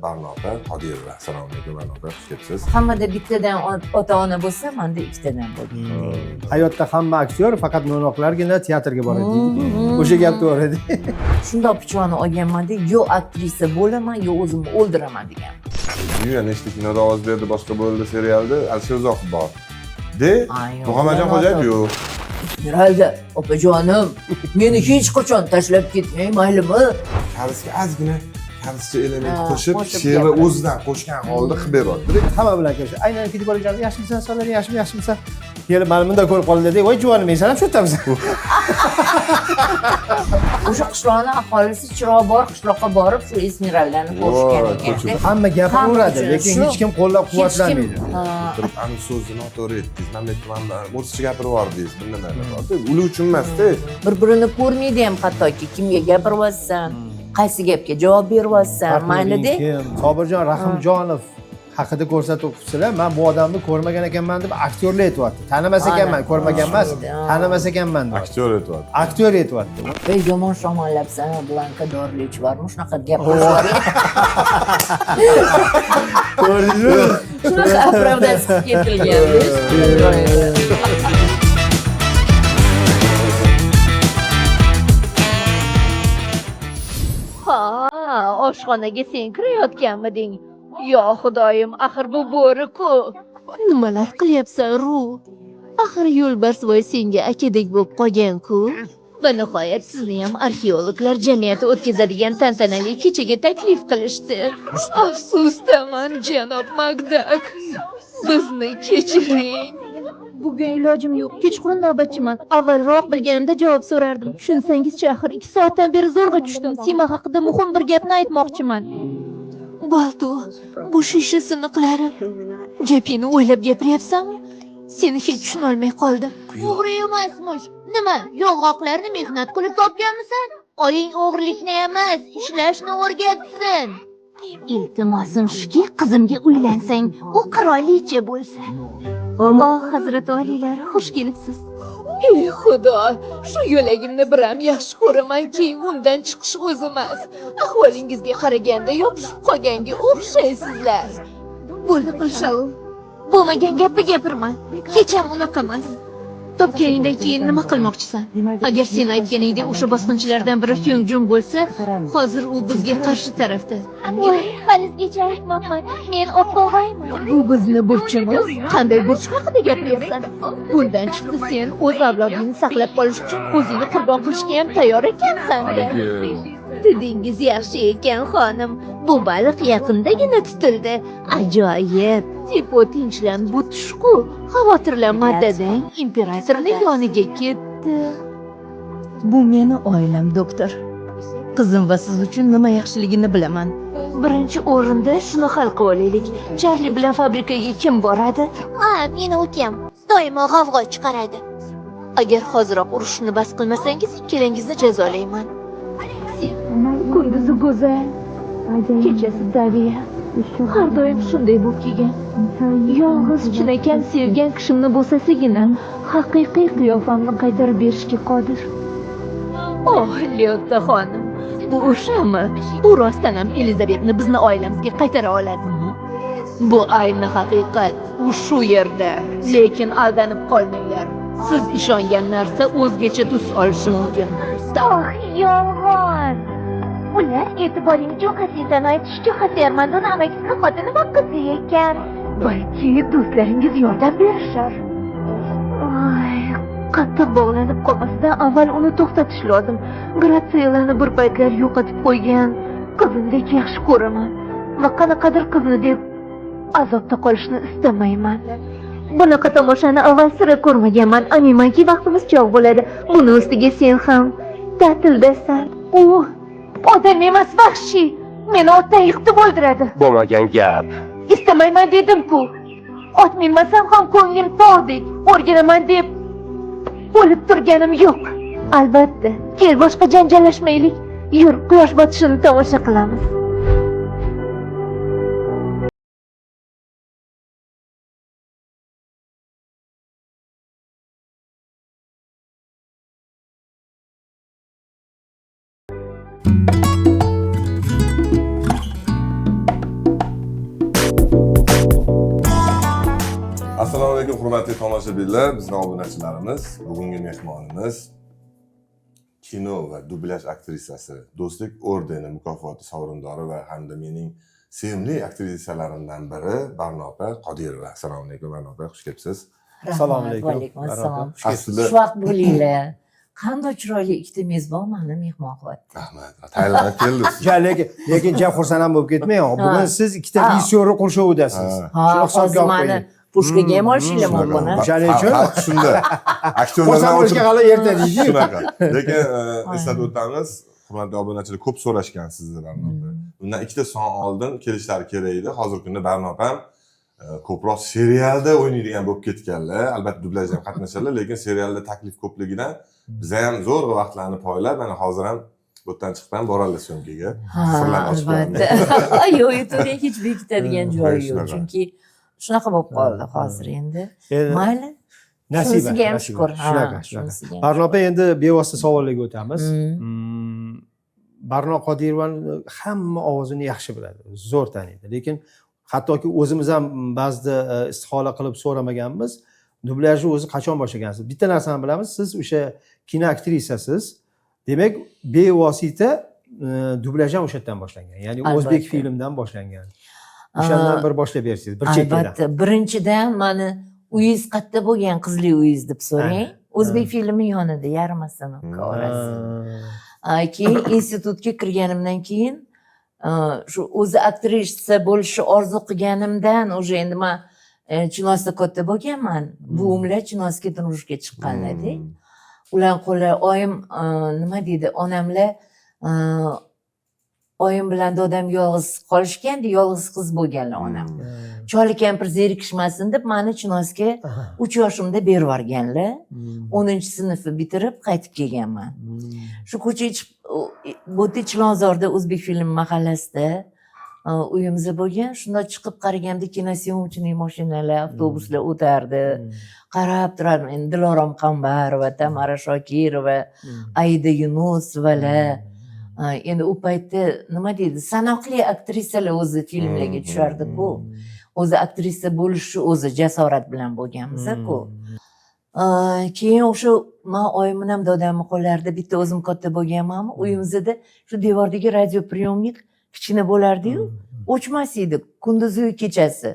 Barno opa Qodirova. Assalomu alaykum, Barno opa, xush kelibsiz. Hammada bittadan ota ona bo'lsa, manda ikkitadan bo'ldi. Hayotda hamma aktyor, faqat mo'ynoqlargina teatrga boradi deydi. O'sha gap to'g'ri. Shundoq pichoqni olganmanda, yo aktrisa bo'laman, yo o'zimni o'ldiraman degan. Bilmayman, nechta kinoda ovoz berdi, boshqa bo'ldi, serialda Alisher Uzoqov bor. De, Ay, yo'q, Muhammadjon Xo'jayev yo'q. Esmeralda, opajonim, meni hech qachon tashlab ketmang, maylimi? Korisga ozgina korischa element Ha, qo'shib, qo'shib she'rni gapiradi. o'zidan qo'shgan holda qilib beryapti. Hamma bilan kelishadi. Aynan ketib borgan, yaxshimisan, solaring yaxshimi, yaxshimisan? Kelib mana bunday ko'rib qoldi, voy juvonim, men san ham shu yerdamisan. O'sha qishloqni aholisi chiroq bor qishloqqa borib shu Esmeraldani ko'rishgan Voy, ekanda. ko'chib. Hamma gapiraveradi, Hamma lekin shu- hech kim qo'llab-quvvatlamaydi. Hech kim, ha, Turib, ani so'zni noto'g'ri aytdingiz, mana bu yerda mana o'rischa gapirib yubordingiz, bir nima borda. Ular uchun emas-da. Bir birini ko'rmaydi ham hattoki, kimga gapiryapsan, qaysi gapga javob beryapsan, maylida. Kim? Sobirjon Rahimjonov haqida ko'rsatuv qilibsizlar. Men bu odamni ko'rmagan ekanman deb aktyorlar aytyapti. Tanimas ekanman, ko'rmagan emas, tanimas ekanman deyapti. Aktyor aytyapti. Aktyor aytyapti. Ey, yomon shamollabsan, Blanka dorilik bormi, shunaqa gap. Ko'rdingizmi? Shunaqa оправдать qilib ketilgan. Ha, oshxonaga sen kirayotganmiding? Yo xudoyim, axir bu bo'ri-ku. Nimalar qilyapsan, Ru? Axir yo'lbarsvoy senga akadek bo'lib qolgan-ku. Va nihoyat sizni ham arxeologlar jamiyati o'tkazadigan tantanali kechaga taklif qilishdi. Afsusdaman, janob Magdak. Bizni kechiring. Bugun ilojim yo'q. Kechqurun navbatchiman. Avvalroq bilganimda javob so'rardim. Tushunsangizchi, axir 2 soatdan beri zo'rg'a tushdim. Sima haqida muhim bir gapni aytmoqchiman. Boltu, bu shisha siniqlari. Gapingni o'ylab gapiryapsanmi? Seni hech tushunolmay qoldim. O'g'ri emasmish. Nima, yong'oqlarni mehnat qilib topganmisan? Oying o'g'rilikni emas, ishlashni o'rgatsin. Iltimosim shuki, qizimga uylansang, u qirolicha bo'lsa. Oh, hazrat oliylar, xush kelibsiz. Ey xudo, shu yo'lagimni biram yaxshi ko'ramanki, undan chiqish o'zi emas. Ahvolingizga qaraganda yopishib qolganga o'xshaysizlar. Bo'ldi qilshav. Bo'lmagan gapni gapirma. Hech ham unaqa emas. Topganingdan keyin nima qilmoqchisan? Agar sen aytganingdek o'sha bosqinchilardan biri Fyungjun bo'lsa, hozir u bizga qarshi tarafda. Voy, halizgacha aytmoqman. Men opog'ayman. Bu bizni burchimiz. Qanday burch haqida gapiryapsan? Bundan chiqdi sen o'z avlodingni saqlab qolish uchun o'zingni qurbon qilishga ham tayyor ekansan. Didingiz yaxshi ekan, xonim. Bu baliq yaqindagina tutildi. Ajoyib. Tipo tinchlan, bu tushqu. Xavotirlanma dadang, imperatorning yoniga ketdi. Bu meni oilam, doktor. Qizim va siz uchun nima yaxshiligini bilaman. Birinchi o'rinda shuni hal qilib olaylik. Charli bilan fabrikaga kim boradi? Ha, meni ukam doimo g'avg'o chiqaradi. Agar hoziroq urushni bas qilmasangiz, ikkalangizni jazolayman. Kunduzi go'zal, kechasi tabiat. Har doim shunday bo'lib kelgan. Yolg'iz chinakam sevgan kishimni bo'sasigina haqiqiy qiyofamni qaytarib berishga qodir. Oh, Lyotta xonim, bu o'shami? U rostdan ham Elizabetni bizni oilamizga qaytara oladimi? Bu ayni haqiqat. U shu yerda. Lekin aldanib qolmanglar. Siz ishongan narsa o'zgacha tus olishi mumkin. Oh, yolg'on. Ular e'tiboring uchun Xasisani aytishchi, Xasi Armandoni amakisini xotini va qizi ekan. Balki do'stlaringiz yordam berishar. Ay, qattiq bog'lanib qolmasidan avval uni to'xtatish lozim. Gratsielani bir paytlar yo'qotib qo'ygan qizimdek yaxshi ko'raman va qanaqadir qizni deb azobda qolishni istamayman. Bunaqa tomoshani avval sira ko'rmaganman. Aminmanki, vaqtimiz chog' bo'ladi. Buni ustiga sen ham ta'tildasan. U odam emas, vahshiy. Meni otdan yiqitib o'ldiradi. Bo'lmagan gap. Istamayman dedim-ku. Ot minmasam ham ko'nglim tog'dek. O'rganaman deb o'lib turganim yo'q. Albatta. Kel, boshqa janjallashmaylik. Yur, quyosh botishini tomosha qilamiz. Assalomu alaykum, hurmatli tomoshabinlar, bizni obunachilarimiz. Bugungi mehmonimiz kino va dublyaj aktrisasi, Do'stlik ordeni mukofoti sovrindori va hamda mening sevimli aktrisalarimdan biri Barno opa Qodirova. Assalomu alaykum, Barno opa, xush kelibsiz. Assalomu alaykum. Va alaykum assalom. Xush kelibsiz. Aslida Xushvaqt bo'linglar. Qanday chiroyli ikkita mezbon mani mehmon qilyapti. Rahmat, tayyorlanib keldingiz. Ja, lekin ja, xursand ham bo'lib ketmang. Bugun siz ikkita rejissyorni qurshovidasis. Ha, Shuni hisobga hozir olib mani qo'ying. Pushkaga ham olishinglar Shunaqa. mumkin, a? O'shaning uchun- Farq shunda. Aktyorlardan Xursand bo'lishga hali erta deysiz. Shunaqa. Lekin eslatib o'tamiz, hurmatli obunachilar, ko'p so'rashgan sizni, Barno opa. Bundan ikkita son oldin kelishlari kerak edi. Hozirgi kunda Barno opam ko'proq serialda o'ynaydigan bo'lib ketganlar. Albatta, dublyajda ham qatnashadilar, lekin serialda taklif ko'pligidan biza ham zo'rg'a vaqtlarni poylab, mana hozir ham bu yerdan chiqib ham boradilar syomkaga. Ha, Sirlarni ochib albatta. Yo'q, YouTube'da hech bekitadigan joyi yo'q. Shunaqa. Chunki shunaqa bo'lib qoldi hozir endi. Endi Mayli. Nasiba. Shunisiga ham Nasiba. shukur. Ha, Shunaqa, shunaqa. shunisiga ham. Barno opa, endi bevosita savollarga o'tamiz. Barno Qodirovani hamma ovozini yaxshi biladi, zo'r taniydi. Lekin hattoki o'zimiz ham ba'zida istihola qilib so'ramaganmiz. Dublyajni o'zi qachon boshlagansiz? Bitta narsani bilamiz, siz o'sha kino aktrisasiz. Demak, bevosita dublyaj ham o'sha yerdan boshlangan. Ya'ni Albatta. O'zbek filmdan boshlangan. O'shandan bir boshlab bersangiz, bir chekkadan. Albatta. Birinchidan, mani uyingiz qayerda bo'lgan, qizli uyingiz deb so'rang. O'zbek filmi yonida, yarim остановка orasi. Keyin institutga kirganimdan keyin shu o'zi aktrisa bo'lishni orzu qilganimdan уже endi man Chinozda katta bo'lganman. Buvimlar Chinozga turmushga chiqqanlarda, ular qo'li oyim, nima deydi, onamlar, oyim bilan dodam yolg'iz qolishganda, yolg'iz qiz bo'lganlar onam. Choli kampir zerikishmasin deb mani Chinozga 3 yoshimda berib yuborganlar. 10-sinfni bitirib qaytib kelganman. Shu ko'chaga chiqib, bu yerda, Chilonzorda, O'zbek film mahallasida uyimiz bo'lgan. Shundoq chiqib qaraganimda киносъёмочный mashinalar, avtobuslar o'tardi. Qarab turardim. Endi Dilorom Qambarova, Tamara Shokirova, Aida Yunusovalar. Endi u paytda, nima deydi, sanoqli aktrisalar o'zi filmlarga tushardi-ku. O'zi aktrisa bo'lishni o'zi jasorat bilan bo'lganmiz-ku. Keyin o'sha man oyim bilan dodamni qo'llarida bitta o'zim katta bo'lganmanmi, uyimizda shu devordagi радиоприёмник kichkina bo'lardiyu, o'chmas edi kunduziyu kechasi.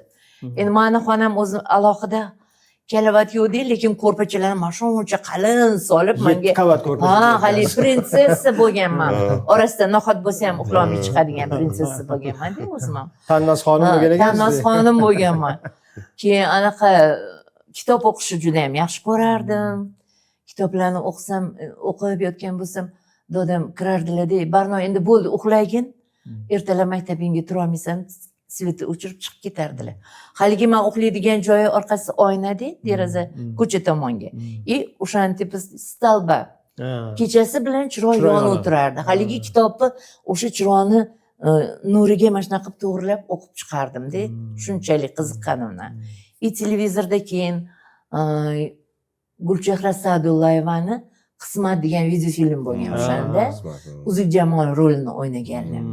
Endi mani xonam o'zi alohida, karavot yo'qda, lekin ko'rpachalarni mana shuncha qalin solib Yetti manga qavat ko'rpacha. Ha, haligi prinsessa bo'lganman. Orasida nohot bo'lsa ham uxlolmay chiqadigan prinsessa bo'lganman-da o'zim ham. Tannoz xonim bo'lgan ekansiz. Tannoz xonim bo'lganman. Keyin anaqa kitob o'qishni juda ham yaxshi ko'rardim. Kitoblarni o'qisam, o'qib yotgan bo'lsam, dodam kirardilar-da: "Barno, endi bo'ldi, uxlagin, ertalab maktabingga turolmaysan", свет ni o'chirib chiqib ketardilar. Haligi man uxlaydigan joyi orqasi oynada, deraza ko'cha tomonga и o'shani tepasi столба. Kechasi bilan chiroq Chiroq yonib yonadi. o'tirardi. Haligi kitobni o'sha chiroqni nuriga mana shunaqa qilib to'g'irlab o'qib chiqardimda, shunchalik qiziqqanimdan. И televizorda keyin Gulchehra Sa'dullayevani "Qismat" degan videofilm bo'lgan o'shanda. Uzuk Jamol rolini o'ynaganlar.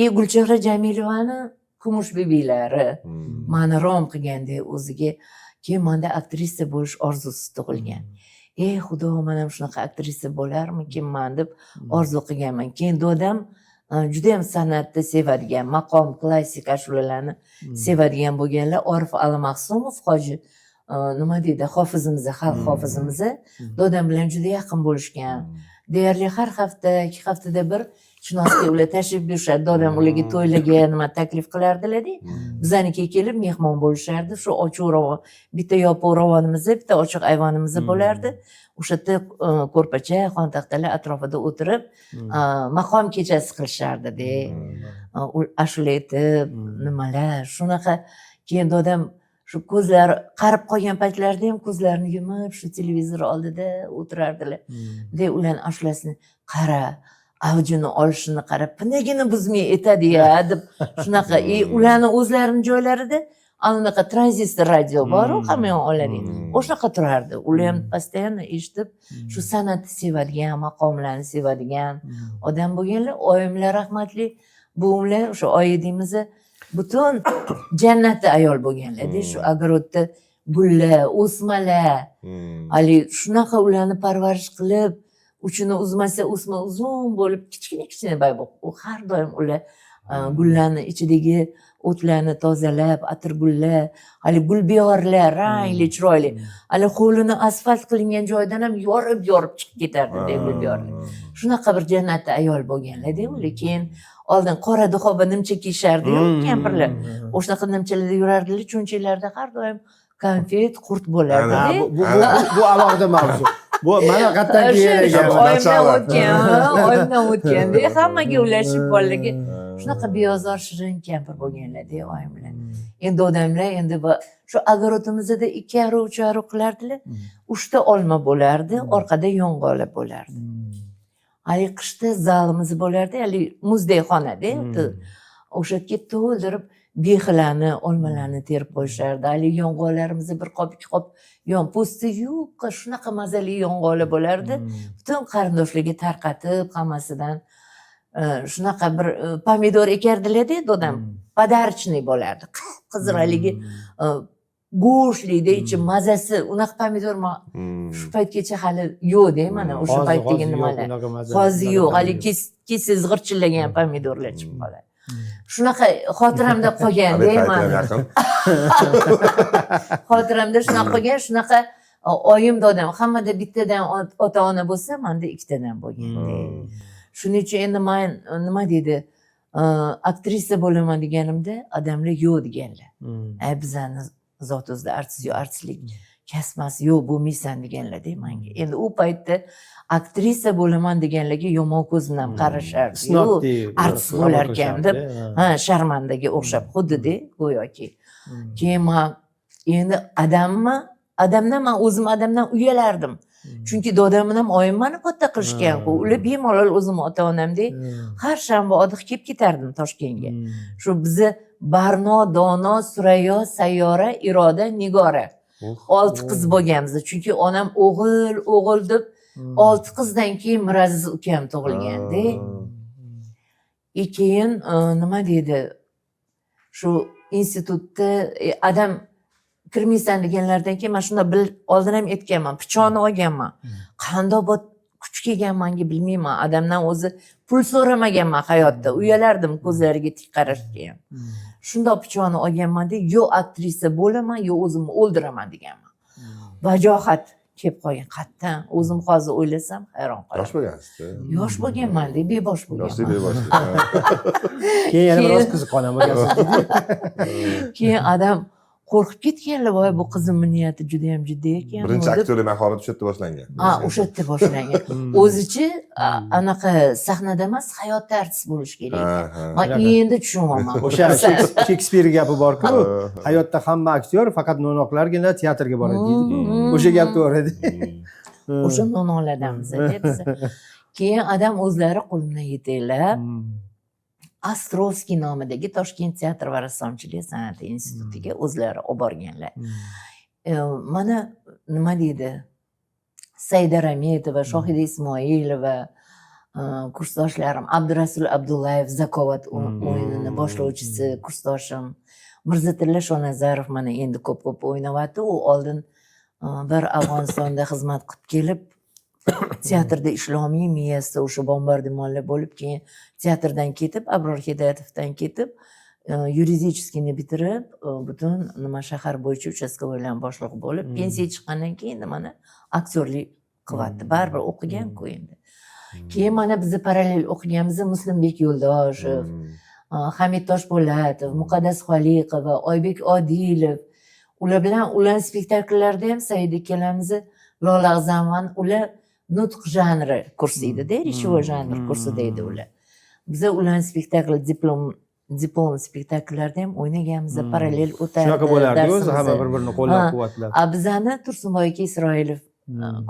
И Gulchehra Jamilovani "Kumush bibilari" mani rom qilganda o'ziga. Keyin manda aktrisa bo'lish orzusi tug'ilgan. Ey Xudo, man ham shunaqa aktrisa bo'larmikinman deb orzu qilganman. Keyin dodam judayam san'atni sevadigan, maqom, klassik ashulalarni sevadigan bo'lganlar. Orif Alimahsumov hoji, nima deydi, hofizimiz, xalq hofizimiz dodam bilan juda yaqin bo'lishgan. Deyarli har hafta, 2 haftada bir Chinozga ular tashrif buyurishadi. Dodam ularga to'ylarga nima taklif qilardilarda, bizanikiga kelib mehmon bo'lishardi. Shu ochiq rovon, bitta yopiq rovonimiz, bitta ochiq ayvonimiz bo'lardi. O'sha yerda ko'rpacha, xontaxtalar atrofida o'tirib maqom kechasi qilishardida, ashula aytib, nimalar, shunaqa. Keyin dodam shu ko'zlari qarib qolgan paytlarida ham ko'zlarini yumib shu televizor oldida o'tirardilar. De ularni ashulasini qara, avjini olishini qara, pinagini buzmay aytadi ya deb shunaqa. И ularni o'zlarini joylarida ana unaqa tranzistor radio boru, hamma yoq oladi, o'shanaqa turardi. Ular ham постоянно eshitib, shu san'atni sevadigan, maqomlarni sevadigan odam bo'lganlar. Oyimlar rahmatli, buvimlar, o'sha oyi deymiz, butun jannatda ayol bo'lganlarda. Shu огород da Gullar, o'smalar, haligi shunaqa ularni parvarish qilib, uchini uzmasa, o'sma uzun bo'lib, kichkina kichkina bay bo'lib, u har doim ular gullarni ichidagi o'tlarni tozalab, atirgullar, haligi gulbiyorlar, rangli, chiroyli. Hali hovlini asfalt qilingan joyidan ham yorib yorib chiqib ketardi gulbiyorlar. Shunaqa bir jannatda ayol bo'lganlarda ular. Keyin oldin qora duxoba nimcha kiyishardiyu kampirlar. O'shanaqa nimchalarda yurardilar, cho'nchaklarida har doim konfet, qurt bo'lardi. Ha, bu alohida mavzu. Bu mana qayerdan Shu kelgan. Oyimdan o'tgan, ha, oyimdan o'tganda hammaga ulashib bolalarga shunaqa beozor, shirin kampir bo'lganlarda oyimlar. Endi odamlar endi shu огород imizda 2,5, 3,5 qilardilar. Uchta olma bo'lardi, orqada yong'oqlar bo'lardi. Haligi qishda zalimiz bo'lardi, haligi muzdek xonada. O'sha yerga to'ldirib behilarni, olmalarni terib qo'yishardi. Haligi yong'oqlarimizni bir qop, ikki qop yon po'sti yupqa, shunaqa mazali yong'oqlar bo'lardi. Butun qarindoshlarga tarqatib hammasidan shunaqa bir pomidor ekardilarda dodam. Подарочный bo'lardi. Qip qizil haligi go'shtlida ichi, mazasi unaqa pomidor shu paytgacha hali yo'qda, mana o'sha paytdagi nimalar. Hozir yo'q, haligi kessangiz g'irchillagan pomidorlar chiqib qoladi. Shunaqa xotiramda qolganda Обед mani. Paytida yaqin. Xotiramda shunaqa qolgan, shunaqa oyim, dodam. Hammada bittadan ota ona bo'lsa, manda ikkitadan bo'lganda. Shuning uchun endi man nima deydi, aktrisa bo'laman deganimda odamlar yo'q deganlar. Ay, bizani zot o'zida artist yo'q, artistlik kasbasi yo'q, bo'lmaysan deganlarda manga. Endi u paytda aktrisa bo'laman deganlarga yomon ko'z bilan qarashardi. Artist bo'larkan deb, ha, sharmandaga o'xshab xuddida go'yoki. Keyin man endi adammi, adamdan, man o'zim adamdan uyalardim, chunki dodam bilan oyim mani katta qilishgan-ku. Ular bemalol o'zimni ota onamdek. Har shanba oddiy kelib ketardim Toshkentga. Shu bizni Barno, Dono, Surayyo, Sayyora, Iroda, Nigora, olti qiz bo'lganmiz, chunki onam o'g'il, o'g'il deb, olti qizdan keyin Miraziz ukam tug'ilganda. И keyin nima deydi, shu institutda adam kirmaysan deganlaridan keyin man shunda bil oldin ham aytganman, pichoqni olganman. Qandoq bot kuch kelgan manga, bilmayman. Adamdan o'zi pul so'ramaganman hayotda, uyalardim ko'zlariga tik qarashga ham. Shundoq pichoqni olganmanda, yo aktrisa bo'laman, yo o'zimni o'ldiraman deganman. Vajohat kelib qolgan qayerdan, o'zim hozir o'ylasam hayron Yosh qolaman. bo'lgansiz. Yosh bo'lganmanda, bebosh Yoshlik bo'lganman. Beboshlik. Keyin yana biroz qiziqqon ham bo'lgansiz. Keyin adam qo'rqib ketganlar, voy, bu qizimni niyati juda yam jiddiy ekan Birinchi deb. aktyorlik mahorati o'sha yerda boshlangan. Ha, o'sha yerda boshlangan o'zichi. Anaqa sahnada emas, hayotda artist bo'lish kerak ekan. Ha, ha. Man endi tushunyapman. O'sha Shekspir gapi borku, hayotda hamma aktyor, faqat no'noqlargina teatrga boradi deydi. O'sha gap to'g'ri. O'sha no'noqlardanmiz biz. Keyin adam o'zlari qo'limdan yetaklab Ostrovskiy nomidagi Toshkent teatr va rassomchilik san'ati institutiga o'zlari olib borganlar. Mana nima deydi, Saida Rametova, Shohida Ismoilova, kursdoshlarim, Abdurasul Abdullayev, Zakovat o'yinini boshlovchisi, kursdoshim, Mirzatilla Shonazarov, mana endi ko'p ko'p o'ynayapti. U oldin bir Afg'onistonda xizmat qilib kelib, teatrda ishlolmay, miyasida o'sha bombardimonlar bo'lib, keyin teatrdan ketib, Abror Hidoyatovdan ketib, юридический ni bitirib, butun nima shahar bo'yicha участковой larni boshlig'i bo'lib, pensiyaga chiqqandan keyin nimani aktyorlik qilyapti. Baribir o'qigan-ku endi. Keyin mana bizni parallel o'qiganmiz, Muslimbek Yo'ldoshev, Hamid Toshpo'latov, Muqaddas Xoliqova, Oybek Odilov, ular bilan, ularni spektakllarida ham Saida ikkalamizni, Lola Ag'zamova, ular nutq janri kursi edida, речевой janr kursida edi ular. Biza ularni spektakl, diplom spektakllarida ham o'ynaganmiz, parallel o'tardi Shunaqa bo'lardi o'zi, darsimiz. hamma bir birini qo'llab quvvatlab. A bizani Tursunboy aka Isroilov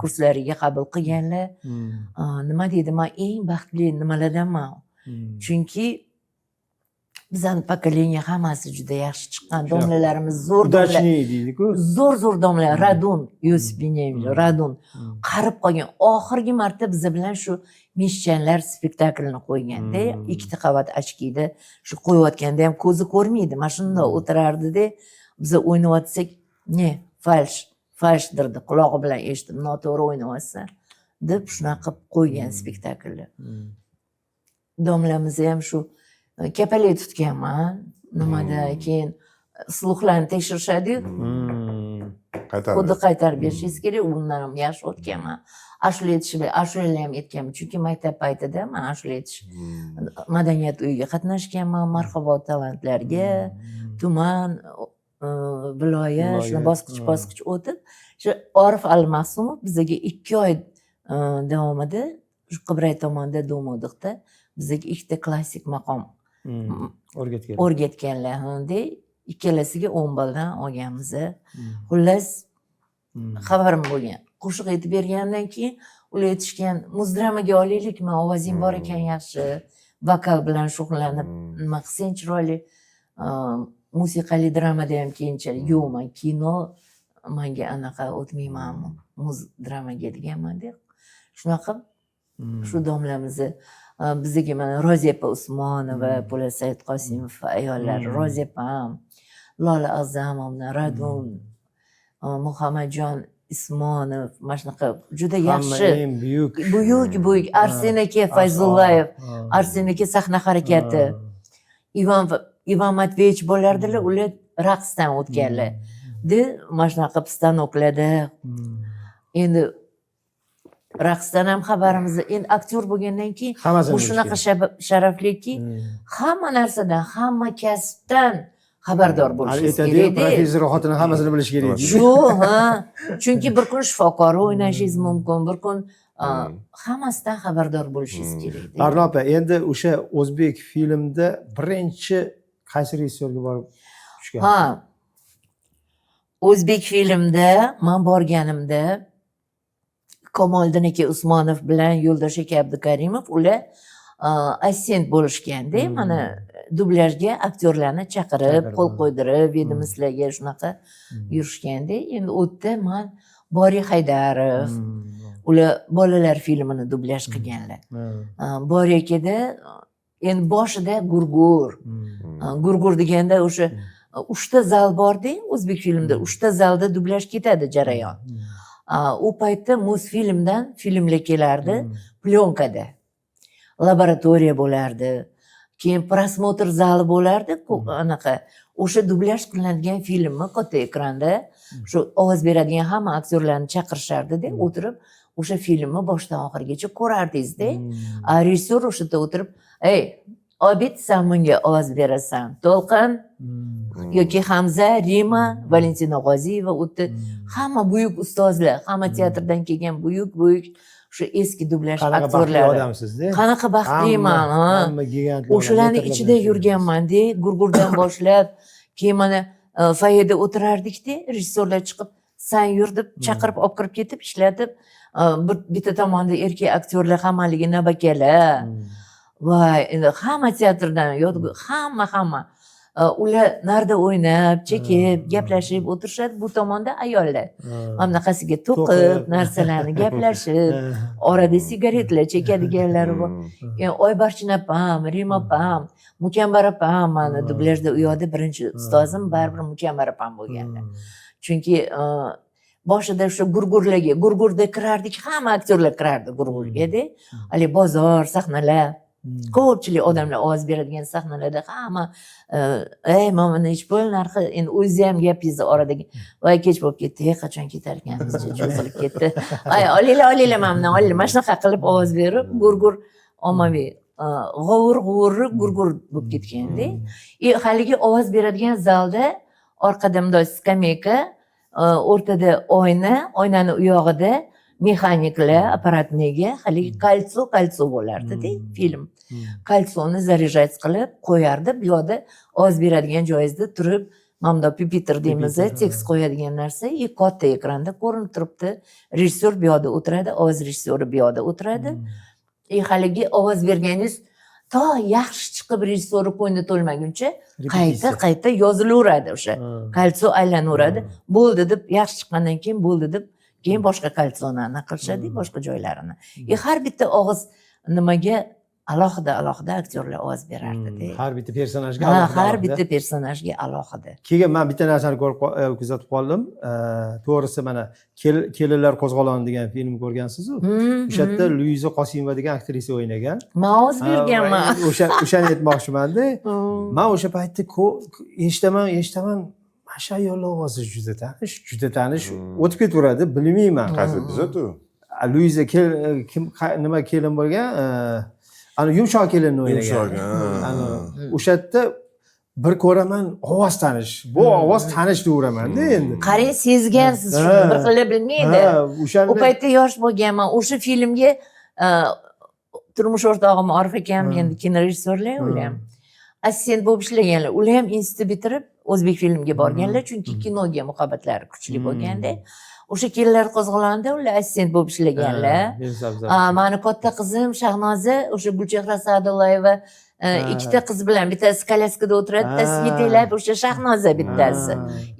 kurslariga qabul qilganlar. Nima deydi, man eng baxtli nimalardanman, chunki bizani поколение hammasi juda yaxshi chiqqan domlalarimiz, zo'r domla. Удачный deydiku. Zo'r zo'r domlalar, Radun Yusuf Benyamin, Radun qarib qolgan. Oxirgi marta biza bilan shu Meshchanlar spektaklini qo'yganda, ikkita qavat очки da shu qo'yayotganda ham ko'zi ko'rmaydi, mana shundoq o'tirardida, biza o'ynayotsak, не Фальш, фальш derdi, qulog'i bilan eshitib, noto'g'ri o'ynayapsan deb shunaqa qilib qo'ygan spektaklni. Domlamizni ham shu kapalak tutganman nimada, keyin слух larni tekshirishadiyu. Qaytarib. Xuddi qaytarib berishingiz kerak, undan ham yaxshi o'tganman. Ashula aytishni, ashulalar ham aytganman, chunki maktab paytida man ashula aytish madaniyat uyiga qatnashganman, Marhabo talantlarga, tuman, viloyat, shuni Viloyat, bosqich bosqich o'tib, shu Orif Al-Ma'sumov bizaga 2 oy davomida shu Qibray tomonda дом отдых da bizaga ikkita klassik maqom O'rgatgan. o'rgatganlar. De ikkalasiga 10 balldan olganmiz. Xullas, xabarim bo'lgan. Qo'shiq aytib bergandan keyin ular aytishgan, muzdramaga olaylikmi, ovozing bor ekan yaxshi, vokal bilan shug'ullanib nima qilsang chiroyli, musiqali dramada ham keyinchalik. Yo'q, man kino manga anaqa o'tmayman, muz dramaga deganman deb shunaqa qilib shu domlamizni, bizaga mana Roziya opa Usmonova, Po'lat Saidqosimov ayollar, Roziya opam, Lola Azamovna, Radun, Muhammadjon Ismonov, mana shunaqa juda Hamma yaxshi eng buyuk. buyuk buyuk Arsen aka Fayzullayev, Arsen aka sahna harakati, Ivan Matveyevich bo'lardilar, ular raqsdan o'tganlar de, mana shunaqa qilib stanoklarda. Endi raqsdan ham xabarimiz, endi aktyor bo'lgandan keyin Hammasini u bilish shunaqa kerak. sharafliki, hamma narsadan, hamma kasbdan xabardor Hali bo'lishingiz aytadiyu, kerakda. Professor xotini hammasini bilishi kerak deydi. Shu, ha, chunki bir kun shifokor o'ynashingiz mumkin, bir kun hammasidan xabardor bo'lishingiz kerak. Barno opa, endi o'sha O'zbek filmda birinchi qaysi rejissyorga borib tushgan? Ha, O'zbek filmda man borganimda Kamoliddin aka Usmonov bilan Yo'ldosh aka Abdukarimov, ular assistent bo'lishganda, mana dublyajga aktyorlarni chaqirib, Chaqirib, qo'l ha. qo'ydirib, ведомость larga shunaqa yurishganda. Endi u yerda man Bori Haydarov, ular bolalar filmini dublyaj qilganlar. Bori akada endi boshida Gurgur. Gurgur deganda o'sha uchta zal borda O'zbek filmda, uchta zalda dublyaj ketadi, jarayon. U paytda Mosfilmdan filmlar kelardi plyonкада, laboratoriya bo'lardi, keyin просмотр zali bo'lardi. Anaqa o'sha dublyaj qilinadigan filmni katta ekranda shu ovoz beradigan hamma aktyorlarni chaqirishardida, o'tirib o'sha filmni boshdan oxirigacha ko'rardingizda. A rejissyor o'sha yerda o'tirib: "Ey, Obid, san bunga ovoz berasan, To'lqin yoki Hamza, Rima, Valentina G'oziyeva." U yerda hamma buyuk ustozlar, hamma teatrdan kelgan buyuk buyuk shu eski dublyaj Qanaqa baxtli aktyorlari. odamsizda. Qanaqa baxtliman, ha. Hamma gigantlar. O'shalarni ichida yurganmanda, Gurgurdan boshlab, keyin mana foyeda o'tirardikda, rejissyorlar chiqib, "San yur" deb chaqirib olib kirib ketib ishlatib, bir bitta tomonda erkak aktyorlar, hammaligi nabakalar. Voy, endi hamma teatrdan, hamma hamma. Ular narda o'ynab, chekib, gaplashib o'tirishadi, bu tomonda ayollar mana bunaqasiga to'qib, To'qib. narsalarni gaplashib, orada sigaretlar chekadiganlari bor. Yani Oybarchin opam, Rima opam, Mukambar opam, mani dublyajda u yoqda birinchi ustozim baribir Mukambar opam bo'lganlar. Chunki boshida o'sha Gurgurlarga, Gurgurda kirardik, hamma aktyorlar kirardi Gurgurgada. Haligi bozor sahnalar, ko'pchilik odamlar ovoz beradigan sahnalarda hamma "Ey, mana nechi pul narxi?" Endi o'zi ham gapingizni oradagi, "Voy, kech bo'lib ketdi, ey, qachon ketar ekanmiz, cho'zilib ketdi, ay, olinglar, olinglar, mana bundan olinglar", mana shunaqa qilib ovoz berib, Gurgur ommaviy g'ovur g'uvurri Gurgur bo'lib ketganda. И haligi ovoz beradigan zalda orqada bundoq skameyka, o'rtada oyna, oynani u yog'ida mexaniklar, аппаратный ga haligi кольцо кольцо bo'lardida, film кольцо ni заряжать qilib qo'yardi. Bu yoqda ovoz beradigan joyingizda turib, mana bundoq пюпитр deymiz, Пюпитр, tekst qo'yadigan narsa, и katta ekranda ko'rinib turibdi. Rejissyor bu yoqda o'tiradi, ovoz rejissyori bu yoqda o'tiradi. И haligi ovoz berganingiz to yaxshi chiqib, rejissyori ko'ngli to'lmaguncha qayta qayta yozilaveradi, o'sha кольцо aylanaveradi. Bo'ldi deb, yaxshi chiqqandan keyin bo'ldi deb, keyin boshqa кольцо ni anaqa qilishadi, boshqa joylarini. И har bitta og'iz nimaga Alohida alohida aktyorlar ovoz berardida. Har bitta personajga Ha, alohida har alohida. bitta personajga alohida. Keyin man bitta narsani ko'rib kuzatib qoldim. To'g'risi mana Kelinlar qo'zg'oloni degan film ko'rgansiz-u. O'sha yerda Luiza Qosimova degan aktrisa o'ynagan. Man ovoz berganman. Ha, o'shani aytmoqchimanda. Man o'sha paytda eshitaman, eshitaman, mana shu ayolni ovozi juda tanish, juda tanish, o'tib ketaveradi, bilmayman. Qaysi epizod u? Luiza kim, nima kelin bo'lgan, ana yumshoq kelinni o'ynagan. Yumshoq, ha. Ana o'sha yerda bir ko'raman, ovoz tanish, bu ovoz tanish deyaveramanda endi. Qarang, sezgansiz shuni, bir xili bilmaydi. Ha, o'shanda U paytda yosh bo'lganman. O'sha filmga turmush o'rtog'im Orif akam, endi kinorejissyorlar, ular ham assistent bo'lib ishlaganlar. Ular ham institut bitirib O'zbek filmga borganlar, chunki kinoga muhabbatlari kuchli bo'lganda. O'sha Kelinlar qo'zg'olonida ular assistent bo'lib ishlaganlar. Ha, Mirzo. Mani katta qizim Shahnoza o'sha Gulchehra Sa'dullayeva ikkita qiz bilan, bittasi kolyaskada o'tiradi, bittasi yetaklab, o'sha Shahnoza bittasi.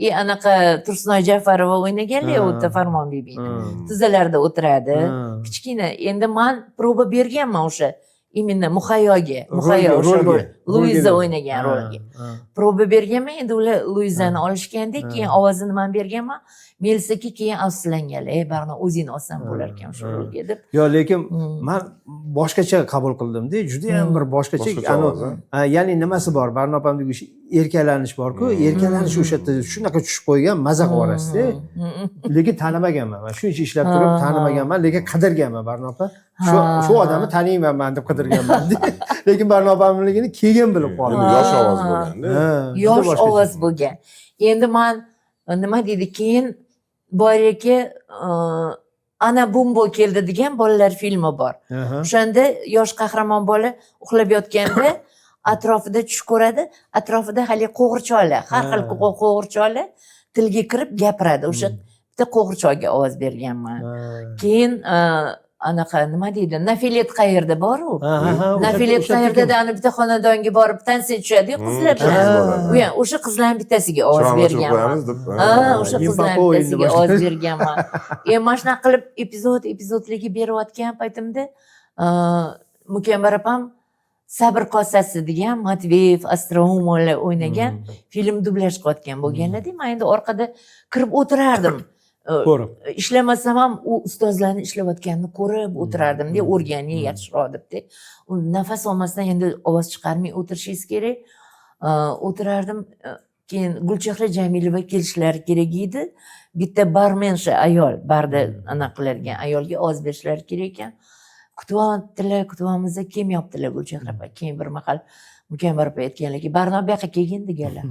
И anaqa Tursunoy Jafarova o'ynaganlar u yerda Farmon bibini. Tizalarida o'tiradi. Kichkina. Endi man proba berganman o'sha именно Muhayyoga. Muhayyo o'sha Rolga. rol, Luiza Rolga. o'ynagan rolga. Proba berganman, endi ular Luizani olishganda, keyin ovozini man berganman. Melsaki keyin afsuslanganlar. "Ey, Barno, o'zingni olsam bo'lar ekan shu rolga" deb. Yo'q, lekin man boshqacha qabul qildimda, judayam bir boshqacha. Boshqacha ovoz, a? Ha, ya'ni nimasi bor, Barno opamdagi o'sha erkalanish borku, erkalanish o'sha yerda shunaqa tushib qo'ygan, maza qilib yuborasizda. Lekin tanimaganman man, shuncha ishlab turib tanimaganman, lekin qidirganman Barno opa, shu shu odamni taniyman man deb qidirganman, lekin Barno opamligini keyin bilib qoldim. Endi yosh ovoz bo'lganda. Ha, juda Yosh boshqacha. ovoz bo'lgan. Endi man nima deydi, keyin boyagi "Ana Bumbo keldi" degan bolalar filmi bor. O'shanda yosh qahramon bola uxlab yotganda atrofida tush ko'radi. Atrofida haligi qo'g'irchoqlar, har xil qo'g'irchoqlar tilga kirib gapiradi. O'sha bitta qo'g'irchoqga ovoz berganman. Keyin anaqa nima deydi, "Nafilet qayerda" boru. Ha, ha, ha, "Nafilet o'sha qayerda" kim? Ani bitta xonadonga borib tansiya tushadi qizlar O'sha bilan. qiz bo'ladi. U ham o'sha qizlarning bittasiga ovoz Chiroqni o'chirib berganman. qo'yamiz deb. Ha, o'sha Yem qizlarning Papo o'yinni bittasiga ovoz boshladi. berganman. Mana shunaqa qilib epizod epizodlarga berayotgan paytimda Mukambar opam "Sabr kosasi" degan Matveyev, Ostroumovlar o'ynagan film dublyaj qilayotgan bo'lganlarda, man endi orqada kirib o'tirardim. Ko'rib. Ishlamasam ham u ustozlarni ishlayotganini ko'rib o'tirardimda, o'rganing yaxshiroq debda. U nafas olmasdan, endi ovoz chiqarmay o'tirishingiz kerak. O'tirardim. Keyin Gulchehra Jamilova kelishlari kerak edi. Bitta барменша ayol, barda anaqa qiladigan ayolga ovoz berishlari kerak ekan. Kutyaptilar, kutyapmiz, kelmayaptilar Gulchehra opa. Keyin bir mahal Mukambar opa aytganlarki, "Barno, bu yoqqa kelgin" deganlar.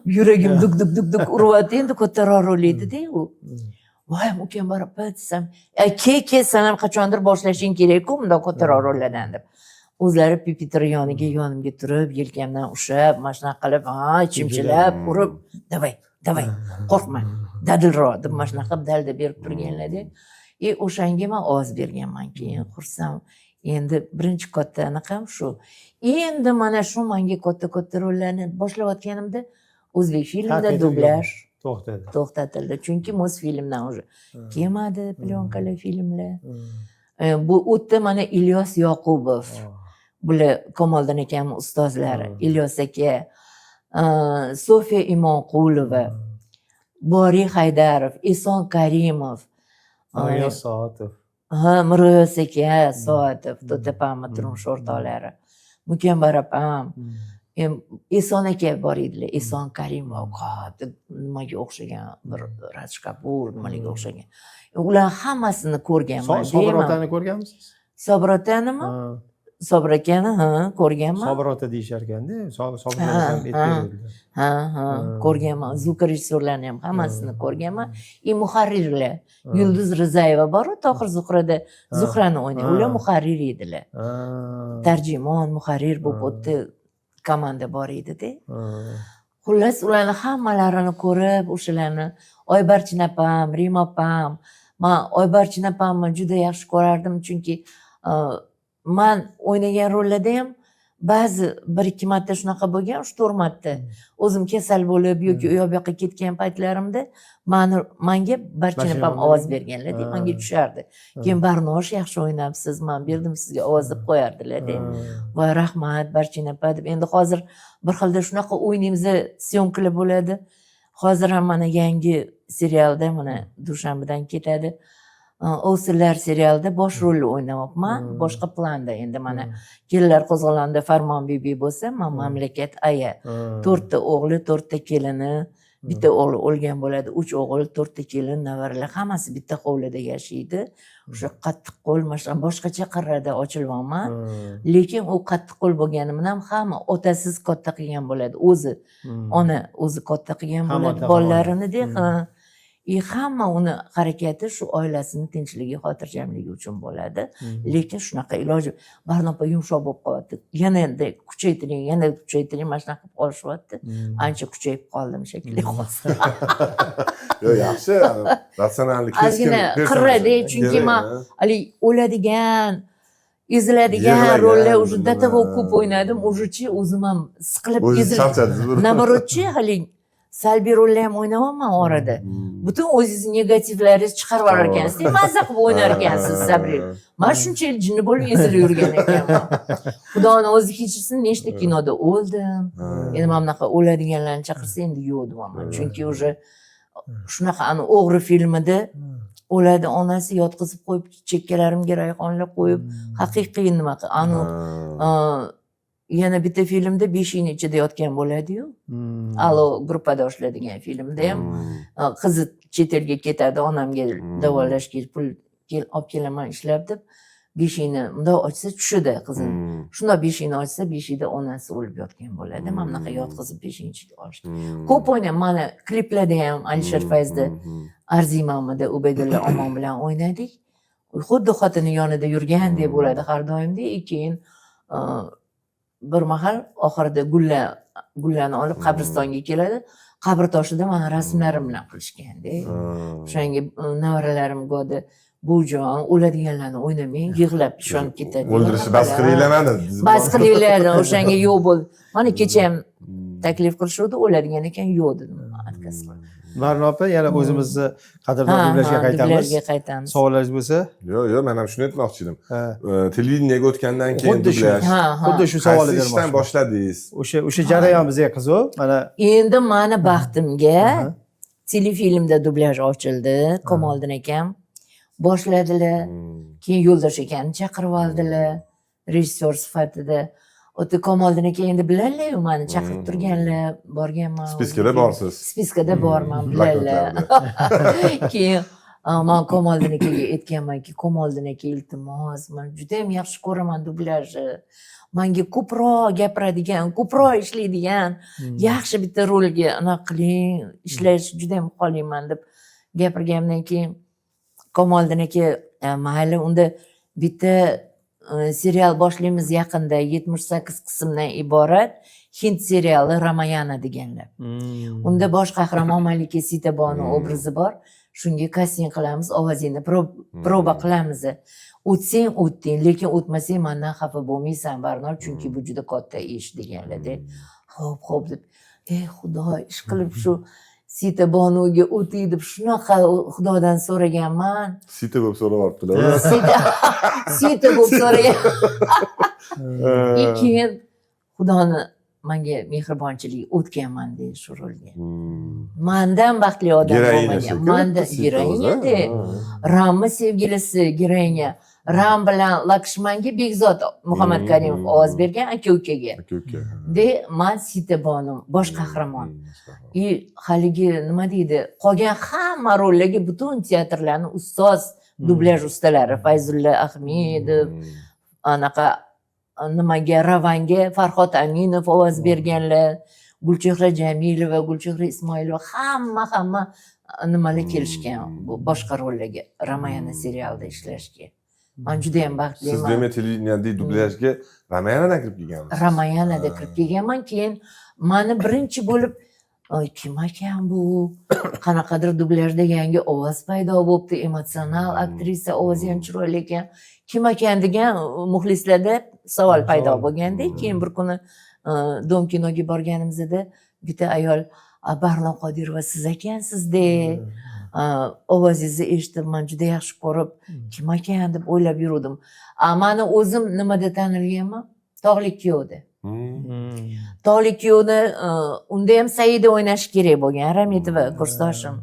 Yuragim duk duk duk duk uryapti, endi kattaroq rol edida u. "Voy, Mukambar opa" desam, "Ke, ke, san ham qachondir boshlashing kerak-ku bundoq kattaroq rollardan" deb. O'zlari pipitr yoniga, yonimga turib, yelkamdan ushlab, mana shunaqa qilib, ha, chimchilab, urib, "Давай, давай, qo'rqma, dadilroq" deb mana shunaqa qilib dalda berib turganlarda. И o'shanga man ovoz berganman keyin, xursand. Endi birinchi katta anaqam shu. Endi mana shu manga katta katta rollarni boshlayotganimda O'zbek filmda Tark etilgan. dublyaj To'xtadi. To'xtatildi. Chunki Mosfilmdan уже kelmadi plyonkalar, filmlar. Bu o'tda mana Ilyos Yoqubov. Bular Kamoliddin akamni ustozlari. Ilyos aka, Sofiya Imonqulova, Boriy Haydarov, Eson Karimov, Miryoz Soatov. Ha, Miryoz aka Soatov, To'tapamni turmush o'rtoqlari. Mukambar opam, Eson aka bor edilar. Eson Karimov katta nimaga o'xshagan, bir Raj Kapur nimalarga o'xshagan. Ular hammasini ko'rganman. Sobir Deyman. otani ko'rganmisiz? Sobir otanimi? Ha. Sobir akani, ha, ko'rganman. Sobir ota deyishar ekanda, Sobir Ha, ota ham aytib ha. beruvdilar. Ha, ko'rganman. Звукорежиссёр larni ham hammasini ko'rganman. И muharrirlar. Yulduz Rizayeva bor-u, Tohir Zuhrada Zuhrani o'ynagan. Ular muharrir edilar. Tarjimon, muharrir bo'lib o'tdi. Komanda bor edida. Xullas, ularni hammalarini ko'rib, o'shalarni Oybarchin opam, Rim opam, man Oybarchin opamni juda yaxshi ko'rardim, chunki man o'ynagan rollarda ham Ba'zi bir ikki marta shunaqa bo'lgan, uch to'rt marta o'zim kasal bo'lib yoki u yoq bu yoqqa ketgan paytlarimda mani, manga Barchin Barchin opam opam ovoz berganlarda, manga tushardi. Keyin "Barnosh, yaxshi o'ynabsiz, man berdim sizga ovoz" deb qo'yardilarda. "Voy, rahmat, Barchin opa" deb. Endi hozir bir xilda shunaqa o'ynaymiz, съёмка lar bo'ladi. Hozir ham mana yangi serialda, mana dushanbadan ketadi, "Ovsinlar" serialida bosh rolni o'ynayapman, boshqa planda. Endi mana "Kelinlar qo'zg'olonida" Farmon bibi bo'lsa, man Mamlakat aya. To'rtta o'g'li, to'rtta kelini, bitta o'g'li o'lgan bo'ladi, uch o'g'il, to'rtta kelin, nevaralar, hammasi bitta hovlida yashaydi. O'sha qattiqqo'l, mana shunaqa boshqacha qirrada ochilyapman, lekin u qattiqqo'l bo'lgani bilan hamma otasiz katta qilgan bo'ladi o'zi, ona o'zi katta qilgan Hamma bo'ladi ota, hamma ona. bolalarini-da. Ha. И hamma uni harakati shu oilasini tinchligi, xotirjamligi uchun bo'ladi. Lekin shunaqa iloji, Barno opa yumshoq bo'lib qolyapti, yanada kuchaytiring, yanada kuchaytiring, mana shunaqa qilib olishyapti. Ancha kuchayib qoldim shekilli hozir. Yo'q, yaxshi, ratsionallik, keskin Ozgina personaj. qirrada, chunki Kerak, man ha. haligi o'ladigan, eziladigan Yig'lagan, rollar уже до того nima. ko'p o'ynadim уже chi, o'zim ham siqilib, O'zingiz ezilib. charchadingiz. Наоборот chi, haligi salbiy rollar ham o'ynayapman orada. Butun o'zingizni negativlaringizni chiqarib yuborar ekansiz, mazza qilib o'ynar ekansiz, Sabril. Man shuncha yil jinni bo'lib ezilib yurgan ekanman, xudoni o'zi kechirsin, nechta kinoda o'ldim. Endi mana bunaqa o'ladiganlarni chaqirsa, endi yo'q deyapman, chunki уже shunaqa ani "O'g'ri" filmida o'ladi onasi, yotqizib qo'yib, chekkalarimga rayhonlar qo'yib, haqiqiy nima anu. Yana bitta filmda beshikni ichida yotgan bo'ladiyu. "Alo, gruppadoshlar" degan filmda ham qizi chet elga ketadi, onamga davolashga pul olib kelaman ishlab deb, beshikni bundoq ochsa, tushida qizini. Shundoq beshikni ochsa, beshikda onasi o'lib yotgan bo'ladi. Mana bunaqa yotqizib beshikni ichiga olishdi. Ko'p o'ynagan. Mana kliplarda ham Alisher Fayzda "Arziymanmida" Ubaydulla Omon bilan o'ynadik. Xuddi xotini yonida yurgandek bo'ladi har doimda. И keyin bir mahal oxirida gullarni olib qabristonga keladi. Qabr toshida mani rasmlarim bilan qilishganda. O'shanga nevaralarim go'da, "Buvijon, o'ladiganlarni o'ynamang, yig'lab ishonib ketadi." O'ldirishni bas qilinglar mani. Bas qilinglar, o'shanga yo'q bo'ldi. Mana kecha ham taklif qilishuvdi, o'ladigan ekan, yo'q dedim, отказ qildim. Barno opa, yana o'zimizni qadrdon dublyajga qaytamiz. Dublyajga qaytamiz. Savollaringiz bo'lsa. Yo'q, man ham shuni aytmoqchi edim. Ha. Televideniyega o'tgandan keyin Xuddi shu. dublyaj. Ha. Xuddi shu savolni Qaysi ishdan bermoqchiman. boshladingiz? O'sha jarayon bizga qiziq. Mana Endi mani baxtimga telefilmda dublyaj ochildi. Kamoliddin akam boshladilar. Keyin Yo'ldosh akani chaqirib oldilar rejissyor sifatida. O'ta Kamoliddin aka endi biladilar-yu, mani chaqirib turganlar, borganman. Списка da borsiz. Списка da borman, biladilar. Bloknotlarda. Keyin man Kamoliddin akaga aytganmanki, "Kamoliddin aka, iltimos, man judayam yaxshi ko'raman dublyajni, manga ko'proq gapiradigan, ko'proq ishlaydigan yaxshi bitta rolga anaqa qiling, ishlash judayam xohlayman" deb gapirganimdan keyin Kamoliddin aka, "Mayli, unda bitta serial boshlaymiz yaqinda, 78 qismdan iborat hind seriali, "Ramayana" deganlar. Unda bosh qahramon Malika Sitabonu obrazi bor. Shunga kasting qilamiz, ovozingni proba qilamiz. O'tsang o'tding, lekin o'tmasang mandan xafa bo'lmaysan, Barno, chunki bu juda katta ish" deganlarda, "Ho'p, ho'p" deb, ey xudo, ish qilib shu Sita Bonuga o'tay deb shunaqa xudodan so'raganman. Sita bo'lib so'rab olibdilar. Sita, Sita bo'lib so'ragan. И keyin xudoni manga mehribonchiligi, o'tganman deydi shu rolga. Mandan baxtli odam Geroina bo'lmagan. shekilli Manda Sita geroinya-da. o'zi, ha. Ramni sevgilisi geroinya. Ram bilan Lakshmanga Bekzod Muhammad Karimov ovoz bergan, aka ukaga. Aka uka. De man Sita Bonu, bosh qahramon. И haligi nima deydi, qolgan hamma rollarga butun teatrlarni ustoz dublyaj ustalari Fayzulla Ahmedov, anaqa nimaga, Ravanga Farhod Aminov ovoz berganlar, Gulchehra Jamilova, Gulchehra Ismoilova, hamma nimalar kelishgan bu boshqa rollarga, Ramayana serialida ishlashga. Man judayam Siz baxtliman. demak televideniyadagi dublyajga Ramayanadan kirib kelganmisiz? Ramayanada Ha. kirib kelganman. Keyin mani birinchi bo'lib, "Oy, kim ekan bu, qanaqadir dublyajda yangi ovoz paydo bo'libdi, emotsional aktrisa, ovozi ham chiroyli ekan, kim ekan" degan muxlislarda. savol paydo Savol. bo'lganda. Keyin bir kuni Dom kinoga borganimizda bitta ayol: "A, Barno Qodirova siz ekansizda, ovozingizni eshitib, man juda yaxshi ko'rib, kim ekan deb o'ylab yuruvdim." A mani o'zim nimada tanilganman? Tog'li kuyovda. Tog'li kuyovni, unda ham Saida o'ynashi kerak bo'lgan, Rametova kursdoshim.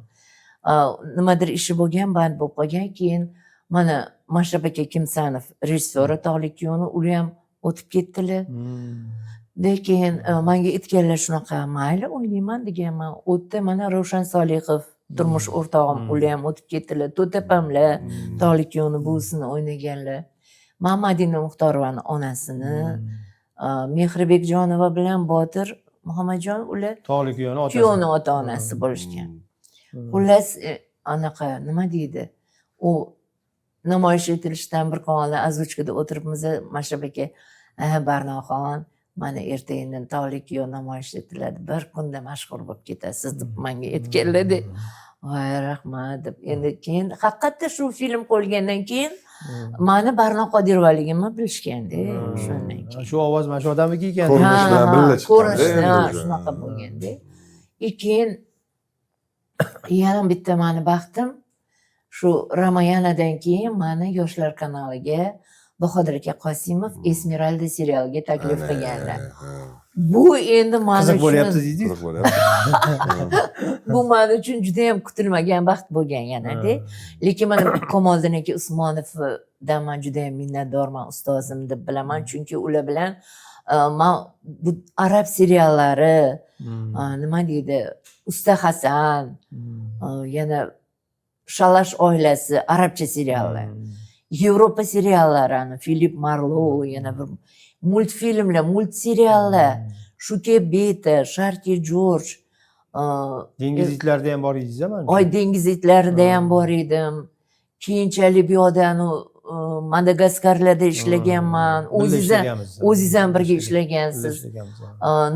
Nimadir ishi bo'lgan, band bo'lib qolgan. Keyin mana Mashrab aka Kimsanov rejissyori Tog'li kuyovni, ular ham o'tib ketdilar. De keyin manga aytganlar shunaqa, mayli, o'ynayman deganman. U yerda mana Ravshan Solihov turmush o'rtog'im, ular ham o'tib ketdilar. To'tapamlar Tog'li kuyovni buvisini o'ynaganlar. Man Madina Muxtorovani onasini, Mehri Bekjonova bilan Botir Muhammadjon, ular Tog'li kuyovni otasi. kuyovni ota onasi bo'lishgan. Xullas, anaqa, nima deydi, u namoyish etilishidan bir kun oldin озвучка da o'tiribmiz. Mashrab aka: "Barnoxon, mana erta indin Tog'li kuyov namoyish etiladi, bir kunda mashhur bo'lib ketasiz", deb manga aytganlarda, voy, rahmat deb. Endi keyin haqiqatda shu film qo'yilgandan keyin mani Barno Qodirovaligimni bilishganda o'shandan keyin. Shu ovoz mana shu odamniki ekan. Ko'rinish bilan birga chiqqanda ko'rinish endi уже. Shunaqa bo'lganda. И keyin yana bitta mani baxtim, shu Ramayanadan keyin mani Yoshlar kanaliga Bahodir aka Qosimov Esmeralda serialiga taklif Ana, qilganlar. ha. Bu endi mani Qiziq bo'lyapti uchun deydi. Qiziq bo'lyapti. Bu man uchun judayam kutilmagan baxt bo'lgan yanada. Lekin mana Kamoliddin aka Usmonovdan man judayam minnatdorman, ustozim deb bilaman, chunki ular bilan man bu arab seriallari, nima deydi, Usta Hasan, yana Shalash oilasi, arabcha seriallar, Yevropa seriallari, ani Filip Marlou, yana bir multfilmlar, multseriallar, Shuke Beta, Sharki Jorj, Dengiz itlarida ham bor edingiz manimcha. Oy dengiz itlarida ham bor edim. Keyinchalik bu yoqda anu Madagaskarlarda ishlaganman. Birga O'zingiz ham, ishlaganmiz. o'zingiz ham birga Birga ishlagansiz. ishlaganmiz.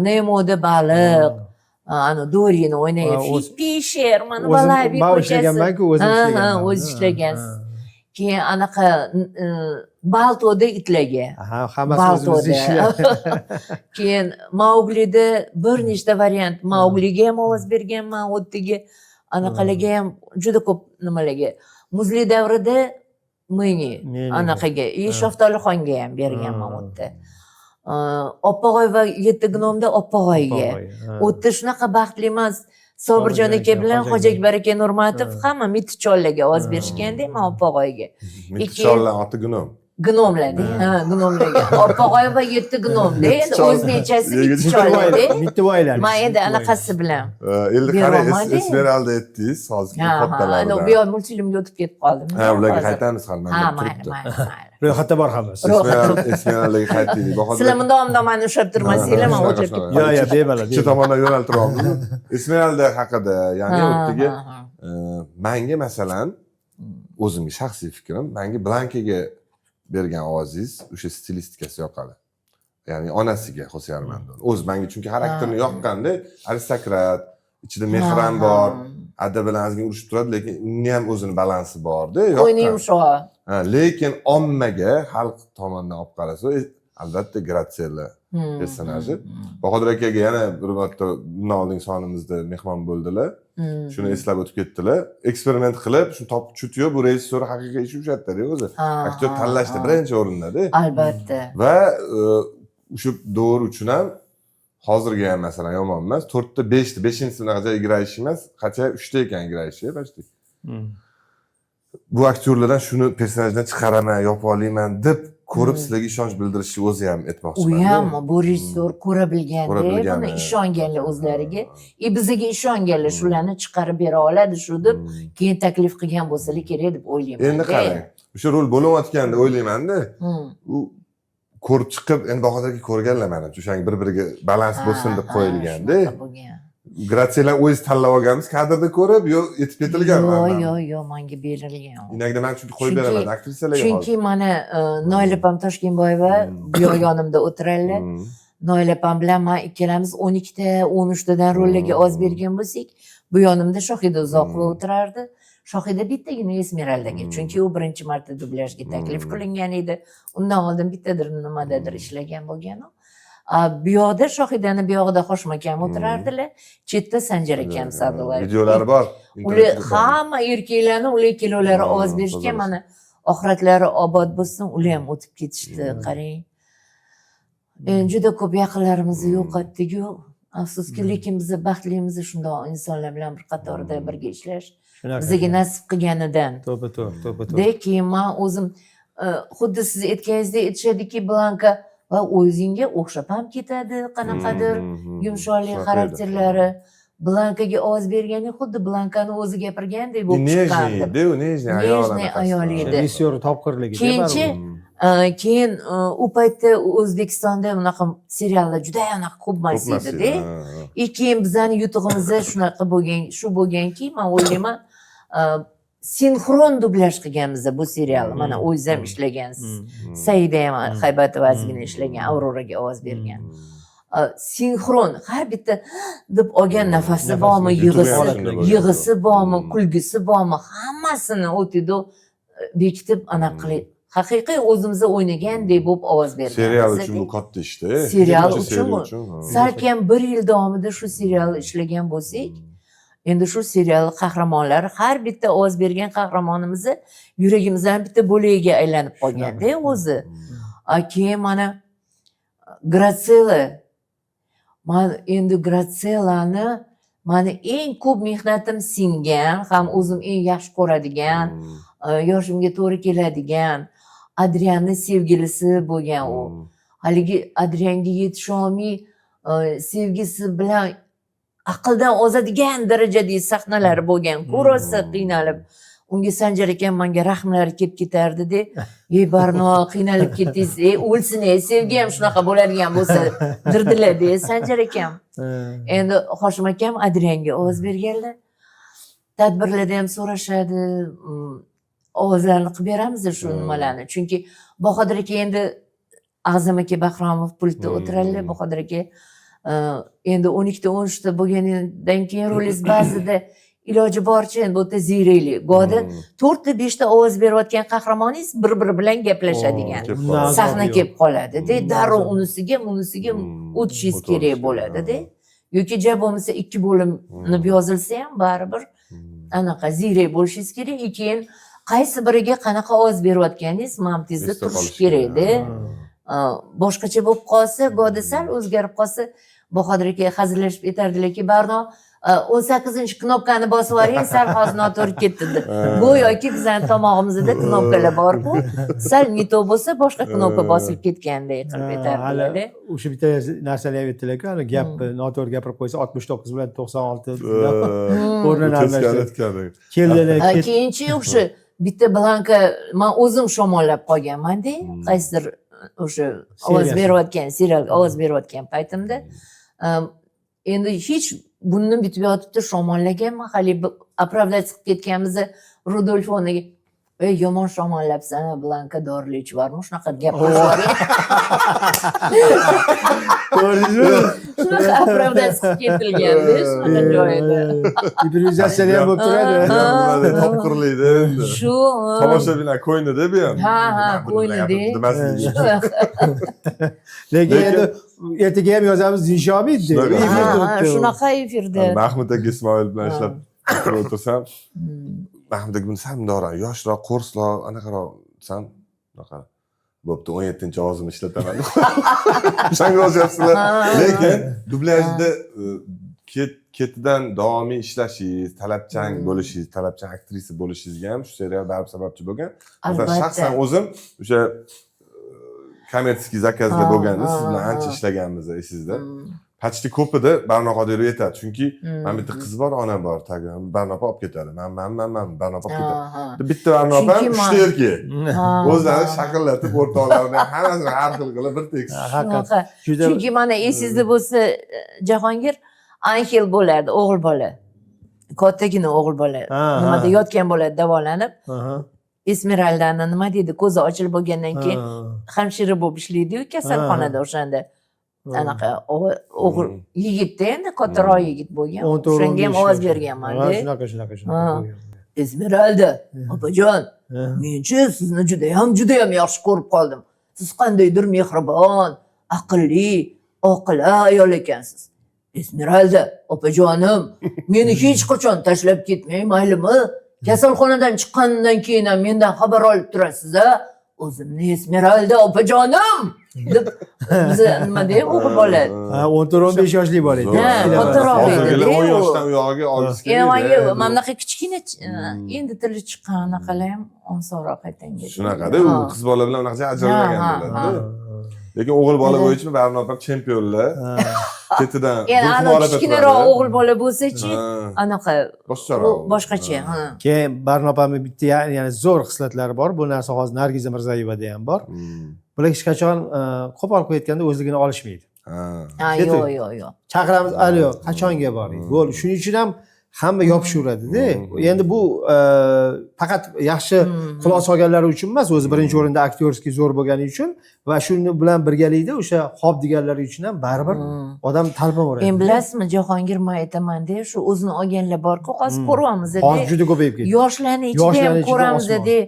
Nemoda baliq, anu Dorini o'ynagan. Fisher, mana O'zim Balabiy man ko'chasi. ishlaganman-ku, o'zim Ha, ishlaganman. o'zi ishlagansiz. Keyin anaqa Baltoda itlarga. Ha, hammasi o'zimizni Baltoda. ishlar. Keyin Mauglida bir nechta variant, Maugliga ham ovoz berganman, u yerdagi anaqalarga ham, juda ko'p nimalarga. Muzli davrida Meni Meni. anaqaga и Shaftolixonga ham berganman u yerda. Oppog'oy va yetti gnomda Oppog'oyga. U yerda shunaqa baxtliman. Sobirjon Sobirjon aka aka, bilan Hoji Hoji Akbar aka Nurmatov Ha. hamma Mitti chollarga ovoz berishganda, man Oppog'oyga. Mitti chollar oti gnom. Gnomlarda, ha, gnomlarga. Oppog'oy va yetti gnomda endi Chol. o'zbekchasi Yigit Mitti chollarda. Mittivoylar. Man endi anaqasi bilan. Endi qarang, Berolmadi. Esmeralda aytdingiz, hozirgi Ha, kattalaridan. bu yoq multfilmga o'tib ketib qoldim. Ha, ularga Hozir. qaytamiz hali, Ha, mana mayli, turibdi. mayli, mayli. Ro'yxatda bor hammasi. Esmeraldaga qaytdik. Bahodir Sizlar bundoq mani ushlab turmasanglar, man shunaqa, o'tirib shunaqa. ketib Yo, yo, bemalol. Ikki tomondan yo'naltiryapmiz. Esmeralda haqida, ya'ni Ha, u yerdagi ha, ha. manga masalan, o'zimga shaxsiy fikrim, manga Blankaga bergan ovozingiz, o'sha stilistikasi yoqadi. Ya'ni onasiga, Xose Armando. O'zi manga chunki xarakterini yoqqanda, aristokrat, ichida mehr ham bor, Ada bilan ozgina urushib turadi, lekin uni ham o'zini balansi borda. Qo'yni Yoqqan. yumshoq. Ha, lekin ommaga, xalq tomonidan olib qarasa, albatta Gratsiella personaji. Bahodir akaga yana bir marta bundan oldingi sonimizda mehmon bo'ldilar. Shuni eslab o'tib ketdilar. Eksperiment qilib, shuni topib chutiyor, bu rejissyor haqiqiy ishi o'sha yerda o'zi. Aktyor tanlashda birinchi o'rindada. Albatta. Va o'sha davr uchun ham, hozirgi ham masalan yomon emas. To'rtta, beshta, beshinchisi unaqa играющий emas, хотя uchta ekan играющий почти. Bu aktyorlardan shuni personajdan chiqaraman, yopa olmayman deb ko'rib sizlarga ishonch bildirishni o'zi ham U aytmoqchiman. ham, bu rejissyor ko'ra bilganda, Ko'ra bilgan, buni ha. ishonganlar o'zlariga и bizaga ishonganlar, shularni chiqarib bera oladi shu deb keyin taklif qilgan bo'lsalar kerak deb o'ylayman. Endi qarang, o'sha rol bo'layotganda o'ylaymanda, u ko'rib chiqib, endi Bahodir aka ko'rganlar manimcha, o'shanga bir biriga balans bo'lsin deb qo'yilganda. Shunaqa bo'lgan. Gratsiyalar o'zingiz tanlab olganmiz kadrda ko'rib, yo yetib ketilgan? Yo'q, yo'q, yo'q, manga berilgan u. Inagda man chunki qo'yib beraman aktrisalarga. Chunki mana Noila opam Toshkenboyeva bu yoq yonimda o'tiradilar. Noila opam bilan man ikkalamiz 12ta, 13tadan rollarga ovoz bergan bo'lsak, bu yonimda Shohida Uzoqova o'tirardi. Shohida bittagina Esmeraldaga, chunki u birinchi marta dublyajga taklif qilingan edi. Undan oldin bittadir nimadadir ishlagan bo'lgan u. A, bu yoqda Shohidani bu yog'ida Hoshim akam o'tirardilar, chetda Sanjar akam Sa'dullayev. Videolari bor. Ular Internetda bor. hamma erkaklarni, ular ikkalovlari ovoz berishgan. To'g'ri. Mana, oxiratlari obod bo'lsin, ular ham o'tib ketishdi, qarang. Endi juda ko'p yaqinlarimizni yo'qotdik-ku, afsuski, lekin biz baxtlimiz shundoq insonlar bilan bir qatorda birga ishlash Shunaqa. bizga nasib qilganidan. To'ppa to'g'ri, to'ppa to'g'ri. De keyin man o'zim xuddi siz aytganingizdek aytishadiki, Blanka va o'zingga o'xshab ham ketadi qanaqadir yumshoqlik, Shunaqa edi. xarakterlari. Blankaga ovoz berganda xuddi Blankani o'zi gapirgandek bo'lib Нежный chiqqandim. edi u, нежный ayol. Нежный Anaqasi. ayol edi. Rejissyor topqirligi. Keyinchi keyin u paytda O'zbekistonda bunaqa seriallar juda anaqa ko'p emas Ko'p emas edi-da. edi, ha, ha. И keyin bizani yutug'imiz shunaqa bo'lgan, shu bo'lganki, man o'ylayman, sinxron dublyaj qilganmiz bu serialni. Mana, o'zingiz ham ishlagansiz. Saida ham, Haybatova ozgina ishlagan, Avroraga ovoz bergan. Sinxron har bitta deb olgan nafasi Nafasi, bormi, yutug'i yig'isi, ham shunda bo'lgan. yig'isi bormi, kulgisi bormi, hammasini o'tidi bekitib, anaqa qilib, haqiqiy o'zimizni o'ynagandek bo'lib ovoz bergan. Serial uchun bu katta ishda. Serial Birinchi uchun seriya ha. Salkam bir yil davomida shu serialni ishlagan bo'lsak, endi shu serial qahramonlari, har bitta ovoz bergan qahramonimizni yuragimizdan bitta bo'lagiga aylanib qolganda o'zi. A keyin mana Gratsela, man endi Gratselani, mani eng ko'p mehnatim singan, ham o'zim eng yaxshi ko'radigan, yoshimga to'g'ri keladigan Adrianni sevgilisi bo'lgan u. Haligi Adrianga yetisholmay, sevgisi bilan aqldan ozadigan darajadagi sahnalari bo'lgan, rosa qiynalib. Unga Sanjar akam, manga rahmlari kelib ketardida: "Ey Barno, qiynalib ketdingiz, ey, o'lsin, ey, sevgi ham shunaqa bo'ladigan bo'lsa", dirdilar-da Sanjar akam. Endi Hoshim akam Adrianga ovoz berganlar. Tadbirlarda ham so'rashadi, ovozlarni qilib beramiz shu nimalarni, chunki Bahodir aka, endi A'zam aka Bahromov pultda o'tiradilar. Bahodir aka endi 12ta, 13ta bo'lganidan keyin rolingiz ba'zida iloji boricha endi bu yerda ziyraklik gohida to'rtta, beshta ovoz berayotgan qahramoningiz bir biri bilan gaplashadigan Kelib Undan qoladi. azobi sahna yo'q. kelib qoladida, darrov Azob. unisiga, bunisiga o'tishingiz O'tish kerak kerak, bo'ladida. Yoki ja bo'lmasa ikki bo'limni yozilsa ham baribir anaqa ziyrak bo'lishingiz kerak. И keyin qaysi biriga qanaqa ovoz berayotganingiz mantingizda Esda turishi qolishi kerakda. kerak. Boshqacha bo'lib qolsa, gohida sal o'zgarib qolsa, Bahodir aka hazillashib aytardilarki: "Barno, 18-knopkani bosib yuboring, sal hozir noto'g'ri ketdi", deb. Go'yoki bizani tomog'imizda knopkalar borku, sal не то bo'lsa, boshqa knopka bosilib ketgandek qilib Hali aytardilar. o'sha bitta narsani ham aytdilarku, hali gapni noto'g'ri gapirib qo'ysa, 69 bilan 96 o'rnini Teskari almashtirib aytgandek. keldilar. Keyinchi o'sha bitta Blanka, man o'zim shamollab qolganmanda, qaysidir o'sha ovoz Seriyasi. berayotgan, serialga ovoz berayotgan paytimda. Endi hech burnim bitib yotibdi, shamollaganman. Haligi оправдать qilib ketganmiz Rudolfoniga: "Ey, yomon shamollabsan, Blanka, dorilar ichib yuborma", shunaqa gap qo'shib, Ko'rdingizmi? shunaqa оправдать qilib ketilganda shunaqa joyida. Improvizatsiyalar ham bo'lib turadi. Ha. Nimadir topqirlikda endi. Shu Tomoshabinlar ko'nglida bu ham. Ha, Nima buni ko'nglida. gapirib demaslik uchun. Lekin Lekin- endi ertaga ham yozamiz deyisholmaydi. Shunaqa. Efir Ha, turibdi. Shunaqa efirda. Mahmud aka Ismoil bilan ishlab o'tirsam, Mahmud aka buni sal mundoqroq, yoshroq, qo'rsroq, anaqaroq desam, unaqa bo'pti, 17-ovozimni ishlataman. O'shanga o'xshayapsizlar. Lekin dublyajda ketidan davomiy ishlashingiz, talabchan bo'lishingiz, talabchan aktrisa bo'lishingizga ham shu serial baribir sababchi bo'lgan. Masalan, shaxsan o'zim o'sha коммерческий заказ lar bo'lganda siz bilan ancha ishlaganmiz, esingizda. Почти ko'pida Barno Qodirov aytadi, chunki mana bitta qiz bor, onam bor, tagi Barno opa olib ketadi. Man man man man Barno opa olib ketadi. Bitta Barno opa Chunki uchta erkak. O'zlari shaqillatib, o'rtoqlarini hammasini har xil qilib bir tekst. Haqiqat. Shunaqa. Juda Chunki mana esingizda bo'lsa, Jahongir, Anxel bo'ladi, o'g'il bola. Kattagina o'g'il bola. Nimada yotgan bo'ladi davolanib. Esmeraldani nima deydi, ko'zi ochilib bo'lgandan keyin hamshira bo'lib ishlaydiyu kasalxonada o'shanda. Anaqa o'g'il yigitda, endi kattaroq yigit bo'lgan. 14, O'shanga ham 15 ovoz yosh. berganman. Ha, shunaqa, shunaqa, shunaqa Ha. bo'lgan. Esmeralda opajon, menchi sizni judayam judayam yaxshi ko'rib qoldim. Siz qandaydir mehribon, aqlli, oqila ayol ekansiz. Esmeralda opajonim, meni hech qachon tashlab ketmang, maylimi? Kasalxonadan chiqqanimdan keyin ham mendan xabar olib turasiz a o'zimni Esmeralda opajonim deb, biza nima deydi, o'g'il bola. Ha, 14-15 yoshli bola edi. Ha, kattaroq edi. Hozirgilar 10 u. Yoshdan u yog'iga olgisi Endi manga kelmaydi. Mana bunaqa kichkina endi tili chiqqan anaqalar ham osonroq aytanga. Shunaqada u qiz bola bilan unaqa ajralmagan Ha. bo'ladi. Lekin o'g'il bola bo'yicha Barno opam chempionlar. Ketidan Endi Zulxumor anavi opa kichkinaroq turadi. O'g'il bola bo'lsachi, anaqa Boshqacharoq. U boshqacha, ha. Keyin Barno opamni bitta ya'ni zo'r xislatlari bor. Bu narsa hozir Nargiza Mirzayevada ham bor. Bular hech qachon qo'pol qilib aytganda o'zligini olishmaydi. Ha, Ketib. Yo'q, yo'q, yo'q. Chaqiramiz, alo, qachonga boring? Bo'ldi. Shuning uchun ham hamma yopishaveradida. Endi bu faqat yaxshi xulosa olganlari uchun emas, o'zi birinchi o'rinda актёрский zo'r bo'lgani uchun va shuni bilan birgalikda o'sha hop deganlari uchun ham baribir odam talpinaveradi. Endi bilasizmi, Jahongir, man aytamanda, shu o'zini olganlar borku, hozir ko'ryapmiz. Hozir juda ko'payib ketdi. Yoshlarni ichida ham Yoshlarni ichida ko'ramiz. osmon. De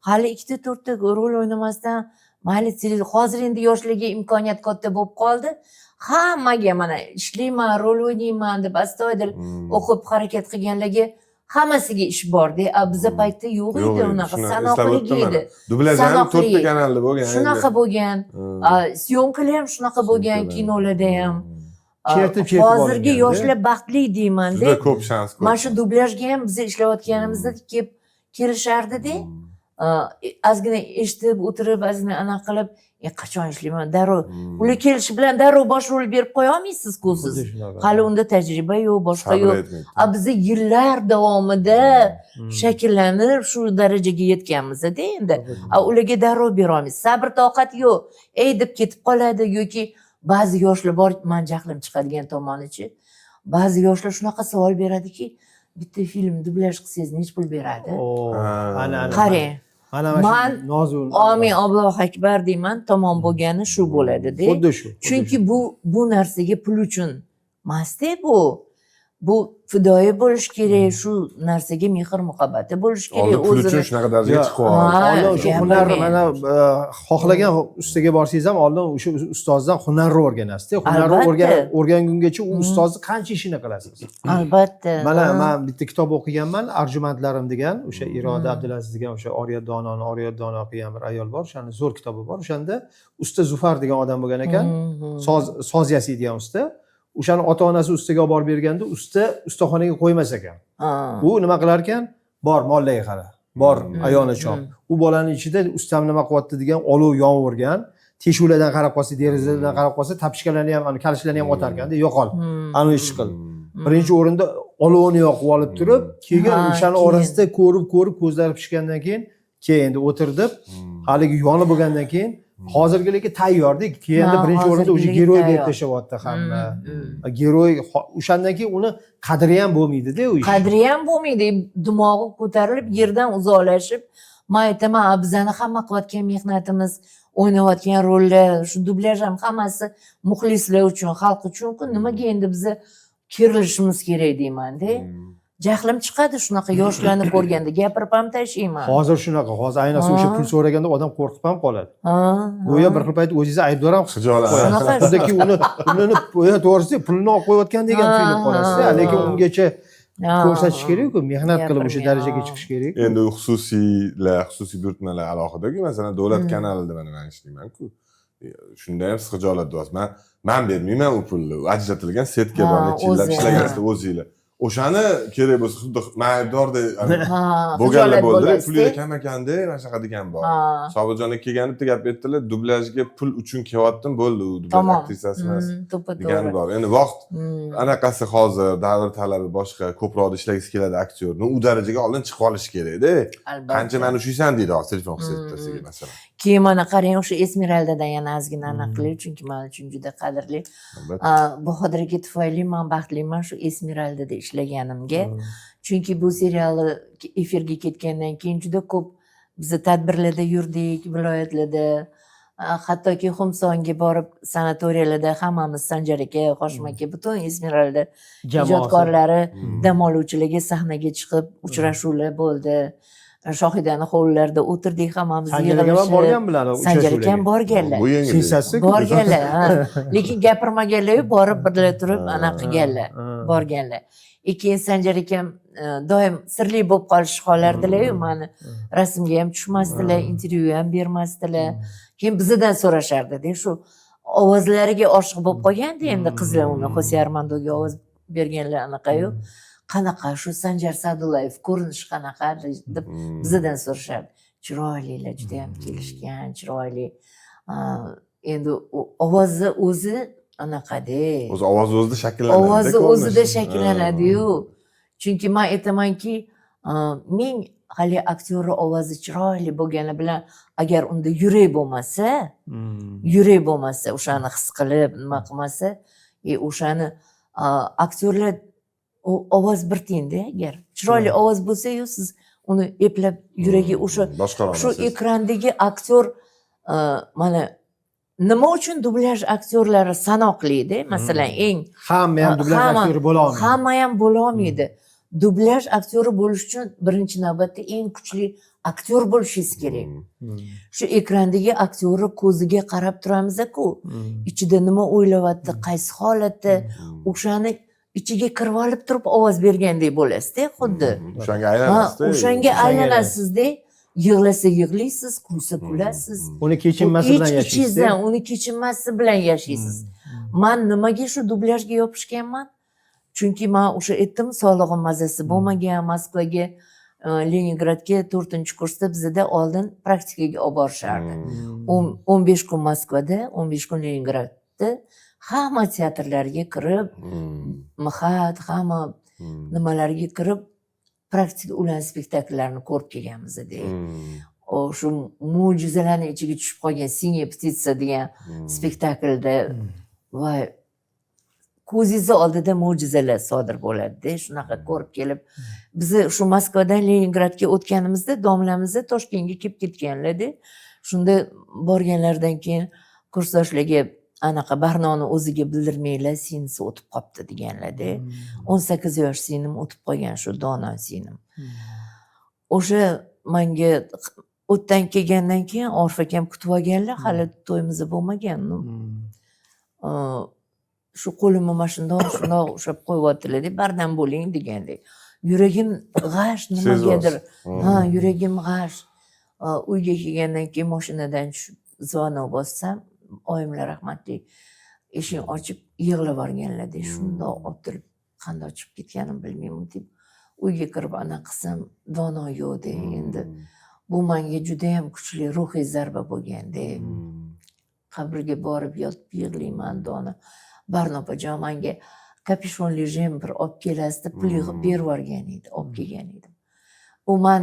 hali ikkita to'rtta rol o'ynamasdan, mayli, hozir endi yoshlarga imkoniyat katta bo'lib qoldi hammaga. Mana ishlayman, rol o'ynayman deb astoydil o'qib harakat qilganlarga hammasiga ish borda. A biza paytda yo'q Yo'q edi edi, unaqa, shuni eslab sanoqli o'tdim edi. mana. Dublyaj ham Sanoqli. to'rtta kanalda bo'lgan. Shunaqa bo'lgan. A, съёмка lar ham shunaqa bo'lgan, Съёмка lar. Kinolarda ham. A, Chertib chertib hozirgi olinganda. Yoshlar baxtli deymanda. Juda ko'p shans ko'p. Mana shu dublyajga ham biz ishlayotganimizda kelib kelishardida, ozgina eshitib o'tirib, ozgina anaqa qilib, qachon ishlayman, darrov ular kelishi bilan darrov bosh rol berib qo'ya olmaysiz-ku siz. Xuddi shunaqa. Hali unda tajriba yo'q, boshqa Sabr yo'q. yetmaydi. A biza yillar davomida shakllanib shu darajaga yetganmiz-da endi. A ularga darrov bera olmaysiz, sabr toqat yo'q, ey deb ketib qoladi. Yoki ba'zi yoshlar bor, man jahlim chiqadigan tomonichi, ba'zi yoshlar shunaqa savol beradiki, bitta film dublyaj qilsangiz nechi pul beradi? Oo, ana, ana. Qarang, Mana man shu nozu. Omin, Allohu akbar deyman, tamom bo'lgani shu bo'ladida. Xuddi shu. Xuddi Chunki shu. bu narsaga pul uchun emasda, bu fidoyi bo'lish kerak, shu narsaga mehr muhabbati bo'lishi kerak. Oldin pul uchun O'zini shunaqa darajaga Yo, chiqib oldi. Ha, Oldin o'sha gapirmang. hunarni mana xohlagan ustaga borsangiz ham oldin o'sha ustozdan hunarni o'rganasizda. Hunarni Albatta. O'rgangungacha u ustozni qancha ishini qilasiz. Albatta. Mana man bitta kitob o'qiganman, Arjumandlarim degan, o'sha Iroda Abdulaziz degan o'sha Oriyat Dononi Oriyat Dono qilgan bir ayol bor, o'shani zo'r kitobi bor. O'shanda usta Zufar degan odam bo'lgan ekan. Soz yasaydigan usta. O'shani ota onasi ustaga olib borib berganda usta ustaxonaga qo'ymas ekan. U nima qilar ekan? Bor, mollaga qara. Bor, ayolni chop. U bolani ichida ustam nima qilyapti degan olov yonavergan. Teshuvlardan qarab qolsa, derazadan qarab qolsa, tapishkalarni ham, ani kalishlarni ham otar ekanda, yo'qol. Ani ish qil. Birinchi o'rinda olovni yoqib olib turib, keyin o'shani Keyin. Orasida ko'rib, ko'rib ko'zlari pishgandan keyin, keyin endi o'tirib, haligi yonib bo'lgandan keyin hozirgiligi tayyorda, keyin endi birinchi o'rinda o'sha hozirgiligi герой berib tayyor. tashlayapti hamma. Герой o'shandan keyin uni qadri ham bo'lmaydida u ish. Qadri ham bo'lmaydi, dimog'i ko'tarilib, yerdan uzoqlashib. Man aytaman, a bizani hamma qilayotgan mehnatimiz, o'ynayotgan rollar, shu dublyaj ham, hammasi muxlislar uchun, xalq uchun-ku. Nimaga endi biza kerilishimiz kerak deymanda. Jahlim chiqadi shunaqa yoshlarni ko'rganda, gapirib ham tashlayman. Hozir shunaqa, hozir ayniqsa o'sha pul so'raganda odam qo'rqib ham qoladi. Go'yo bir xil payt o'zingizni aybdor ham his Xijolat. qo'yasiz. Shunaqa. Xuddiki uni to'g'risi pulini olib qo'yayotgan degan tuyulib qolasiz, lekin ungacha ko'rsatish kerak-ku, mehnat qilib o'sha Gapirmang, darajaga chiqish kerak. Endi u xususiylar, xususiy buyurtmalar alohida-ku, masalan, davlat kanalida mana man ishlayman-ku. Shunda ham siz xijolat deyapsiz. Man bermayman u pulni. U ajratilgan сетка bor, necha yillab o'zi, ishlagansizlar o'zinglar. O'shani kerak bo'lsa xuddi man aybdordek Ha, bo'lganlar xijolat bo'ldi. bo'lasiz-da. Pulinglar kam ekanda, mana shunaqa degan bor. Sobirjon aka kelganda bitta gap aytdilar, dublyajga pul uchun kelyaptim, bo'ldi, u dublyaj aktrisasi emas To'ppa degani to'g'ri. bor. Endi vaqt anaqasi, hozir davr talabi boshqa, ko'proq ishlagisi keladi aktyor. U darajaga oldin chiqib olish kerakda. Albatta. Qancha mani ushlaysan deydi hozir telefon qilsa bittasiga masalan. Keyin mana qarang, o'sha Esmeraldadan yana ozgina anaqa qilay, chunki man uchun juda qadrli. Albatta. Bahodir aka tufayli man baxtliman shu Esmeraldada ishlaganimga. Chunki bu serialni efirga ketgandan keyin juda ko'p biza tadbirlarda yurdik, viloyatlarda. Hattoki Xumsonga borib sanatoriyalarda hammamiz, Sanjar aka, Hoshim aka, butun Esmeralda Jamoasi. ijodkorlari, dam oluvchilarga sahnaga chiqib uchrashuvlar bo'ldi. Shohidani hovlilarida o'tirdik hammamiz Sanjar akam ham yig'ilishib. borgan bular Sanjar akam borganlar. Bu yangilik. Sensasi. Borganlar, ha. Lekin gapirmaganlar, borib birga turib anaqa qilganlar, borganlar. И keyin Sanjar akam doim sirli bo'lib qolishni xohlardilar-yu, mani rasmga ham tushmasdilar, intervyu ham bermasdilar. Keyin bizadan so'rashardida, shu ovozlariga oshiq bo'lib qolganda endi qizlar, uni Xose Armandoga ovoz berganlar anaqayu, qanaqa shu Sanjar Sa'dullayev, ko'rinishi qanaqa deb bizadan so'rashardi. Chiroylilar, judayam kelishgan, chiroyli. Endi u ovozi o'zi anaqada. O'zi ovozi o'zida shakllanadi. Ovozi o'zida shakllanadiyu. Chunki man aytamanki, ming haligi aktyorni ovozi chiroyli bo'lgani bilan, agar unda yurak bo'lmasa, yurak bo'lmasa, o'shani his qilib nima qilmasa, и o'shani aktyorlar, u ovoz bir tiyinda, agar chiroyli ovoz bo'lsayu, siz uni eplab yuragi o'sha boshqara shu olasiz. Ekrandagi aktyor, mana nima uchun dublyaj aktyorlari sanoqlida, masalan, eng Hamma ham dublyaj aktyori bo'la olmaydi. Hamma ham bo'lolmaydi. Dublyaj aktyori bo'lish uchun birinchi navbatda eng kuchli aktyor bo'lishingiz kerak. Shu ekrandagi aktyorni ko'ziga qarab turamiz-ku, ichida nima o'ylayapti, qaysi holatda, o'shani ichiga kirib olib turib ovoz bergandek bo'lasizda xuddi. O'shanga Ha, aylanasizda. o'shanga O'shanga aylanasizda, yig'lasa yig'laysiz, kulsa kulasiz. Uni kechinmasi Ich bilan yashaysiz. Ichingizdan uni kechinmasi bilan yashaysiz. Man nimaga shu dublyajga yopishganman? Chunki man o'sha aytdim, sog'lig'im mazasi bo'lmagan. Moskvaga, Leningradga to'rtinchi kursda bizada oldin praktikaga olib borishardi. 15 kun Moskvada, 15 kun Leningradda hamma teatrlarga kirib, МХАТ, hamma nimalarga kirib, praktika, ularni spektakllarini ko'rib kelganmiz. Shu mo'jizalarni ichiga tushib qolgan "Синяя птица" degan spektaklda, voy, ko'zingizni oldida mo'jizalar sodir bo'ladida. Shunaqa ko'rib kelib, bizni shu Moskvadan Leningradga o'tganimizda domlamiz Toshkentga kelib ketganlarda, shunda borganlaridan keyin kursdoshlarga anaqa, Barnoni o'ziga bildirmanglar, singlisi o'tib qolibdi deganlarda. 18 yosh singlim o'tib qolgan, shu dono singlim. O'sha manga o'tdan kelgandan keyin Orif akam kutib olganlar, hali to'yimiz bo'lmagan. Shu qo'limni mana shundoq shundoq ushlab qo'yyaptilarda, bardam bo'ling degandek. Yuragim g'ash nimagadir. Ha, yuragim g'ash. Uyga kelgandan keyin moshinadan tushib звонок bossam, oyimlar rahmatli eshikni ochib yig'lab yuborganlarda, shundoq olib turib, qandoq chiqib ketganimni bilmayman deb uyga kirib anaqa qilsam, dono yo'qda. Endi bu manga judayam kuchli ruhiy zarba bo'lganda. Qabrga borib yotib yig'layman, dono, Barno opajon, manga kapishonli jemper olib kelasiz deb pul yig'ib berib yuborgan edi, olib kelgan edim. U man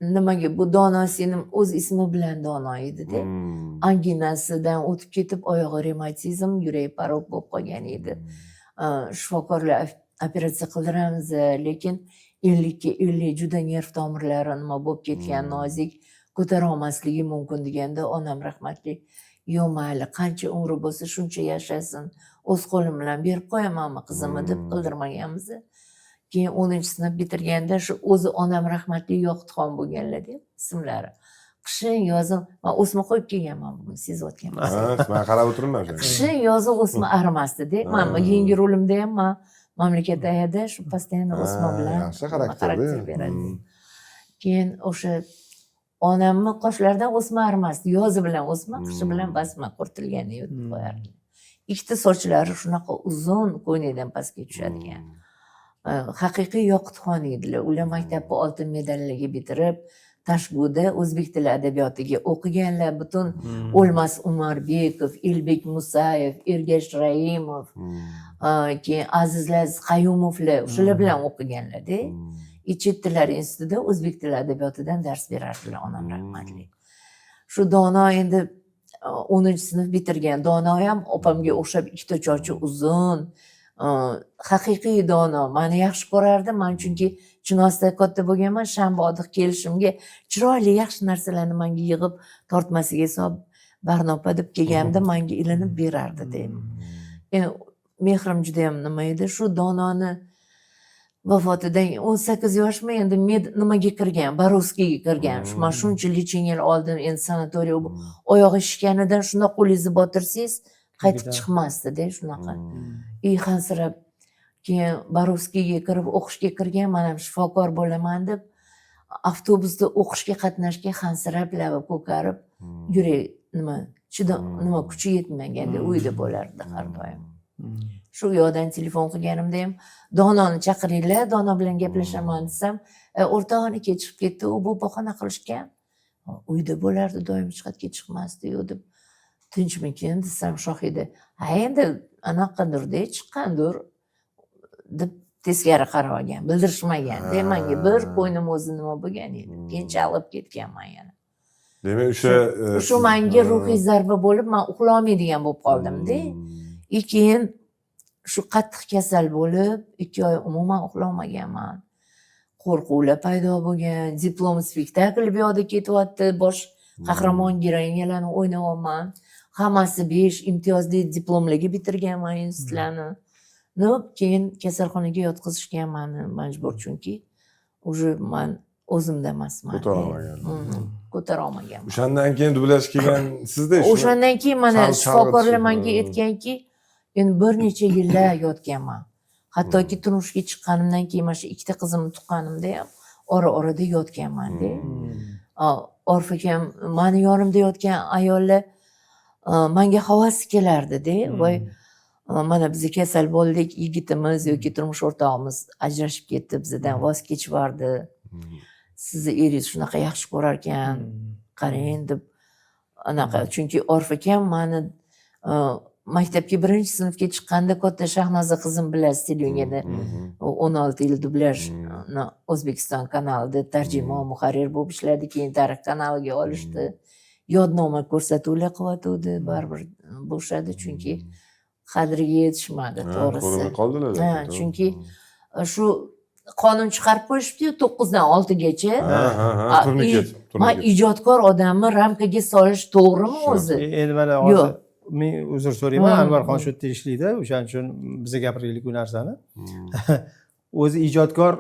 nimaga, bu dono singlim o'z ismi bilan dono edida. Anginasidan o'tib ketib, oyog'i revmatizm, yuragi порок bo'lib qolgan edi. Shifokorlar operatsiya qildiramiz, lekin 50ga 50, juda nerv tomirlari nima bo'lib ketgan, nozik, ko'tara olmasligi mumkin deganda, onam rahmatli: "Yo'q, mayli, qancha umri bo'lsa shuncha yashasin, o'z qo'lim bilan berib qo'yamanmi qizimni" deb qildirmaganmiz. Keyin 10-sinf bitirganda shu o'zi onam rahmatli Yoqutxon bo'lganlarda ismlari. Qishin yozin man o'sma qo'yib kelganman bugun, sezayotgan. Ha, man qarab o'tiribman o'shanga. Qishin yozin o'sma arimasdida. Man yangi rolimda ham man mamlakat ayada shu постоянно o'sma bilan Yaxshi xarakterda. Xarakter beradi. Keyin o'sha onamni qoshlaridan o'sma arimasdi, yozi bilan o'sma, qishi bilan basma quritilgan yutib qo'yardi. Ikkita sochlari shunaqa uzun, ko'ynagidan pastga tushadigan. Haqiqiy Yoqutxon edilar ular. Maktabni oltin medallarga bitirib, Tashguda o'zbek tili adabiyotiga o'qiganlar. Butun O'lmas Umarbekov, Elbek Musayev, Ergash Raimov, keyin Azizlaziz Qayumovlar, shular bilan o'qiganlarda. И chet tillar institutida o'zbek tili adabiyotidan dars berardilar onam rahmatli. Shu dono endi 10-sinf bitirgan dono ham opamga o'xshab ikkita chochi uzun, haqiqiy dono. Mani yaxshi ko'rardi man, chunki Chinosda katta bo'lganman. Shanba odih kelishimga chiroyli, yaxshi narsalarni manga yig'ib, tortmasiga solib Barno opa deb kelganimda manga ilinib berardi deyman. Endi mehrim judayam nima edi, shu Dononi vafotidan 18 yoshmi endi, med nimaga kirgan, Borovskiyga kirgan. Shu man shuncha лечение oldim endi, sanatoriy, oyog'i shishganidan shundoq qo'lingizni botirsangiz qaytib chiqmasdida, shunaqa. И hansirab keyin Borovskiyga kirib, o'qishga kirgan, man ham shifokor bo'laman deb avtobusda o'qishga qatnashga hansirab, labi ko'karib, yurak nima chida nima kuchi yetmaganda uyda bo'lardi har doim. Shu yoqdan telefon qilganimda ham, "Dononi chaqiringlar, Dono bilan gaplashaman" desam, "O'rtog'inikiga chiqib ketdi u, bu bahona qilishgan, uyda bo'lardi doim, hech qayerga chiqmasdi yo'q" deb. "Tinchmikin?" desam, Shohida, "Ha, endi anaqadirda, chiqqandir" deb teskari qarab olgan, bildirishmaganda manga. Bir ko'nglim o'zi nima bo'lgan edi, keyin chalg'ib ketganman yana. Demak, o'sha Shu manga ruhiy zarba bo'lib, man uxlolmaydigan bo'lib qoldimda. И keyin shu qattiq kasal bo'lib, 2 oy umuman uxlolmaganman, qo'rquvlar paydo bo'lgan. Diplom spektakl bu yoqda ketyapti, bosh qahramon, geroinyalarni o'ynayapman, hammasi 5 imtiyozli diplomlarga bitirganman institutlarni. Но keyin kasalxonaga yotqizishgan mani majbur, chunki уже man o'zimda emasman. Ko'tara olmagan. Ko'tara olmaganman. O'shandan keyin dublyaj kelgan sizda. O'shandan keyin mana shifokorlar manga aytganki, endi bir necha yillar yotganman, hattoki turmushga chiqqanimdan keyin, mana shu ikkita qizimni tuqqanimda ham ora orada yotganmanda. Orif akam, mani yonimda yotgan ayollar manga havasi kelardida, voy, mana biz kasal bo'ldik, yigitimiz yoki turmush o'rtog'imiz ajrashib ketdi, bizdan voz kechib yubordi, sizni eringiz shunaqa yaxshi ko'rarkan, qarang deb anaqa. Chunki Orif akam mani maktabga birinchi sinfga chiqqanda, katta Shahnoza qizim, bilasiz, televideniyada u 16 yil dublyaj O'zbekiston kanalida tarjimon, muharrir bo'lib ishladi, keyin Tarix kanaliga olishdi, yodnoma ko'rsatuvlar qilyotgandi, baribir bo'shadi, chunki qadriga yetishmadi, to'g'risi. Ko'rinmay qoldilar. Ha, chunki shu qonun chiqarib qo'yishibdiyu, 9dan 6gacha. Ha ha ha Turniket. Man ijodkor odamni ramkaga solish to'g'rimi o'zi? Endi mana Yo'q. hozir men uzr so'rayman, Anvarxon shu yerda ishlaydi, o'shaning uchun biza gapiraylik u narsani. O'zi ijodkor,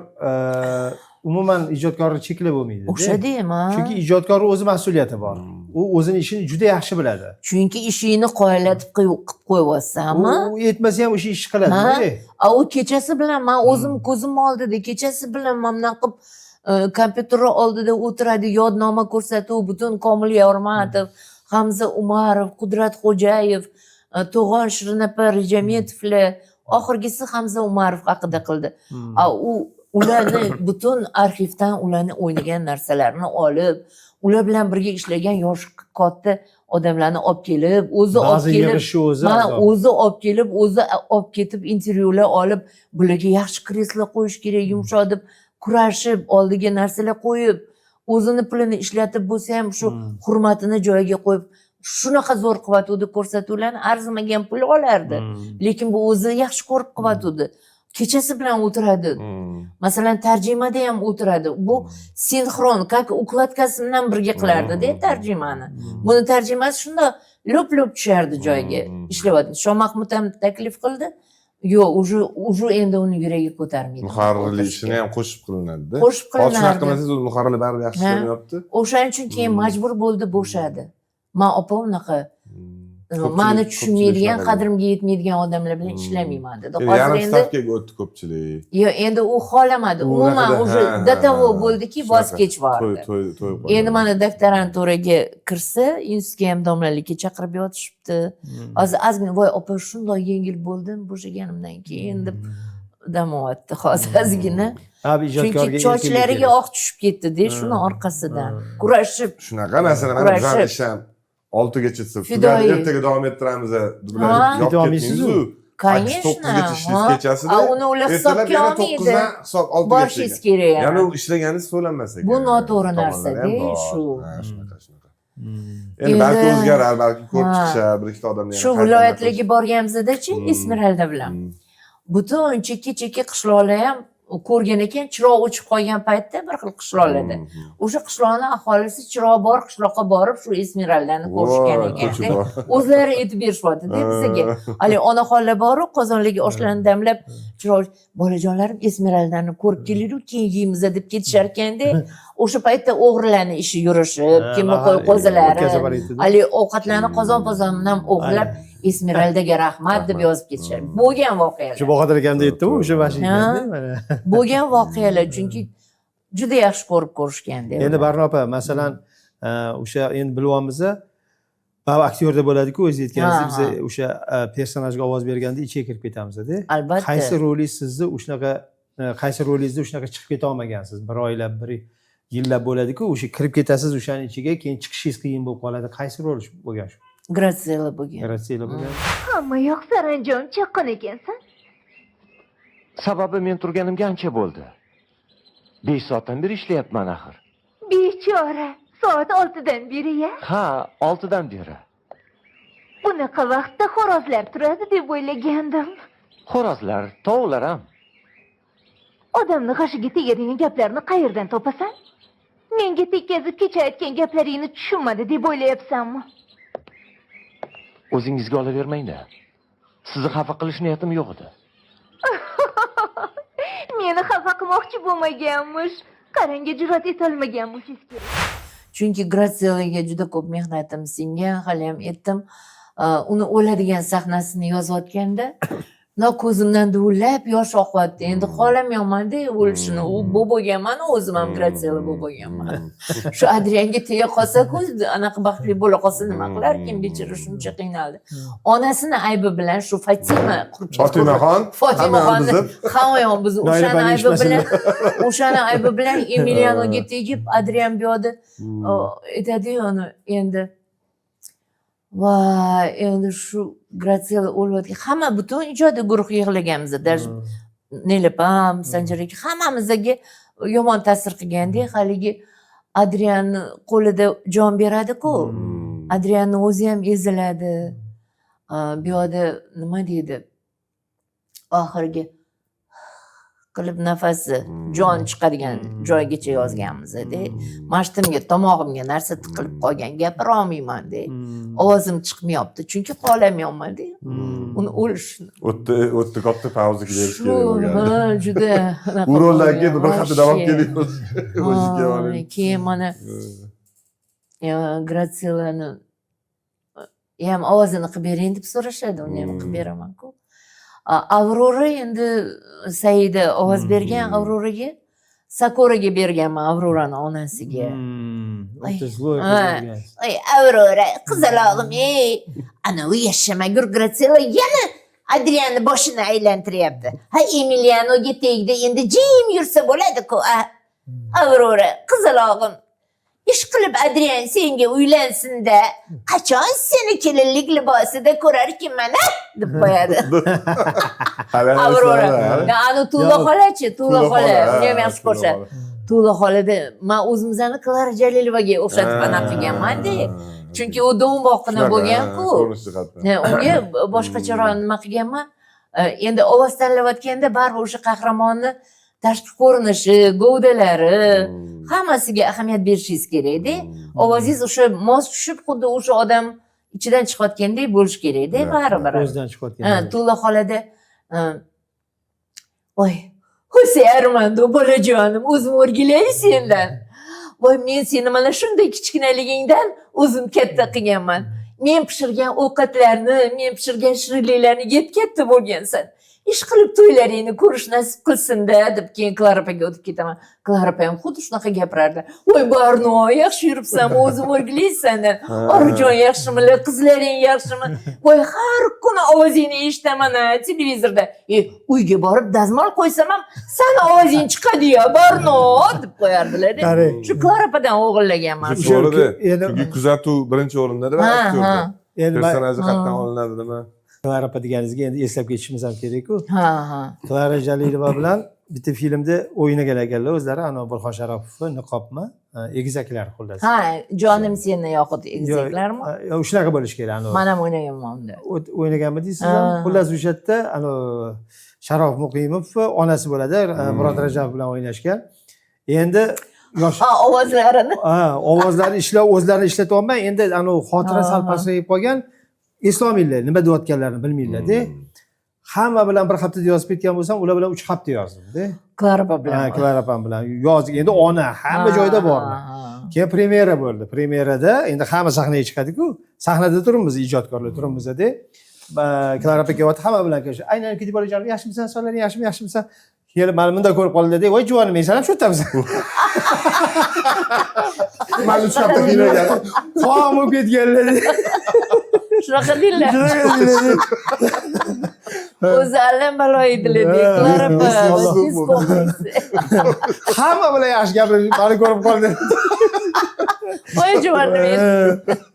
umuman ijodkorni cheklab bo'lmaydi. O'sha deyman. Chunki ijodkorni o'zi mas'uliyati bor, u o'zini ishini juda yaxshi biladi. Chunki ishingni qoyillatib qilib qo'yyapsanmi. U aytmasa ham o'sha ishni qiladi. Ha? A u kechasi bilan, man o'zim ko'zim oldida kechasi bilan mana bunaqa qilib kompyuterni oldida o'tiradi, yodnoma ko'rsatuv, butun Komil Yormatov, Hamza Umarov, Qudrat Xo'jayev, To'g'on, Shirinapa Rejametovlar, oxirgisi Hamza Umarov haqida qildi. A u ularni butun arxivdan ularni o'ynagan narsalarini olib, ular bilan birga ishlagan yoshi katta odamlarni olib kelib, o'zi olib Ba'zi kelib, yig'ishi o'zi man azob. o'zi olib kelib, o'zi olib ketib, intervyular olib, bularga yaxshi kreslo qo'yish kerak, yumshoq deb kurashib, oldiga narsalar qo'yib, o'zini pulini ishlatib bo'lsa ham, shu hurmatini joyiga qo'yib, shunaqa zo'r qilyotgandi ko'rsatuvlarni, arzimagan pul olardi, lekin bu o'zi yaxshi ko'rib qilyotgandi, kechasi bilan o'tiradi. Masalan, tarjimada ham o'tiradi, bu sinxron, как укладка si bilan birga qilardida tarjimani. Buni tarjimasi shundoq lo'p lo'p tushardi joyiga. Ishlayotdi. Shomahmud ham taklif qildi, yo'q, уже endi uni yuragi ko'tarmaydi Muharrirlik o'tirishga. ishini ham qo'shib qilinadida. Qo'shib Hozir shunaqa qilinardi. qilmasangiz, o'zi muharrirlar baribir yaxshi ishlamayapti. O'shaning uchun keyin majbur bo'ldi, bo'shadi. Man opa unaqa mani Ko'pchilik tushunmaydigan, shunaqa. qadrimga yetmaydigan odamlar bilan ishlamayman dedi. Endi Hozir yarim endi stavkaga o'tdi ko'pchilik. Yo'q, endi u xohlamadi U umuman, unaqada, уже до того bo'ldiki, voz Shunaqa. kechib To'y yubordi. to'y to'y qo'ydi. Endi mana doktoranturaga kirsa, institutga ham domlalikka chaqirib yotishibdi. Hozir ozgina, "Voy opa, shundoq yengil bo'ldim bo'shaganimdan keyin" deb dam olyapti hozir ozgina. Ha, bu Chunki ijodkorga erkinlik sochlariga kerak. oq tushib ketdi-da shuni orqasidan kurashib. Shunaqa, masalan, mana bizani Kurashib. ish ham 6gacha desa, Fidoyi. tugadi, ertaga davom ettiramiz, dublyaj Ha. yopib Ketolmaysiz-u. ketmaymiz-u. Конечно. 8-9gacha ishlaysiz kechasida. A uni ular Ertalab hisobga yana olmaydi. 9dan hisob 6gacha. Borishingiz kerak Ya'ni yana. u ishlaganingiz to'lanmas ekan. Bu noto'g'ri Tomonlari narsa-da, ham bor. shu. Ha, shunaqa, shunaqa. Endi balki o'zgarar, balki ko'rib chiqishar, bir ikkita odamni yana Shu qaytadan viloyatlarga borganimizdachi, Esmeralda bilan butun chekka chekka qishloqlar ham Ko'rgan ekan, chiroq o'chib qolgan paytda bir xil qishloqlarda. O'sha qishloqni aholisi chiroq bor qishloqqa borib, shu Esmeraldani ko'rishgan ekanda. O'zlari aytib berishyapti-da bizga. Haligi onaxonlar boru, qozonlarga oshlarni damlab, chiroq, bolajonlarim, Esmeraldani ko'rib kelinglar, keyin yeymiz deb ketishar ekanda. O'sha paytda o'g'rilarni ishi yurishib, kimni qo'y qo'zilari, O'tkazib yuboradi. Haligi ovqatlarni qozon qozondan o'g'irlab, Esmeraldaga rahmat deb yozib ketishadi. Bo'lgan voqealar. Shu Bahodir akamda aytdimu, o'sha mana shu Ha. ekanda, mana. Bo'lgan voqealar, chunki juda yaxshi ko'rib ko'rishganda. Endi Barno opa, masalan, o'sha endi bilyapmiz, baribir aktyorda bo'ladiku, o'zingiz aytganingizdek, biz o'sha personajga ovoz berganda ichiga kirib ketamizda. Albatta. Qaysi rolingiz sizni shunaqa, qaysi rolingizda shunaqa chiqib keta olmagansiz, bir oylab, bir yillab bo'ladiku, o'sha kirib ketasiz o'shani ichiga, keyin chiqishingiz qiyin bo'lib qoladi? Qaysi rol bo'lgan shu? Gratsiela bo'lgan. Gratsiela bo'lgan. Hamma yoq saranjom, chaqqon ekansan. Sababi men turganimga ancha bo'ldi. 5 soatdan beri ishlayapman axir. Bechora, soat 6dan beri ya? Ha, 6dan beri. Bunaqa vaqtda xo'rozlar turadi deb o'ylagandim. Xo'rozlar, tovuqlar ham. Odamni g'ashiga tegadigan gaplarni qayerdan topasan? Menga tekkazib kecha aytgan gaplaringni tushunmadi deb o'ylayapsanmi? O'zingizga olavermang-da. Sizni xafa qilish niyatim yo'q edi. Meni xafa qilmoqchi bo'lmaganmish. Qarangga jur'at etolmagan bo'lishingiz kerak. Chunki Gratsielaga juda ko'p mehnatim singan, haliyam aytdim. Uni o'ladigan sahnasini yozayotganda no ko'zimdan duvillab yosh oqyapti. Endi xohlamayapmanda o'lishini. U bo'lganman, o'zim ham Gratsiela bo'lib bo'lganman. Shu Adrianga tega qolsa-ku, anaqa baxtli bo'la qolsa nima qilarkin bechora, shuncha qiynaldi. Onasini aybi bilan shu Fatima qurib Fotimaxon. Fotimaxonni Hamma hamma yoq buzib, Noila o'shani opaning aybi ishmasini. bilan, o'shani aybi bilan Emilianoga tegib, Adrian bu yoqda aytadiyu uni endi, voy, endi shu Gratsiela o'lyapti, hamma, butun ijodiy guruh yig'laganmiz, даже Nelipam, Sanjar aka, hammamizga yomon ta'sir qilganda. Haligi Adrianni qo'lida jon beradiku, Adrianni o'zi ham eziladi. Bu yoqda nima deydi, oxirgi qilib nafasi, jon chiqadigan joygacha yozganmiz-da. Mashtimga, tomog'imga narsa tiqilib qolgan, gapirolmayman-da, ovozim chiqmayapti, chunki xohlamayapman-da uni o'lishini. O'tdi, o'tdi, katta pauza berish Shu kerak bo'lgan. Ha, juda anaqa U roldan keyin bir bo'lgan, hafta davom вообще. kelaymiz. Ha, keyin mana Gratsielani ham ovozini qilib bering deb so'rashadi, uni ham qilib beraman-ku. Avrora endi Saida ovoz bergan Avroraga, Sakoraga berganman, Avrorani onasiga. Ay. O'ta злой. Ha. Ey Avrora, qizalog'im, ey, anavi yashamagur Gratsiela yana Adrianni boshini aylantiryapti. Ha, Emilianoga tegdi, endi jim yursa bo'ladi-ku. A, Avrora, qizalog'im, ish qilib Adrian senga uylansin-da, qachon seni kelinlik libosida ko'rarkinman, a, deb qo'yadi Avrora. Ya, anu Tula Yo'q. xolachi, Tula xola, uni ham yaxshi ko'rishadi. Tula xolada man o'zimizni Klara Jalilovaga o'xshatib anaqa qilganman-da. Chunki u do'mboqqina bo'lgan-ku. Ko'rinish jihatdan. Ha, unga boshqacharoq nima qilganman. Endi ovoz tanlayotganda baribir o'sha qahramonni tashqi ko'rinishi, govdalari, hammasiga ahamiyat berishingiz kerakda. Ovozingiz o'sha mos tushib, xuddi o'sha odam ichidan chiqayotgandek bo'lishi kerakda baribir. O'zidan chiqayotgan. Ha, Tula xolada voy, Xose Armando, bolajonim, o'zim o'rgilay sendan, voy, men seni mana shunday kichkinaligingdan o'zim katta qilganman, men pishirgan ovqatlarni, men pishirgan shirinliklarni yeb katta bo'lgansan, ish qilib to'ylaringni ko'rish nasib qilsin-da, deb keyin Klara opaga o'tib ketaman. Klara opa ham xuddi shunaqa gapirardi: voy Barno, yaxshi yuribsanmi, o'zim o'rgilay sendan, Orujon yaxshimilar, qizlaring yaxshimi, voy, har kuni ovozingni eshitaman a televizorda, e, uyga borib dazmol qo'ysam ham sani ovozing chiqadi ya Barno, deb qo'yardilar. Qarang. Shu Klara opadan o'g'irlaganman. Shu to'g'rida. Endi Chunki kuzatuv birinchi o'rinda va aktyorda. Endi Personaji qayerdan olinadi nima? Klara opa deganingizga endi eslab ketishimiz ham kerakku. Ha ha Klara Jalilova bilan bitta filmda o'ynagan ekanlar o'zlari, anavi Burxon Sharopovni niqobmi, egizaklar xullas. Ha, jonim seni yoxud egizaklarmi? Yo'q, shunaqa bo'lishi kerak anavi. Man ham o'ynaganman unda. O'ynaganmidingiz siz ham? Ha. Xullas, o'sha yerda anavi Sharof Muqimov onasi bo'ladi, Murod Rajabov bilan o'ynashgan. Endi yosh Ha, ovozlarini. Ha, ovozlari ishlab, o'zlarini ishlatyapman. Endi anavi xotira sal pasayib qolgan, eslolmaydilar, nima deyotganlarini bilmaydilarda. Hamma bilan bir haftada yozib ketgan bo'lsam, ular bilan 3 hafta yozdimda. Klara opa bilan. Ha, Klara opam bilan yozdik. Endi ona hamma joyda bormi. Keyin premyera bo'ldi. Premyerada endi hamma sahnaga chiqadiku, sahnada turibmiz, ijodkorlar turibmizda. Klara opa kelyapti, hamma bilan ko'rishadi. Aynan ketib, "Bolajonim, yaxshimisan, solaring yaxshimi, yaxshimisan?" Kelib mani bunday ko'rib qoldida, "Voy juvonim, men san ham shu yerdamisan?" Man 3 hafta qiynagan. Qon bo'lib ketganlar. Shunaqa deydilar. O'zi allambalo edilar. Klara opa. Alloh. Tez kompleks. Hamma bilan yaxshi gapirib, mani ko'rib qoldi. Voy juvonim.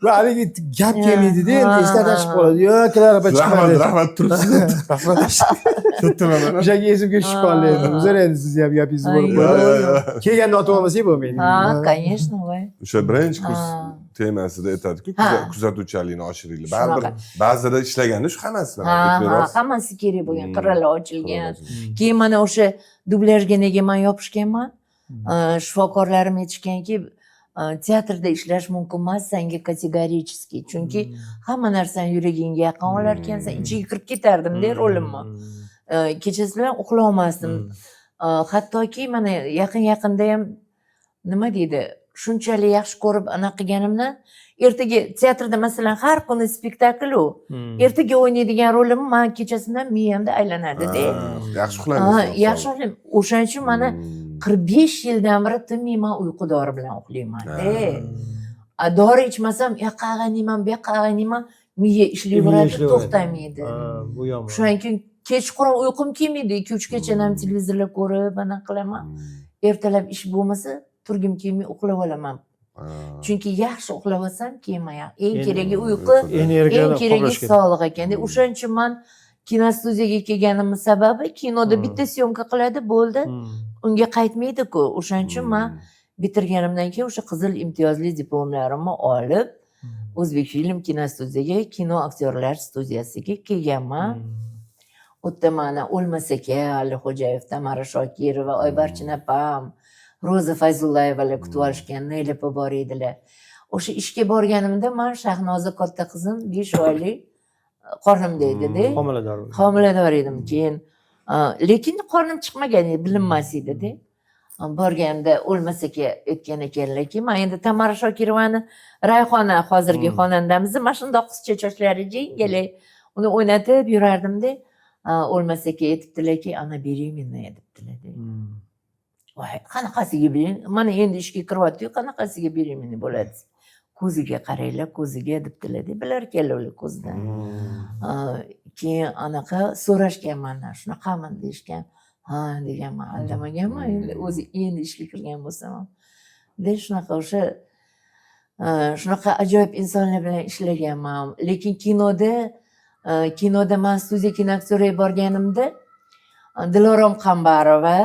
Va haligi gap kelmaydida, endi esdan chiqib qoladi. Yo'q, Klara opa Rahmat, chiqmadi. rahmat, turibsiz. Rahmat. Kattaman. O'shanga esimga tushib qoldi endi. Uzr, endi sizni ham gapingizni bo'lib Ay, qo'ydim. Yo'q. Kelganda otib olmasak bo'lmaydi. Ha, конечно, voy. O'sha birinchi kurs temasida aytadiku, kuzatuvchanlikni oshiringlar. Baribir Shunaqa. ba'zida ishlaganda shu hammasi bilan Ha, aytib hammasi kerak bo'lgan, qirralari ochilgan. Ochilgan. Keyin mana o'sha dublyajga nega man yopishganman? Shifokorlarim aytishganki, teatrda ishlash mumkin emas sanga категорически, chunki hamma narsani yuragingga yaqin olar ekansan. Ichiga kirib ketardimda rolimni. Kechasi bilan uxlolmasdim. Hattoki mana yaqin yaqinda ham, nima deydi, shunchalik yaxshi ko'rib anaqa qilganimdan, ertaga teatrda, masalan, har kuni spektakl u, ertaga o'ynaydigan rolimni man kechasidan miyamda aylanadida. Yaxshi Ha, uxlaymiz. Yaxshi uxlayman. O'shaning uchun mana 45 yildan beri tinmayman, uyqu dori bilan uxlaymanda. A dori ichmasam, u yoqqa ag'aniyman, bu yoqqa ag'aniyman, miya ishlayveradi, ishlayveradi. to'xtamaydi. Ha, bu yomon. O'shaning uchun kechqurun uyqum kelmaydi, 2-3 gacha ham televizorlar ko'rib anaqa qilaman. Ertalab ish bo'lmasa, turgim kelmay uxlab olaman, chunki yaxshi uxlab olsam, keyin man eng keragi uyqu, Energiyani eng keragi qoplash kerak. sog'liq ekanda. O'shaning uchun man kinostudiyaga kelganimni sababi, kinoda bitta syomka qiladi, bo'ldi, unga qaytmaydiku. O'shaning uchun man bitirganimdan keyin o'sha qizil imtiyozli diplomlarimni olib, O'zbekfilm kinostudiyaga, kino aktyorlar studiyasiga kelganman. U yerda mana O'lmas aka Alixo'jayev, Tamara Shokirova, Oybarchin opam, Ro'za Fayzullayevalar kutib olishgan, Nayla opa bor edilar. O'sha ishga borganimda man Shahnoza katta qizim 5 oylik qornimda edida. Homilador. Homilador edim. Keyin lekin qornim chiqmagan edi, bilinmas edida. Borganimda O'lmas aka aytgan ekanlarki, man endi Tamara Shokirovani, Rayhona, hozirgi xonandamizni, mana shundoq qizcha, sochlari jingalak, uni o'ynatib yurardimda. O'lmas aka aytibdilarki, "Она беременная", debdilar. "Voy, qanaqasiga mana endi ishga kiryaptiyu, qanaqasiga беременный bo'ladi? Ko'ziga qaranglar, ko'ziga", debdilar. Bilar ekanlar ular ko'zidan. Keyin anaqa so'rashgan mandan, shunaqami deyishgan. Ha, deganman, aldamaganman endi, o'zi endi ishga kirgan bo'lsam ham de. Shunaqa o'sha shunaqa ajoyib insonlar bilan ishlaganman. Lekin kinoda man studiya kinoaktyorga borganimda Dilorom Qambarova,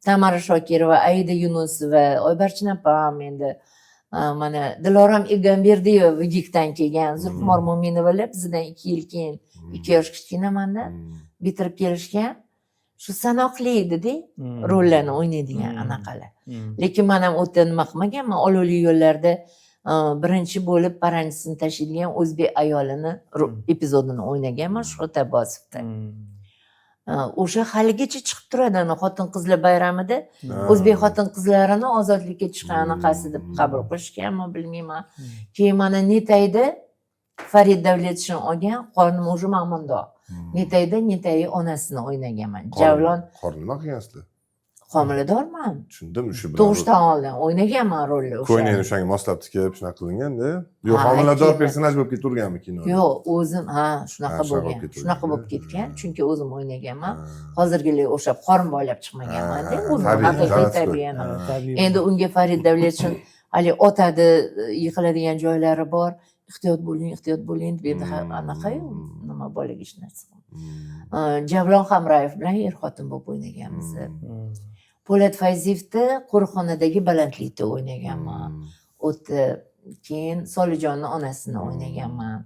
Tamara Shokirova, Aida Yunusova, Oybarchin opam, endi mana Dilorom Egamberdiyeva VGIKdan kelgan, Zulqumor Mo'minovalar bizdan 2 yil keyin, 2 yosh kichkina mandan, bitirib kelishgan. Shu sanoqli edida rollarni o'ynaydigan anaqalar. Lekin man ham u yerda nima qilmaganman, Olovli yo'llarda birinchi bo'lib paranchisini tashiydigan o'zbek ayolini epizodini o'ynaganman Shuhrat Abbosovda. O'sha haligacha chiqib turadi, ana xotin qizlar bayramida o'zbek xotin qizlarini ozodlikka chiqqan anaqasi deb qabul qilishganmi, bilmayman. Keyin mana Netayda Farid Davletshin olgan, qornim уже mana bundoq. Netayda Netayni onasini o'ynaganman. Javlon. Qorni nima qilgansizlar? Homiladorman. Tushundim, shu bilan. Tug'ishdan oldin o'ynaganman rolni o'sha. Ko'ylakni o'shanga moslab tikib, shunaqa qilinganda. Yo'q, Ha, homilador keyin- personaj bo'lib ketaverganmi kinoda? Yo'q, o'zim, ha, shunaqa Ha, shunaqa bo'lgan. bo'lib ketavergan. Shunaqa bo'lib ketgan, chunki o'zim o'ynaganman. Ha. Hozirgilar o'xshab qorin boylab chiqmaganman-da, o'zim Tabiiy, haqiqiy zavodskoy. tabiiy anaqa. Tabiiy. Endi unga Farid Davletshin haligi otadi, yiqiladigan joylari bor. Ehtiyot bo'ling, ehtiyot bo'ling deb endi anaqayu nima, bolaga hech narsa qilma. Javlon Hamrayev bilan er xotin bo'lib o'ynaganmiz. Po'lat Fayziyevda Qo'riqxonadagi balandlikda o'ynaganman. O'tdi. Keyin Solijonni onasini o'ynaganman.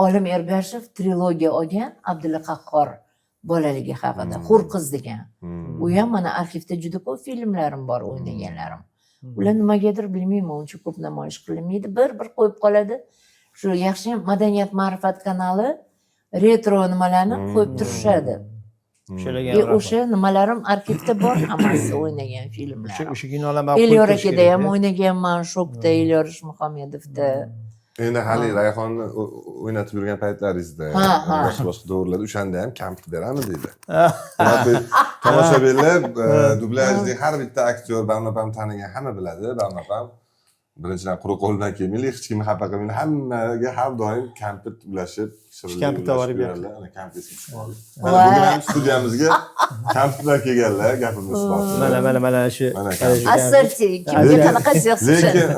Olim Ergashev trilogiya olgan, Abdulla Qahhor. Bolaligi haqida, Hur qiz degan. U ham mana arxivda juda ko'p filmlarim bor, o'ynaganlarim. Ular nimagadir, bilmayman, uncha ko'p namoyish qilinmaydi, bir bir qo'yib qoladi. Shu yaxshi, Madaniyat ma'rifat kanali retro nimalarni qo'yib turishadi. O'shalarga И ham rahmat. o'sha nimalarim arxivda bor hammasi, o'ynagan O'sha filmlarim. o'sha kinolar man qo'yib Elyor turish akada ham kerak. o'ynaganman, Shokda, Elyor Ishmuhamedovda. Endi hali Rayhonni o'ynatib yurgan paytlaringizda, Ha, ha. boshqa boshqa davrlarda, o'shanda ham kampit beramiz deydi. Hurmatli tomoshabinlar, dublyajning har bitta aktyor, Barno opam tanigan hamma biladi. Barno opam birinchidan quruq qo'ldan kelmaydi, hech kimni xafa qilmaydi, hammaga har doim kampit ulashib, shirinlik Kampit ulashib olib beradilar. Ana, kampit esga tushib qoldi. Mana bugun ham studiyamizga kampitlar kelganlar, gapimiz isboti. Mana, mana, mana shu. Mana mana kampit. shu kampit. Assorti, kimga qanaqasi yoqsa. Lekin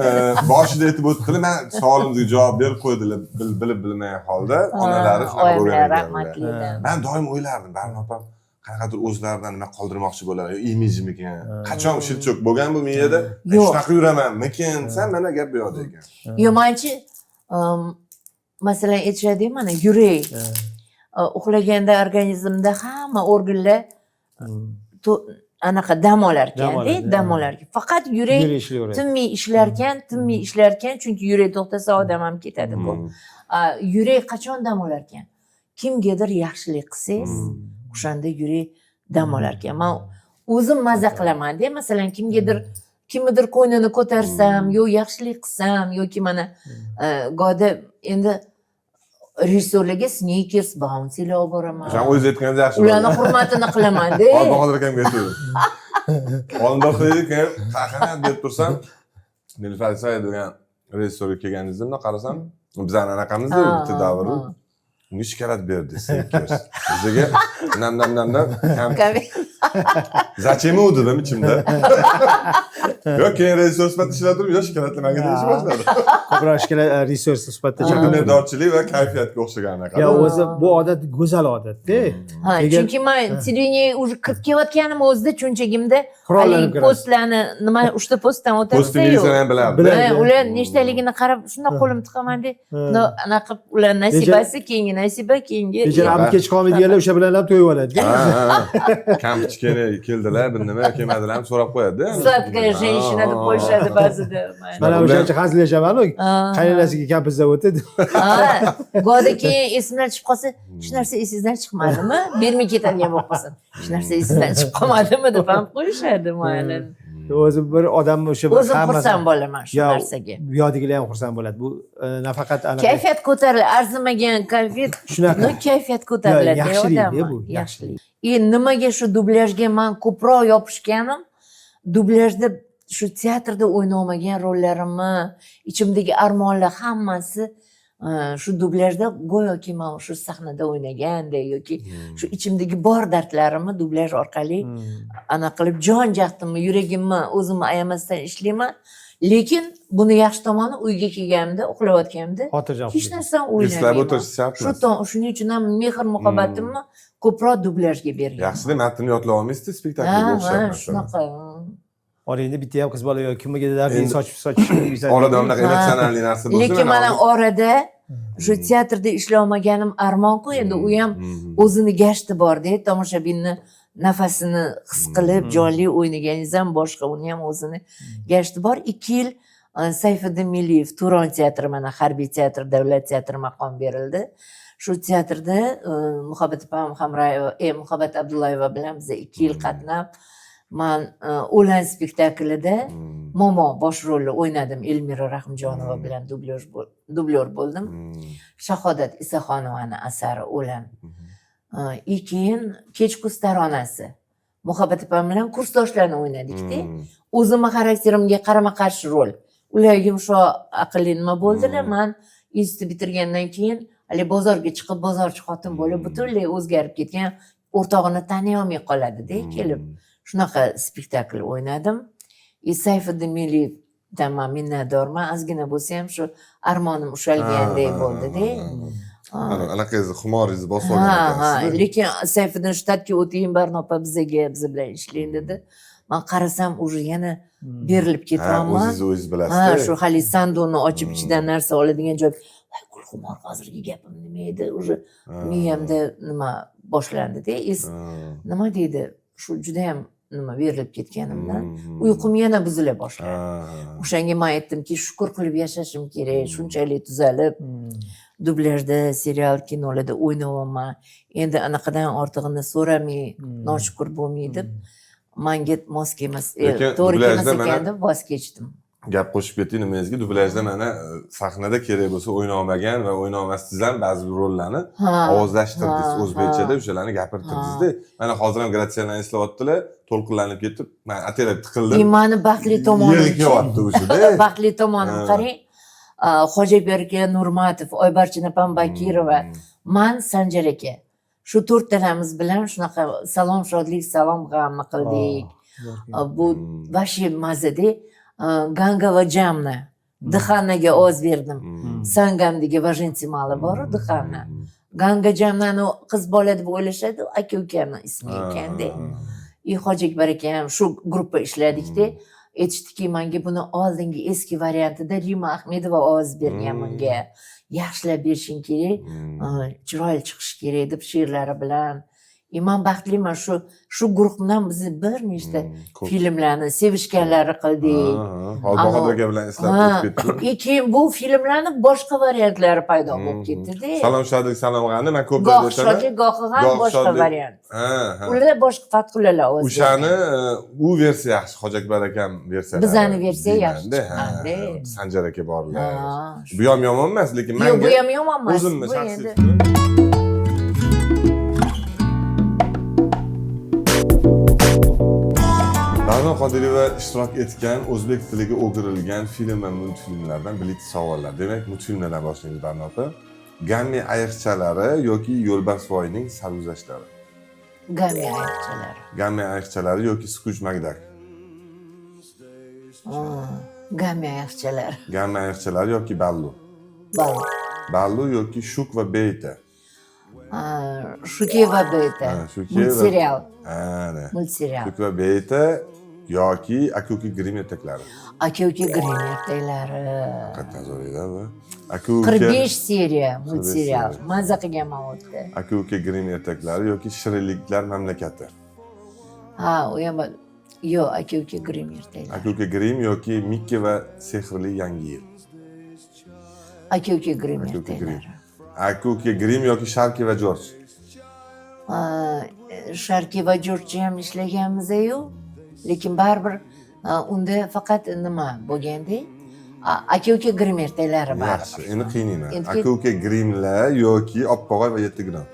boshida aytib o'tdilar, man savolimizga javob berib qo'ydilar, bilib bilmagan holda, onalari shunaqa Oyimlar bo'lgan ekanlar. rahmatlilar. Man doim o'ylardim, Barno opam qanaqadir o'zlaridan nima qoldirmoqchi bo'ladi yo imijmikan, qachon щелчок bo'lgan bu miyada, men Yo'q. shunaqa yuramanmikin desam, mana gap bu yoqda ekan. Yo'q, manchi, masalan, aytishadi, mana yurak uxlaganda organizmda hamma organlar anaqa dam Dam olarkanda, oladi, dam ha. olarkan, faqat yurak Yurak ishlayveradi. tinmay ishlarkan, tinmay ishlarkan, chunki yurak to'xtasa, odam ham ketadi bu. Yurak qachon dam olarkan? Kimgadir yaxshilik qilsangiz, o'shanda yurak dam olarkan. Man o'zim maza qilamanda, masalan, kimgadir, kimnidir ko'nglini ko'tarsam, yo yaxshilik qilsam, yoki mana goda endi rejissyorlarga Snikers, Bountylar olib boraman. O'shani o'zingiz aytganingiz yaxshi Ularni bo'ldi. hurmatini qilamanda. Hozir Bahodir akamga aytdim, oldinda qilaylik, ahamiyat berib tursam, Nilufar Isayev degan rejissyorga kelganingizda, bundoq qarasam, bizani anaqamizda bitta davr, unga shokolad berdi, Snickers, bizaga nam nam nam nam. Зачем u, dedim ichimda. Yo'q, keyin rejissyor sifatida ishlab turib, yo'q, shokoladli manga deyishni boshladi. Ko'proq shokolad rejissyor sifatida chaqiradi. Minnatdorchilik va kayfiyatga o'xshagan anaqa. Yo, o'zi bu odat go'zal odatda. Ha, chunki man televideniye уже kirib kelayotganim o'zida cho'nchagimda Qurollanib haligi kirasiz. Postlarni, nima, uchta postdan Post o'tasiz-yu. militsiyani ham bilardi. Biladi. Ha, ular nechtaligini qarab, shundoq qo'lim tiqamanda, bundoq anaqa qilib, ular nasibasi, keyingi nasiba, keyingi. Bechora abid kech qolmaydiganlar o'sha bilan ham to'yib oladi. Ha, ha, ha. Kampchikani keldilar, bir nima kelmadilar ham so'rab qo'yadi. "Сладкая женщина" deb qo'yishadi ba'zida. Mana o'shancha hazillashamanu, qaynonasiga kampir zavodi. Ha, goda keyin esimdan chiqib qolsa, "Shu narsa esingizdan chiqmadimi?" Bermay ketadigan bo'lib qolsin, "Shu narsa esingizdan chiqib qolmadimi?" deb ham qo'yishadi, mayli. O'zi bir odamni o'sha bir O'zim hammasi- xursand bo'laman shu Yo, narsaga. bu yoqdagilar ham xursand bo'ladi. Bu nafaqat anaqa Kayfiyat ko'tariladi, arzimagan konfet. Shunaqa. Но kayfiyat ko'tariladi Yo, yaxshilik-da odamni. bu, Yaxshilik. И nimaga shu dublyajga man ko'proq yopishganim, dublyajda shu teatrda o'ynolmagan rollarimni, ichimdagi armonlar hammasi shu dublyajda go'yoki man shu sahnada o'ynagandek yoki shu ichimdagi bor dardlarimni dublyaj orqali anaqa qilib, jon jahdimni, yuragimni o'zimni ayamasdan ishlayman. Lekin buni yaxshi tomoni, uyga kelganimda, uxlayotganimda Xotirjam. hech narsani Eslab o'ylamayman. o'tirish shart Shu emas. shuning uchun ham mehr muhabbatimni ko'proq dublyajga berganman. Yaxshida matnni yodlab olmaysiz, Ha, spektaklga o'xshab ha, masalan. shunaqa. Orangda bitta ham qiz bola yo'q, kimga darding Endi- sochib sochib yursan. Orada bunaqa эмоциональный narsa bo'lsa, Lekin mana orada shu teatrda ishlolmaganim armonku endi, u ham o'zini gashti borda, tomoshabinni nafasini his qilib, jonli o'ynaganingiz ham boshqa, uni ham o'zini gashti bor. 2 yil Sayfiddin Milliyev Turon teatri, mana harbiy teatr, davlat teatri maqom berildi. Shu teatrda Muhabbat opam Hamrayeva, Muhabbat Abdullayeva bilan biza 2 yil qatnab, man O'lan spektaklida Momo bosh rolni o'ynadim, Elmira Rahimjonova bilan dublyor bo'ldim. Shahodat Isaxonovani asari O'lan. И keyin Kechkuz taronasi, Muhabbat opam bilan kursdoshlarni o'ynadikda. O'zimni xarakterimga qarama qarshi rol. Ular yumshoq, aqlli nima bo'ldilar, man institut bitirgandan keyin haligi bozorga chiqib, bozorchi xotin bo'lib, butunlay o'zgarib ketgan, o'rtog'ini taniy olmay qoladida kelib. Shunaqa spektakl o'ynadim. И Sayfiddin Milliyevdan man minnatdorman, ozgina bo'lsa ham shu armonim ushalgandek bo'ldida. Ana anaqangizni, xumoringizni bosib olgan Ha, ekansizda. lekin Sayfiddin shtatga o'ting, Barno opa, bizaga, biz bilan ishlang dedi. Man qarasam, уже yana berilib ketyapman. O'zingizni o'zingiz bilasiz. Ha, shu haligi sanduqni ochib, ichidan narsa oladigan joy. Voy, Gulxumor, hozirgi gapim nima edi, уже miyamda nima boshlandida. Nima deydi, shu judayam nima berilib ketganimdan uyqum yana buzila boshladi. O'shanga man aytdimki, shukur qilib yashashim kerak, shunchalik tuzalib, dublyajda, serial, kinolarda o'ynayapman, endi anaqadan ortig'ini so'ramay, noshukur bo'lmay deb, manga mos kelmas, Lekin to'g'ri kelmas dublyajda ekan deb voz kechdim. Gap qo'shib ketding nimangizga, dublyajda mana sahnada kerak bo'lsa o'ynolmagan va o'ynolmasdingiz ham ba'zi bir rollarni ovozlashtirdingiz, o'zbekchada o'shalarni gapirtirdingizda. Mana hozir ham Gratsiyalarni eslayaptilar, to'lqinlanib ketib, man ataylab tiqildim. И mani baxtli tomonim, Yig'i kelyapti o'shada. baxtli tomonim, qarang, Hojiakbar aka Nurmatov, Oybarchin opam Bakirova, man, Sanjar aka, shu to'rttalamiz bilan shunaqa "Salom shodlik, salom g'amni" qildik. Bu вообще mazada. Ganga va Jamna, Dixanaga ovoz berdim. Sangam degan Vajintimali boru, Dixana. Ganga Jamnani qiz bola deb o'ylashadi, aka ukamni ismi ekanda. И Hojiakbar aka ham, shu gruppa ishladikda. Aytishdiki manga, buni oldingi eski variantida Rima Ahmedova ovoz bergan, bunga yaxshilab berishing kerak, chiroyli chiqishi kerak deb, she'rlari bilan. И man baxtliman, shu guruh bilan biz bir nechta Ko'p. filmlarni, "Sevishganlari" qildik. Hozir Bahodir aka bilan eslab o'tib ketdim. И keyin bu filmlarni boshqa variantlari paydo bo'lib ketdida. "Salom shodlik, salom g'amni" man ko'p "Goh joyda aytaman. shodlik, gohi g'am" Goh boshqa shodlik. variant. Ha, ha. Ular boshqa Fathullalar ovoz O'shani bergan. u versiya yaxshi, Hojiakbar akam versiyalari. Bizani versiya yaxshi deymanda, chiqqanda. Sanjar aka borlar. Ha, Bu ham yomon emas, lekin yo'q, manga bu ham yomon emas. o'zimni Bu shaxsiy endi fikrim. Barno Qodiriyeva ishtirok etgan o'zbek tiliga o'girilgan film va multfilmlardan blitz savollar. Demak, multfilmlardan boshlaymiz, Barno opa. Gammi ayiqchalari yoki Yo'lbarsvoyning sarguzashtlari? Gammi ayiqchalari. Gammi ayiqchalari yoki Skruj Makdak? Gammi ayiqchalari. Gammi ayiqchalari yoki Ballu? Ballu. Ballu yoki Shuk va Beyta? Shuki va Beyta. Ha, Shuki va- Multserial. Ana. Multserial. Shuk va Beyta yoki Aka uka Grimm ertaklari? Aka uka Grimm ertaklari. Haqiqatdan zo'r edi bu. Aka uka 45 seriya multserial. Seriya. Maza qilganman u yerda. Aka uka Grimm ertaklari yoki Shirinliklar mamlakati? Ha, u ham, yo'q, Aka uka Grimm ertaklari. Aka uka Grimm yoki Mikki va sehrli yangi yil? Aka uka Grimm Aka uka Grimm. ertaklari. Aka uka Grimm yoki Sharki va Jorj? Ha, Sharki va Jorjni ham ishlaganmiz-yu, lekin baribir unda faqat nima bo'lganda, Aka uka Grimm ertaklari Yaxshi, baribir. endi qiynayman. Endi Aka uka Grimmlar yoki Oppog'oy va yetti gnom?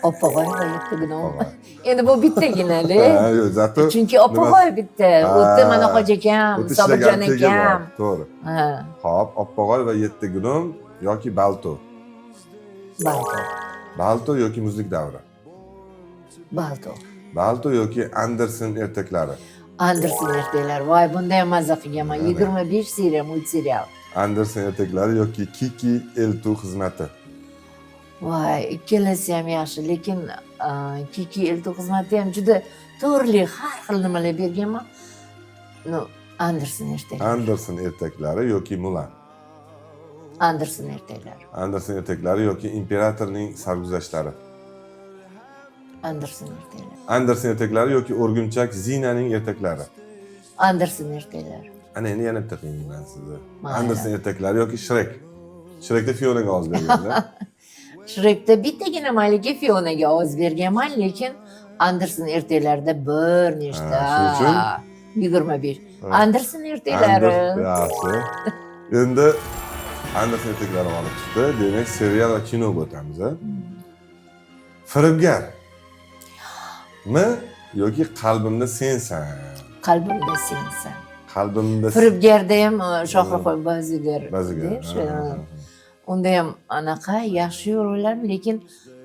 Oppog'oy va yetti gnom. Oppog'oy. Endi bu bittaginali. Ha, yo'q, зато Chunki Oppog'oy bitta. U yerda mana Hoji akam, o'ta Sobirjon ishlagan tegi bor. akam. To'g'ri. Ha, Xo'p, Oppog'oy va yetti gnom yoki Balto? Balto. Balto yoki Muzlik davri? Balto. Balto yoki Andersen ertaklari? Andersen ertaklari. Voy, bunda ham maza qilganman. Ana. 25 seriya multserial. Andersen ertaklari yoki Kiki eltuv xizmati? Voy, ikkalasi ham yaxshi, lekin Kiki eltuv xizmati ham juda turli har xil nimalar berganman. Ну, Andersen ertaklari. Andersen ertaklari yoki Mulan? Andersen ertaklari. Andersen ertaklari yoki Imperatorning sarguzashtlari? Andersen ertaklari. Andersen ertaklari yoki O'rgimchak Zinaning ertaklari? Andersen ertaklari. Ana endi yana bitta qiynayman sizni. Mayli. Andersen ertaklari yoki Shrek? Shrekda Fionaga ovoz berganda. Shrekda bittagina Malika Fionaga ovoz berganman, lekin Andersen ertaklarida bir nechta. Ha, shuning uchun? 25. Ha. Andersen ertaklari. Yaxshi. Endi Andersen ertaklari olib chiqdi. Demak, serial va kinoga o'tamiz, a? Firibgar mi yoki Qalbimda sensan? Qalbimda sensan. Qalbimda Firibgarda ham Shohruxxon Bazigar. Bazigar. Deb, Ha, ha, ha. Unda ham anaqa yaxshi rollar, lekin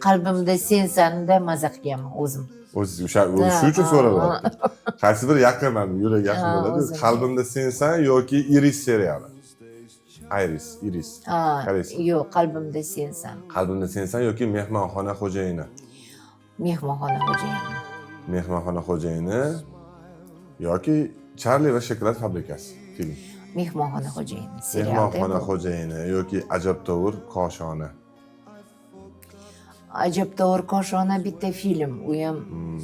Qalbimda sensanda maza qilganman o'zim. O'zi o'sha shu uchun so'ralyapti. Qaysi biri yaqin, mana yurak yaqin Ha, bo'ladi. o'zim. Qalbimda sensan yoki Iris seriali? Iris, Iris. Ha, Qaraysiz. yo'q, Qalbimda sensan. Qalbimda sensan yoki Mehmonxona xo'jayini? Mehmonxona xo'jayini. Mehmonxona xo'jayini yoki Charli va shokolad fabrikasi film? Mehmonxona xo'jayini serialda Mehmonxona bu. xo'jayini yoki Ajabtovur koshona? Ajabtovur koshona bitta film, u ham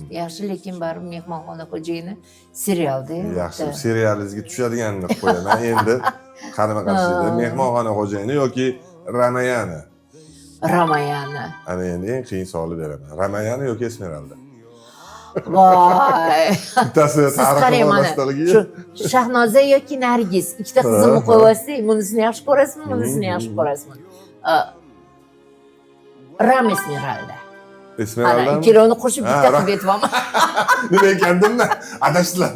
yaxshi, lekin baribir Mehmonxona xo'jayini serialda. Yaxshi, serialingizga tushadiganini qilib qo'yaman endi. Qarama qarshilikda Mehmonxona xo'jayini yoki Ramayana? Ramayana. Ana endi eng qiyin savolni beraman. Ramayana yoki Esmeralda? Voy. Bittasi Siz tarix qarang, mana mastaligi. shu Shahnoza yoki Nargiz, ikkita qizimni qo'yyapsiz, bunisini yaxshi ko'rasizmi, bunisini yaxshi ko'rasizmi? Ram Esmeralda. Ana Esmeralda. ikkalovini qo'shib bitta qilib aytyapman. Nima ekandimmi, adashdilar.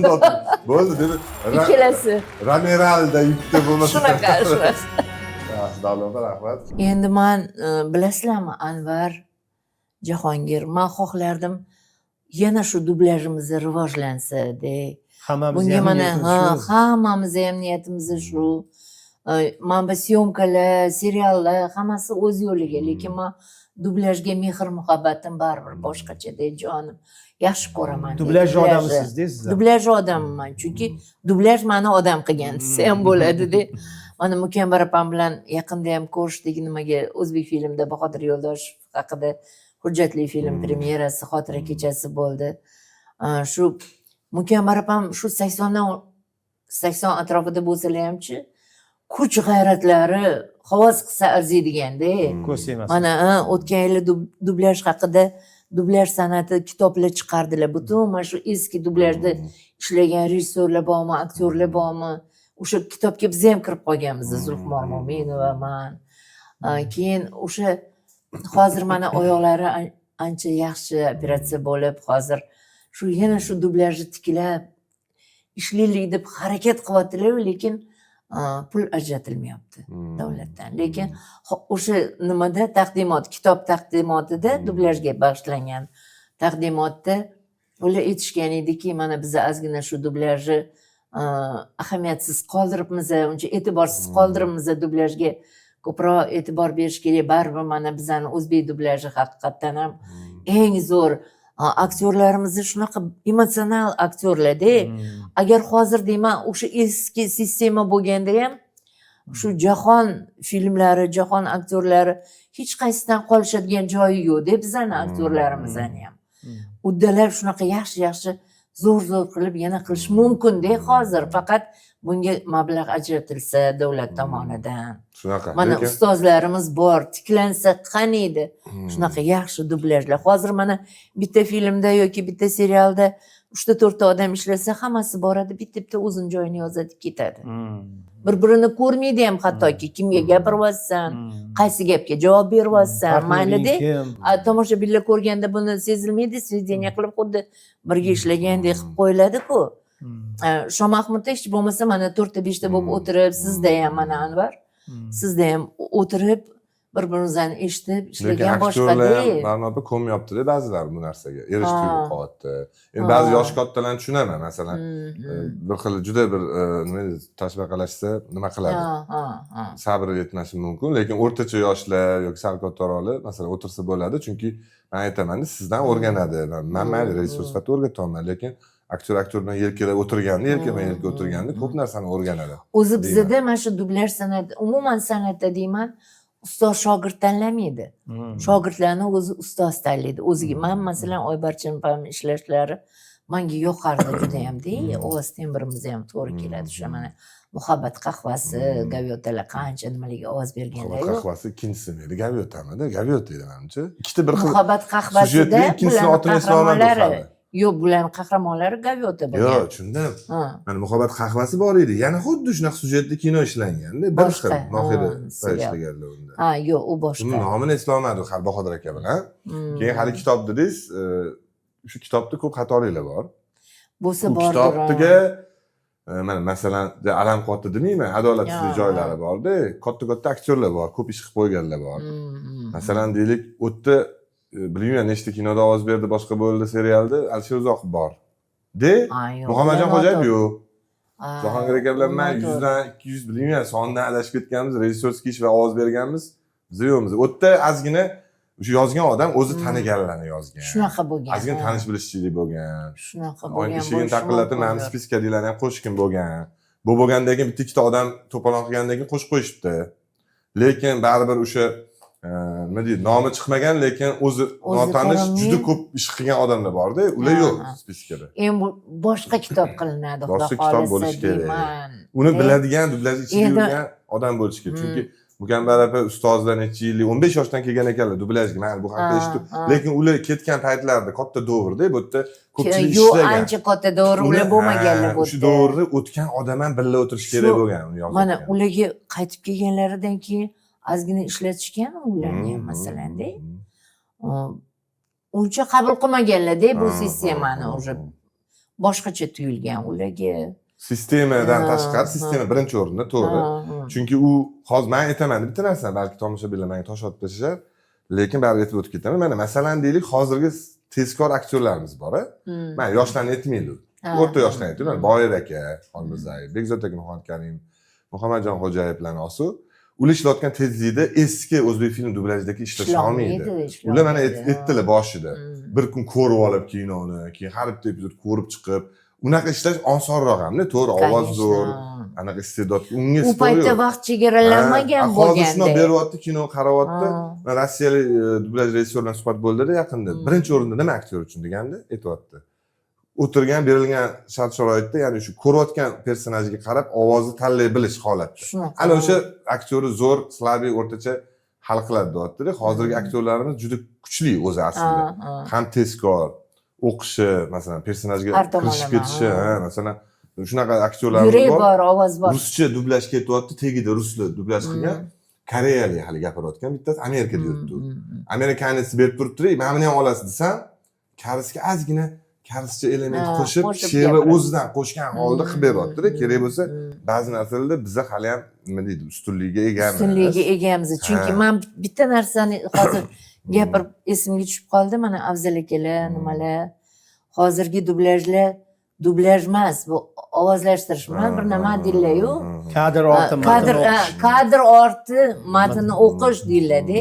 Bo'ldi dedi. Ikkalasi. Rameralda yutdi bo'lmasa. Shunaqa, shunaqa. Yaxshi, Davlat opa, rahmat. Endi man bilasizlarmi, Anvar, Jahongir, man xohlardim yana shu dublyajimiz rivojlansa de. Hammamiz Bunga ham mana niyatimiz ha, shu. Hammamizni ham niyatimiz shu. Mana bu syomkalar, seriallar, hammasi o'z yo'liga, lekin man dublyajga mehr muhabbatim baribir boshqachada, jonim, yaxshi ko'raman Dublyaj dublyajni. odamisiz-da siz ham. Dublyaj odamiman, chunki dublyaj mani odam qilgan desa ham bo'ladida. Mana Mukambar opam bilan yaqinda ham ko'rishdik, nimaga, O'zbek filmda Bahodir Yo'ldoshev haqida hujjatli film premyerasi, xotira kechasi bo'ldi. Shu Mukambar opam shu 80 atrofida bo'lsalar hamchi, kuch g'ayratlari havas qilsa arziydiganda. Ko'z tegmasin. Mana ha, o'tgan yili dublyaj haqida, dublyaj san'ati kitoblar chiqardilar. Butun mana shu eski dublyajda ishlagan rejissyorlar bormi, aktyorlar bormi, o'sha kitobga biz ham kirib qolganmiz, Zulxumor Mo'minova, man. Keyin o'sha hozir mana oyoqlari ancha yaxshi, operatsiya bo'lib, hozir shu yana shu dublyajni tiklab ishlaylik deb harakat qilyaptilar, lekin pul ajratilmayapti davlatdan. Lekin o'sha nimada, taqdimot, kitob taqdimotida, dublyajga bag'ishlangan taqdimotda ular aytishgan ediki, mana biza ozgina shu dublyajni ahamiyatsiz qoldiribmiz, uncha e'tiborsiz qoldiribmiz, dublyajga ko'proq e'tibor berish kerak, baribir mana bizani o'zbek dublyaji haqiqatdan ham eng zo'r. Aktyorlarimizni shunaqa emotsional aktyorlarda. Agar hozir deyman, o'sha eski sistema bo'lganda ham shu jahon filmlari, jahon aktyorlari hech qaysidan qolishadigan joyi yo'qda bizani aktyorlarimizni ham uddalab, shunaqa yaxshi yaxshi, zo'r zo'r qilib yana qilish mumkinda hozir, faqat bunga mablag' ajratilsa davlat tomonidan. Shunaqa. Mana lekin ustozlarimiz bor, tiklansa qaniydi shunaqa yaxshi dublyajlar. Hozir mana bitta filmda yoki bitta serialda uchta to'rtta odam ishlasa, hammasi boradi, bitta bitta o'zini joyini yozadi, ketadi, bir birini ko'rmaydi ham hattoki, kimga gapiryapsan, qaysi gapga javob beryapsan. Partnering Maylida, kim? Tomoshabinlar ko'rganda buni sezilmaydi, сведение qilib, xuddi birga ishlagandek qilib qo'yiladi-ku. Shomahmudda hech bo'lmasa mana to'rtta beshta bo'lib o'tirib, sizda ham mana, Anvar, sizda ham o'tirib, bir birimizni eshitib Lekin ishlagan aktyorlar boshqada. ham, Barno opa, ko'nmayaptida ba'zilari bu narsaga, erish tuyg'u qolyapti endi. Ba'zi yoshi kattalarni tushunaman, masalan, bir xil juda bir nima deydi, toshbaqalashsa nima qiladi, Ha, ha, ha. sabri yetmashi mumkin, lekin o'rtacha yoshlar yoki sal kattaroqlar, masalan, o'tirsa bo'ladi, chunki man aytamanda, sizdan o'rganadi. Man mayli, rejissyor sifatida o'rgatyapman, lekin aktyor aktyor bilan yelkalab o'tirganda, yelkama yelka o'tirganda ko'p narsani o'rganadi O'zi deyman. bizada mana shu dublyaj san'ati, umuman san'atda deyman, ustoz shogird tanlamaydi, shogirdlarni o'zi ustoz tanlaydi o'ziga. Man masalan, Oybarchin opam ishlashlari manga yoqardi judayamda, ovoz tembrimiz ham to'g'ri keladi. O'sha mana Muhabbat qahvasi, Gavyotalar, qancha nimalarga ovoz Muhabbat berganlar. qahvasi ikkinchisi edi, Gavyotamidi? Gavyota edi manimcha, ikkita bir xil Muhabbat qahvasida syujetli, ikkinchisini bularni otini eslolmadim qahramonlari hali. Yo'q, bularni qahramonlari gavyota bo'lgan. Yo'q, tushundim. Ha. Mana Muhabbat qahvasi bor edi, yana xuddi shunaqa syujetli kino ishlanganda, bir xil Boshqa, Nohida ha, serial. ishlaganlar unda. Ha, yo'q, u boshqa. Uni nomini eslolmadim hali, Bahodir aka bilan. Keyin hali kitob dedingiz, shu kitobda ko'p xatoliklar bor. Bo'lsa U bordir, ha. kitobga mana masalan, alam qilyapti demayman, adolatsizlik joylari borda, katta katta aktyorlar bor, ko'p ish qilib qo'yganlar bor. Masalan, deylik, u yerda bilmayman nechta kinoda ovoz berdi, boshqa bo'ldi, serialda Alisher Uzoqov bor de, Ha, yo'q, Muhammadjon ular Xo'jayev noto'g'ri. yo'q. Ha, Jahongir aka bilan man u noto'g'ri. 100 dan 200, bilmayman, sondan adashib ketganmiz, режиссёрский ish va ovoz berganmiz, biz yo'qmiz. U yerda ozgina o'sha yozgan odam o'zi taniganlarni yozgan, Shunaqa bo'lgan, ozgina ha. tanish bilishchilik bo'lgan. Shunaqa Oyim bo'lgan eshigini bo'lishi taqillatib, mana mumkindir. списка dagilarni ham qo'shgin bo'lgan. Bu bo'lgandan keyin bitta ikkita odam to'polon qilgandan keyin qo'shib qo'yishibdi, lekin baribir o'sha nima deydi, nomi chiqmagan, lekin o'zi O'zi notanish ko'rinmay. juda ko'p ish qilgan odamlar borda, ular Ha, yo'q ha. списка da. Endi bu boshqa kitob qilinadi, xudo Boshqa kitob xohlasa bo'lishi kerak. deyman. Uni biladigan, dublyaj ichida yurgan odam bo'lishi kerak. Chunki Mukambar opa ustozlar necha yillik, 15 yoshdan kelgan ekanlar dublyajga. Man bu haqda eshitdim. Lekin ular ketgan paytlarida katta davrda bu yerda ko'pchilik Yo'q, ishlagan. ancha katta davr, ular bo'lmaganlar bu Shu yerda. davrda o'tgan odam ham birga o'tirish kerak Shu- bo'lgan uni yozayotgan. Mana ularga qaytib kelganlaridan keyin ozgina ishlatishgan ularni ham, masalanda. Uncha qabul qilmaganlarda bu sistemani, уже boshqacha tuyulgan ularga. Sistemadan tashqari, sistema birinchi o'rinda, to'g'ri. Ha, ha. Chunki u hozir man aytaman bitta narsani, balki tomoshabinlar menga tosh otib tashlashar, lekin baribir aytib o'tib ketaman. Mana masalan deylik, hozirgi tezkor aktyorlarimiz bor, a? Man yoshlarni aytmaydi. O'rta yoshlarni aytyapman. Boyir aka, Xolmirzayev, Bekzod aka, Muhammad Karim, Muhammadjon Xo'jayevlarni olsa, ular ishlayotgan tezlikda eski o'zbek film dublyajidagi ishlasha olmaydi. Ular mana aytdilar boshida. Bir kun ko'rib olib kinoni, keyin har bitta epizod ko'rib chiqib, unaqa ishlash osonroq hamda, to'g'ri, ovoz zo'r, anaqa iste'dod, unga U paytda vaqt chegaralanmagan Ha, hozir shundoq bo'lganda. beryapti, kino qarayapti. Man rossiyalik dublyaj rejissyor bilan suhbat bo'ldida yaqinda. Birinchi o'rinda nima aktyor uchun deganda aytyapti. O'tirgan, berilgan shart sharoitda, ya'ni shu ko'rayotgan personajga qarab ovozni tanlay bilish holatda. Shunaqa. Ana o'sha aktyori zo'r, слабый, o'rtacha hal qiladi deyaptida. Hozirgi aktyorlarimiz juda kuchli o'zi aslida. Ha, ha. Ham tezkor o'qishi, masalan, personajga Har tomonlama, kirishib ketishi, ha. ha, masalan, shunaqa aktyorlarimiz Yurak bor. bor, ovoz bor. Ruscha dublyaj ketyapti, tagida ruslar dublyaj qilgan. Koreyalik hali gapirayotgan bittasi Amerikada yuribdi. Американец berib turibdi, mana buni ham olasiz desam, koreysga ozgina koreyscha element qo'shib, qo'shib sheva gapiradi. o'zidan qo'shgan holda qilib beryaptida. Kerak bo'lsa, ba'zi narsalarda biza hali ham, nima deydi, ustunlikka egamiz. Ustunligiga egamiz. Chunki man bitta narsani hozir gapirib esimga tushib qoldi. Mana Afzal akalar, nimalar, hozirgi dublyajlar dublyaj emas, bu ovozlashtirish bilan bir nima deyiladi-yu. Kadr orti matn Kadr o'qish. Kadr orti matnni o'qish deyiladi.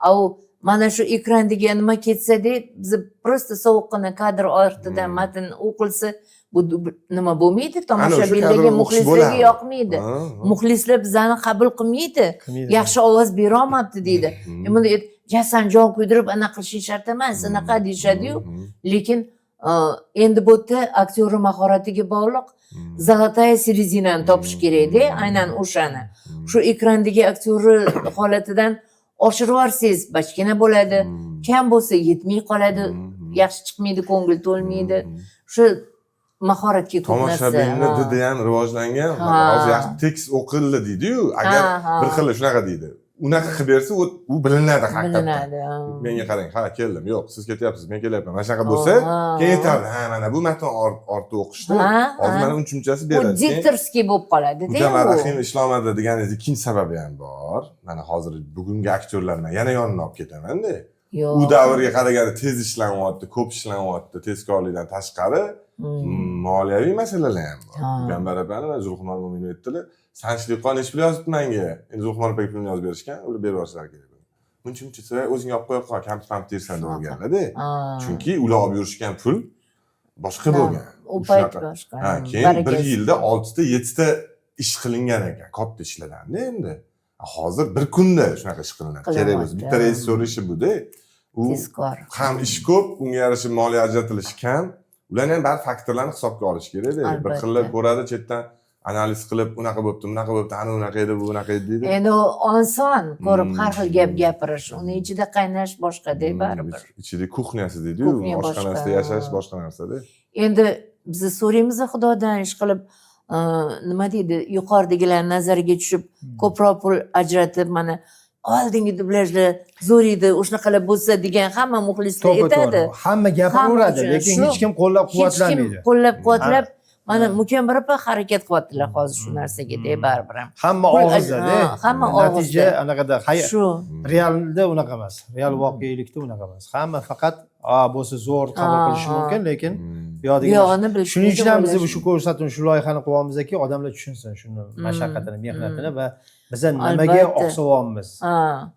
A u mana shu ekrandagi nima ketsada, biz просто sovuqqina kadr ortidan matn o'qilsa, bu nima bo'lmaydi, Ana o'sha tomoshabinlarga, kadrni o'qish muxlislarga bo'lardi. yoqmaydi. Muxlislar bizani qabul qilmaydi, Qilmaydi. yaxshi ovoz berolmabdi deydi. Bunda jasan jon kuydirib anaqa qilishing shart emas, anaqa deyishadiyu. Lekin endi bu yerda aktyorni mahoratiga bog'liq, золотая середина ni topish kerakda, aynan o'shani. Shu ekrandagi aktyorni holatidan oshirib yuborsangiz, bachkana bo'ladi, kam bo'lsa, yetmay qoladi, yaxshi chiqmaydi, ko'ngil to'lmaydi. Shu mahoratga ko'p narsa. Tomoshabinni didi ham rivojlangan. Hozir yaxshi tekst o'qildi deydiyu, agar Ha, ha. bir xil shunaqa deydi, unaqa qilib bersa, u bilinadi haqiqatdan. Bilinadi, ha. Menga qarang, ha, keldim, yo'q, siz ketyapsiz, men kelyapman, mana shunaqa bo'lsa, keyin aytardi, ha, mana bu matn orti o'qishda hozir mana uni tushunchasi U beradi. Keyin дикторский bo'lib qoladida Mukammal u. Rahimov ishlolmadi deganingiz ikkinchi sababi ham bor. Mana hozir bugungi aktyorlar bilan yana yonini olib ketamanda. Yo'q. U davrga qaraganda tez ishlanyapti, ko'p ishlanyapti, tezkorlikdan tashqari moliyaviy masalalar ham bor. Mukammal opani va Zulxumor Mo'minov aytdilar, sanchliqon nechi pul yozibdi manga, endi Zulxumor opaga pulni yozib berishgan, ular berib yuborishlari kerak, muncha muncha desa, o'zing olib qo'ya qol, kampit pampit yersan deb olganlarda. Chunki ular olib yurishgan pul boshqa bo'lgan. U payt Shunaqa. boshqa. Ha, keyin bir Barakasi. yilda oltita, yettita ish qilingan ekan, katta ishlardanda. Endi hozir bir kunda shunaqa ish qilinadi, kerak bo'lsa. Qilinadi. Bitta rejissyor ishi buda u. Tezkor. Ham ish ko'p, unga yarasha moliya ajratilishi kam. Ularni ham bari faktorlarni hisobga olish kerakda. Bir xillar ko'radi chetdan, analiz qilib, unaqa bo'libdi, bunaqa bo'libdi, ana unaqa edi, bu bunaqa edi deydi. Endi u oson ko'rib har xil gap gapirish, uni ichida qaynash boshqada baribir. Ichida кухня si deydiyu, Кухня boshqa. oshxonasida yashash boshqa narsada. Endi biz so'raymiz xudodan, ish qilib, nima deydi, yuqoridagilar nazariga tushib, ko'proq pul ajratib, mana oldingi dublyajlar zo'r edi, o'shanaqalar bo'lsa degan hamma muxlislar To'ppa aytadi. to'g'ri, hamma gapiraveradi, Hamma uchun lekin shu. hech kim qo'llab Hech kim quvvatlamaydi. qo'llab quvvatlab mana Mukambar opa harakat qilyaptilar hozir shu narsaga de baribir ham. Hamma Pul og'izda. Ha, hamma Natija og'izda. anaqada Shu. Realda unaqa emas, real voqelikda unaqa emas. Hamma faqat a bo'lsa zo'r qabul qilishi mumkin, lekin bu yoqdagi Buyog'ini bilish. Shuning uchun ham biz shu ko'rsatuvni, shu loyihani qilyapmizki, odamlar tushunsin shuni mashaqqatini, mehnatini va biza nimaga oqsayapmiz,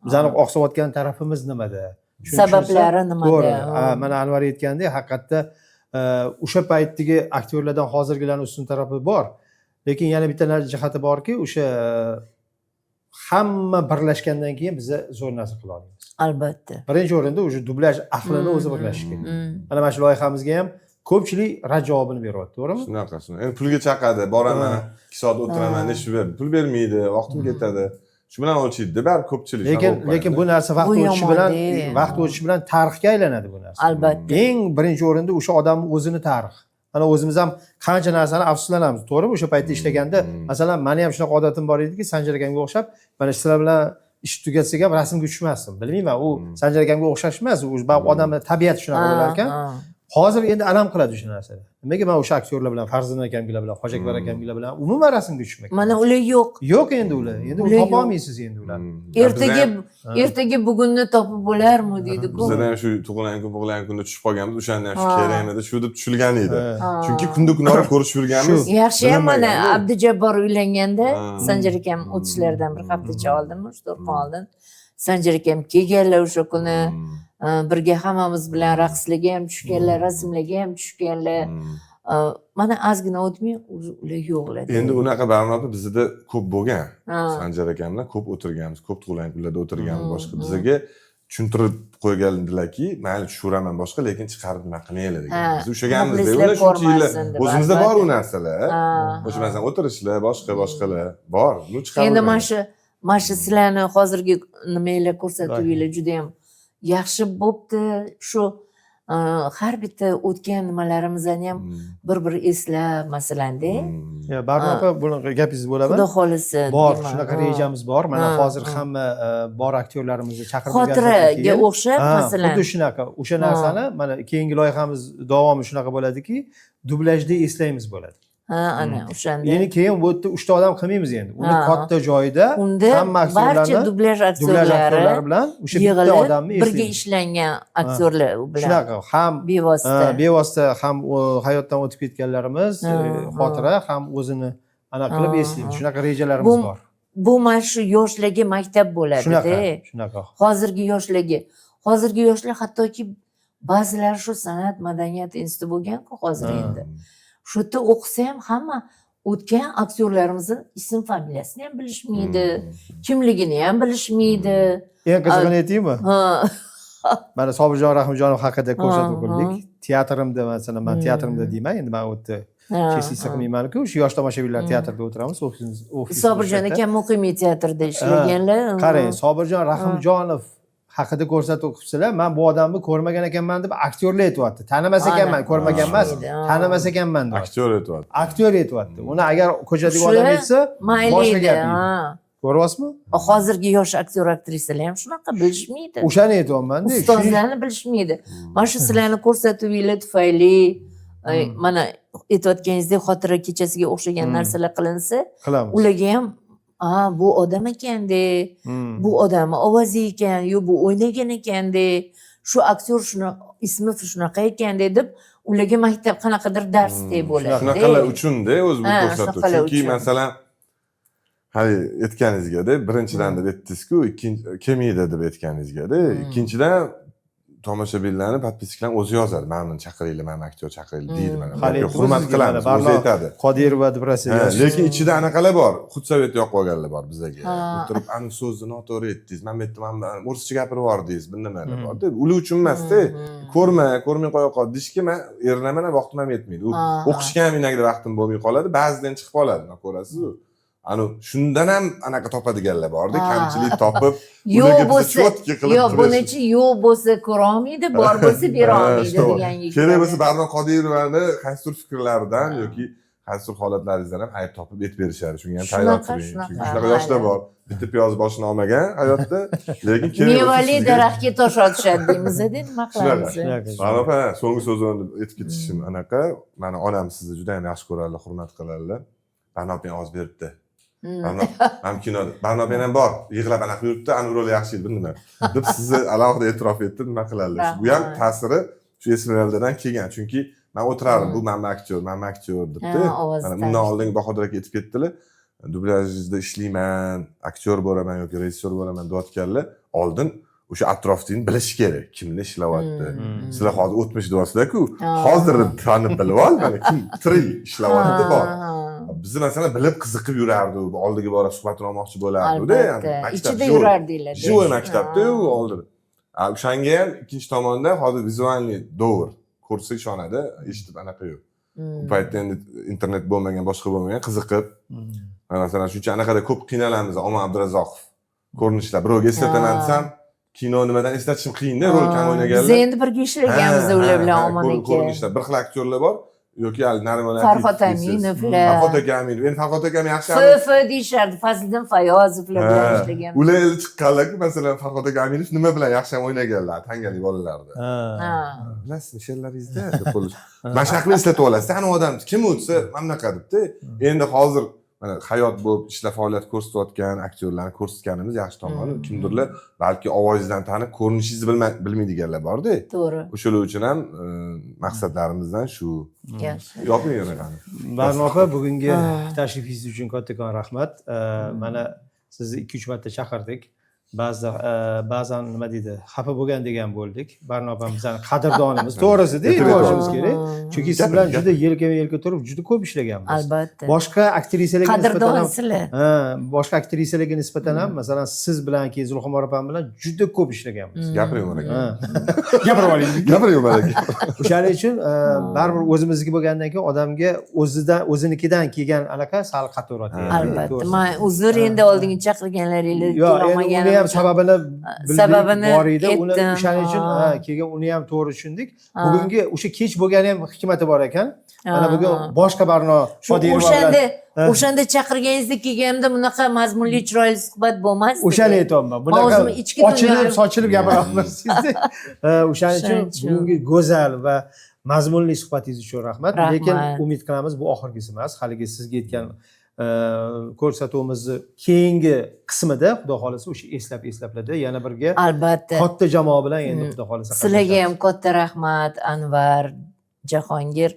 bizani oqsayotgan tarafimiz nimada. Shuni Sabablari tushunsa, nimada? To'g'ri. Ha, mana Anvar aytgandek, haqiqatda o'sha paytdagi aktyorlardan hozirgilarni ustun tarafi bor, lekin yana bitta jihati borki, o'sha Hamma birlashgandan keyin biza zo'r narsa qila olamiz. Albatta. Birinchi o'rinda уже dublyaj ahlini o'zi birlashishi kerak. Mana shu loyihamizga ham ko'pchilik rad javobini beryapti, to'g'rimi? Shunaqa, shunaqa. Endi pulga chaqadi, boraman, 2 soat o'tiraman, shu pul bermaydi, vaqtim ketadi. Shu bilan o'lchaydi baribir ko'pchilik. Lekin shunaqa bo'lib lekin bu narsa vaqt Bu o'tishi bilan yomon-da. vaqt o'tishi bilan tarixga aylanadi bu narsa. Albatta. Eng birinchi o'rinda o'sha odamni o'zini tarix. Mana o'zimiz ham qancha narsani afsuslanamiz, to'g'rimi? O'sha paytda ishlaganda, masalan, mani ham shunaqa odatim bor ediki, Sanjar akamga o'xshab, mana sizlar bilan ish tugatsak ham rasmga tushmasdim. Bilmayman, u Sanjar akamga o'xshash emas, u odamni tabiati shunaqa bo'lar ekan. Hozir endi alam qiladi o'sha narsalar. Nimaga man o'sha aktyorlar bilan, Farzin akamgilar bilan, Hoji Akbar akamgilar bilan umuman rasmga tushmagan? Mana ular yo'q. Yo'q endi ular. Endi Ular yo'q. topa olmaysiz endi ularni. Ertaga ertaga bugunni topib bo'larmi deydi-ku. Bizada ham shu tug'ilgan kun, tug'ilgan kunda tushib qolganmiz, o'shanda ham shu kerakmidi, shu deb tushilgan edi. Chunki kunda kunora ko'rishib yurganmiz. Yaxshi ham mana Bilinmagan-da. Abdujabbor uylanganda Sanjar akam o'tishlaridan bir haftacha oldinmi, 3-4 kun oldin Sanjar akam kelganlar o'sha kuni. Birga hammamiz bilan raqslarga ham tushganlar, rasmlarga ham tushganlar. Mana ozgina o'tmay уже ular yo'qlar. Endi unaqa barnopa bizda ko'p bo'lgan. Sanjar akam bilan ko'p o'tirganmiz, ko'p tug'ilgan kunlarda o'tirganmiz, boshqa. Bizaga tushuntirib qo'ygandilarki, mayli, tushiraman boshqa, lekin chiqarib nima qilmanglar degan. Biz ushlaganmiz muxlislar uni shuncha yillar. ko'rmasin deb, O'zimizda bor u albatta. narsalar. O'sha masalan o'tirishlar, boshqa boshqalar bor. Bu chiqarib. Endi mana shu sizlarni hozirgi nimanglar, ko'rsatuvinglar juda yam yaxshi bo'pti. Shu har bitta o'tgan nimalarimizni ham bir bir eslab, masalanda. Ya, Barno opa, bunaqa gapingizni bo'laman. Xudo xohlasa, Bor, deyman. shunaqa rejamiz bor. Mana hozir hamma bor aktyorlarimizni chaqirib Xotiraga o'xshab, masalan. Xuddi shunaqa. O'sha narsani mana keyingi loyihamiz davomi shunaqa bo'ladiki, dublyajda eslaymiz bo'ladi. Ha, ana o'shanda. Endi keyin bu yerda uchta odam qilmaymiz endi. Uni katta joyda Unda hamma barcha aktyorlarni dublyaj dublyaj aktyorlari aktyorlari bilan o'sha bitta yig'ilib odamni birga eslaymiz. ishlangan aktyorlar bilan Shunaqa ham bevosita. Bevosita ham hayotdan o'tib ketganlarimiz xotira ham o'zini ana qilib eslaymiz. Shunaqa rejalarimiz bor. Bu mana shu yoshlarga maktab bo'ladida. Shunaqa, shunaqa. Hozirgi yoshlarga, hozirgi yoshlar, hattoki ba'zilari shu san'at madaniyat instituti bo'lganku hozir, endi shu yerda o'qisa ham hamma o'tgan aktyorlarimizni ism familiyasini ham bilishmaydi, kimligini ham bilishmaydi. Eng qizig'ini aytaymi? Ha. Mana Sobirjon Rahimjonov haqida ko'rsatuv qildik. Teatrimda, masalan, man teatrimda deyman, endi man u yerda chesitsa qilmayman-ku, shu yosh tomoshabinlar teatrida o'tiramiz, ofisimiz Sobirjon o'sha yerda. akam Muqimiy teatrida ishlaganlar. Qarang, Sobirjon Rahimjonov haqida ko'rsatuv qilibsizlar, man bu odamni ko'rmagan ekanman deb aktyorlar aytyapti. Tanimas ekanman, ko'rmagan emas, tanimas ekanman deyapti. Aktyor aytyapti. Aktyor aytyapti. Uni agar ko'chadagi Shular odam aytsa, mayli boshqa edi, gap edi. Ko'ryapsizmi? Hozirgi yosh aktyor aktrisalar ham shunaqa bilishmaydi. O'shani aytyapman-da. Ustozlarni bilishmaydi. Mana shu sizlarni ko'rsatuvinglar tufayli mana aytayotganingizdek xotira kechasiga o'xshagan narsalar qilinsa, Qilamiz. ularga ham a bu odam ekanda, bu odamni ovozi ekan, yo bu o'ynagan ekanda, shu aktyor, shuni ismi shunaqa ekanda deb ularga maktab, qanaqadir darsdek bo'ladi. Shunaqalar uchun-da o'zi bu Ha, ko'rsatuv. shunaqalar Chunki uchun. masalan, hali aytganingizga-da, birinchidan deb aytdingiz-ku, ikkinchi kelmaydi deb aytganingizga-da, ikkinchidan tomoshabinlarni, подписчик larni o'zi yozadi. Mana buni chaqiringlar, mana aktyor chaqiringlar deydi mana. Hali Yoki hurmat sizga mana qilamiz, o'zi Barno aytadi. Qodirova deb rosa Ha, yozishdi. lekin ichida anaqalar bor, худсовет yoqib olganlar bor bizaga. O'tirib, ani so'zni noto'g'ri aytdingiz, mana bu yerda mana o'rischa gapirib yubordingiz, bir nimalar bor. Ular uchun emasda, ko'rma, ko'rmay qo'ya qol deyishga man erinaman ham, vaqtim ham yetmaydi. U o'qishga ham inagida vaqtim bo'lmay qoladi, ba'zidan chiqib qoladi, ko'rasiz-u. Anu shundan ham anaqa topadiganlar borda, kamchilik topib, Yo'q ularga biza bo'lsa чётко qilib yo'q qilish. Bunichi yo'q bo'lsa ko'rolmaydi, bor bo'lsa bera olmaydi deganga Kerak bo'lsa keladi. Barno Qodirovani qaysidir fikrlaridan yoki qaysidir holatlaringizdan ham ayb topib aytib berishadi. Shunga ham tayyor Shunaqa, turing. shunaqa, Chunki shunaqa yoshlar mayli. bor. Bitta piyoz boshini olmagan hayotda, lekin kerak bo'lsa Mevali daraxtga tosh otishadi deymiz-da, nima qilamiz? Shunaqa. Barno opa, so'nggi so'zimni aytib ketishim anaqa, mani onam sizni juda ham yaxshi ko'radilar, hurmat qiladilar. Barno opang ovoz beribdi. Barno, mana kinoda Barno opang ham bor, yig'lab anaqa yuribdi, ani roli yaxshi edi, bir nima deb sizni alohida e'tirof etdi, nima qiladilar. Bu ham Rahmat. ta'siri shu Esmeraldadan kelgan. Chunki man o'tirardim, bu mana aktyor, mana aktyor debdi. Ha, ovozi Mana bundan tanishdi. oldin Bahodir aka aytib ketdilar. Dublyajda ishlayman, aktyor bo'laman yoki rejissyor bo'laman deyotganlar oldin o'sha atrofni bilish kerak, kimni ishlayapti. Sizlar hozir o'tmish deyapsizlar-ku, hozir tanib bilib ol, mana kim tirik ishlayapti bor. Bizni masalan bilib qiziqib yurardi, u oldiga borib suhbatini olmoqchi bo'lardi. Albatta. Ichida yurardinglar. Живой maktabda u oldin. O'shanga ham ikkinchi tomonda hozir визуальный davr, ko'rsa ishonadi, eshitib anaqa yo'q. U paytda endi internet bo'lmagan, boshqa bo'lmagan, qiziqib. Masalan, shuncha anaqada ko'p qiynalamiz. Omon Abdurazzoqov ko'rinishlar, birovga eslataman desam, kino nimadan eslatishim qiyinda, rol kam o'ynaganlar. Biz endi birga ishlaganmiz ular bilan, Omon aka. Ko'rinishlar bir xil aktyorlar bor yoki hali Narimon Farhod Aminovlar. Farhod aka Aminov, endi Farhod akam yaxshi. F deyishardi, Fazliddin Fayozovlar bilan ishlaganmiz. Ular endi chiqqanlar, masalan, Farhod aka Aminov nima bilan yaxshi ham o'ynaganlar, tangali bolalarda. Bilasizmi, she'rlaringizda deb qo'lish. Mana shunaqa qilib eslatib olasiz. Ana odam kim u desa, mana bunaqa debdi. Endi hozir mana hayot bo'lib ishlab faoliyat ko'rsatayotgan aktyorlarni ko'rsatganimiz yaxshi tomoni, kimdirlar balki ovozingizdan tanib, ko'rinishingizni bilmaydiganlar borda. To'g'ri. O'shalar uchun ham maqsadlarimizdan shu. Yaxshi. Yoping raqamni. Barno opa, bugungi tashrifingiz uchun kattakon rahmat. Mana sizni 2-3 marta chaqirdik. Ba'zida ba'zan nima deydi, xafa bo'lgan degan bo'ldik. Barno opam bizani qadrdonimiz. To'g'risida aytishimiz kerak. Chunki siz bilan juda yelkama-yelka turib, juda ko'p ishlaganmiz. Albatta. Boshqa aktrisalarga nisbatan ham, Qadrdonsizlar. ha, boshqa aktrisalarga nisbatan ham, masalan, siz bilan, keyin Zulxumor opam bilan juda ko'p ishlaganmiz. Gapiring, Umar aka. Gapirib oling. Gapiring, Umar aka. O'shaning uchun baribir o'zimizniki bo'lgandan keyin odamga o'zidan, o'zinikidan kelgan anaqa sal qattiqroq tegadi. Albatta. To'g'risi. Man uzr, endi oldingi chaqirganlaringlar Yo'q, endi kelolmaganim uni ham uchun. sababini bildik, Sababini bor edi. Uni aytdim. o'shaning uchun, ha, keyin uni ham to'g'ri tushundik. Ha. Bugungi o'sha kech bo'lgani ham hikmati bor ekan. Mana bugun boshqa Barno Shu Qodirova bilan o'shanda Ha. o'shanda chaqirganingizda kelganimda bunaqa mazmunli chiroyli suhbat bo'lmasdi. O'shani aytyapman. Bunaqa Mavzuni ichki ochilib, dunyoyim- sochilib gapira olmaysizda. O'shaning uchun O'shaning uchun. bugungi go'zal va mazmunli suhbatingiz uchun rahmat. Rahmat. Lekin umid qilamiz, bu oxirgisi emas. Haligi sizga aytgan ko'rsatuvimizni keyingi qismida xudo xohlasa o'sha eslab eslablarda yana birga Albatta. katta jamoa bilan endi xudo xohlasa Sizlarga ham qatnashamiz. katta rahmat, Anvar, Jahongir.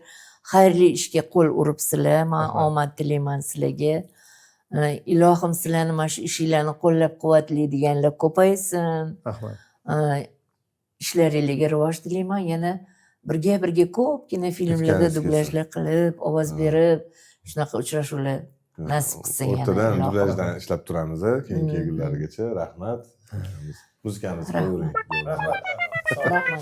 Xayrli ishga qo'l uribsizlar. Man Rahmat. omad tilayman sizlarga. Ilohim sizlarni mana shu ishinglarni qo'llab-quvvatlaydiganlar ko'paysin. Rahmat. Ishlaringlarga rivoj tilayman. Yana birga birga ko'pgina filmlarda Yetkaningiz kelsin. dublyajlar qilib, ovoz berib, shunaqa uchrashuvlar nasib qilsa yana, O'rtadan ilohim. dublyajdan ishlab turamiz, keyin kelgunlarigacha rahmat. Muzikamizni Rahmat. qo'yavering. Rahmat. Rahmat.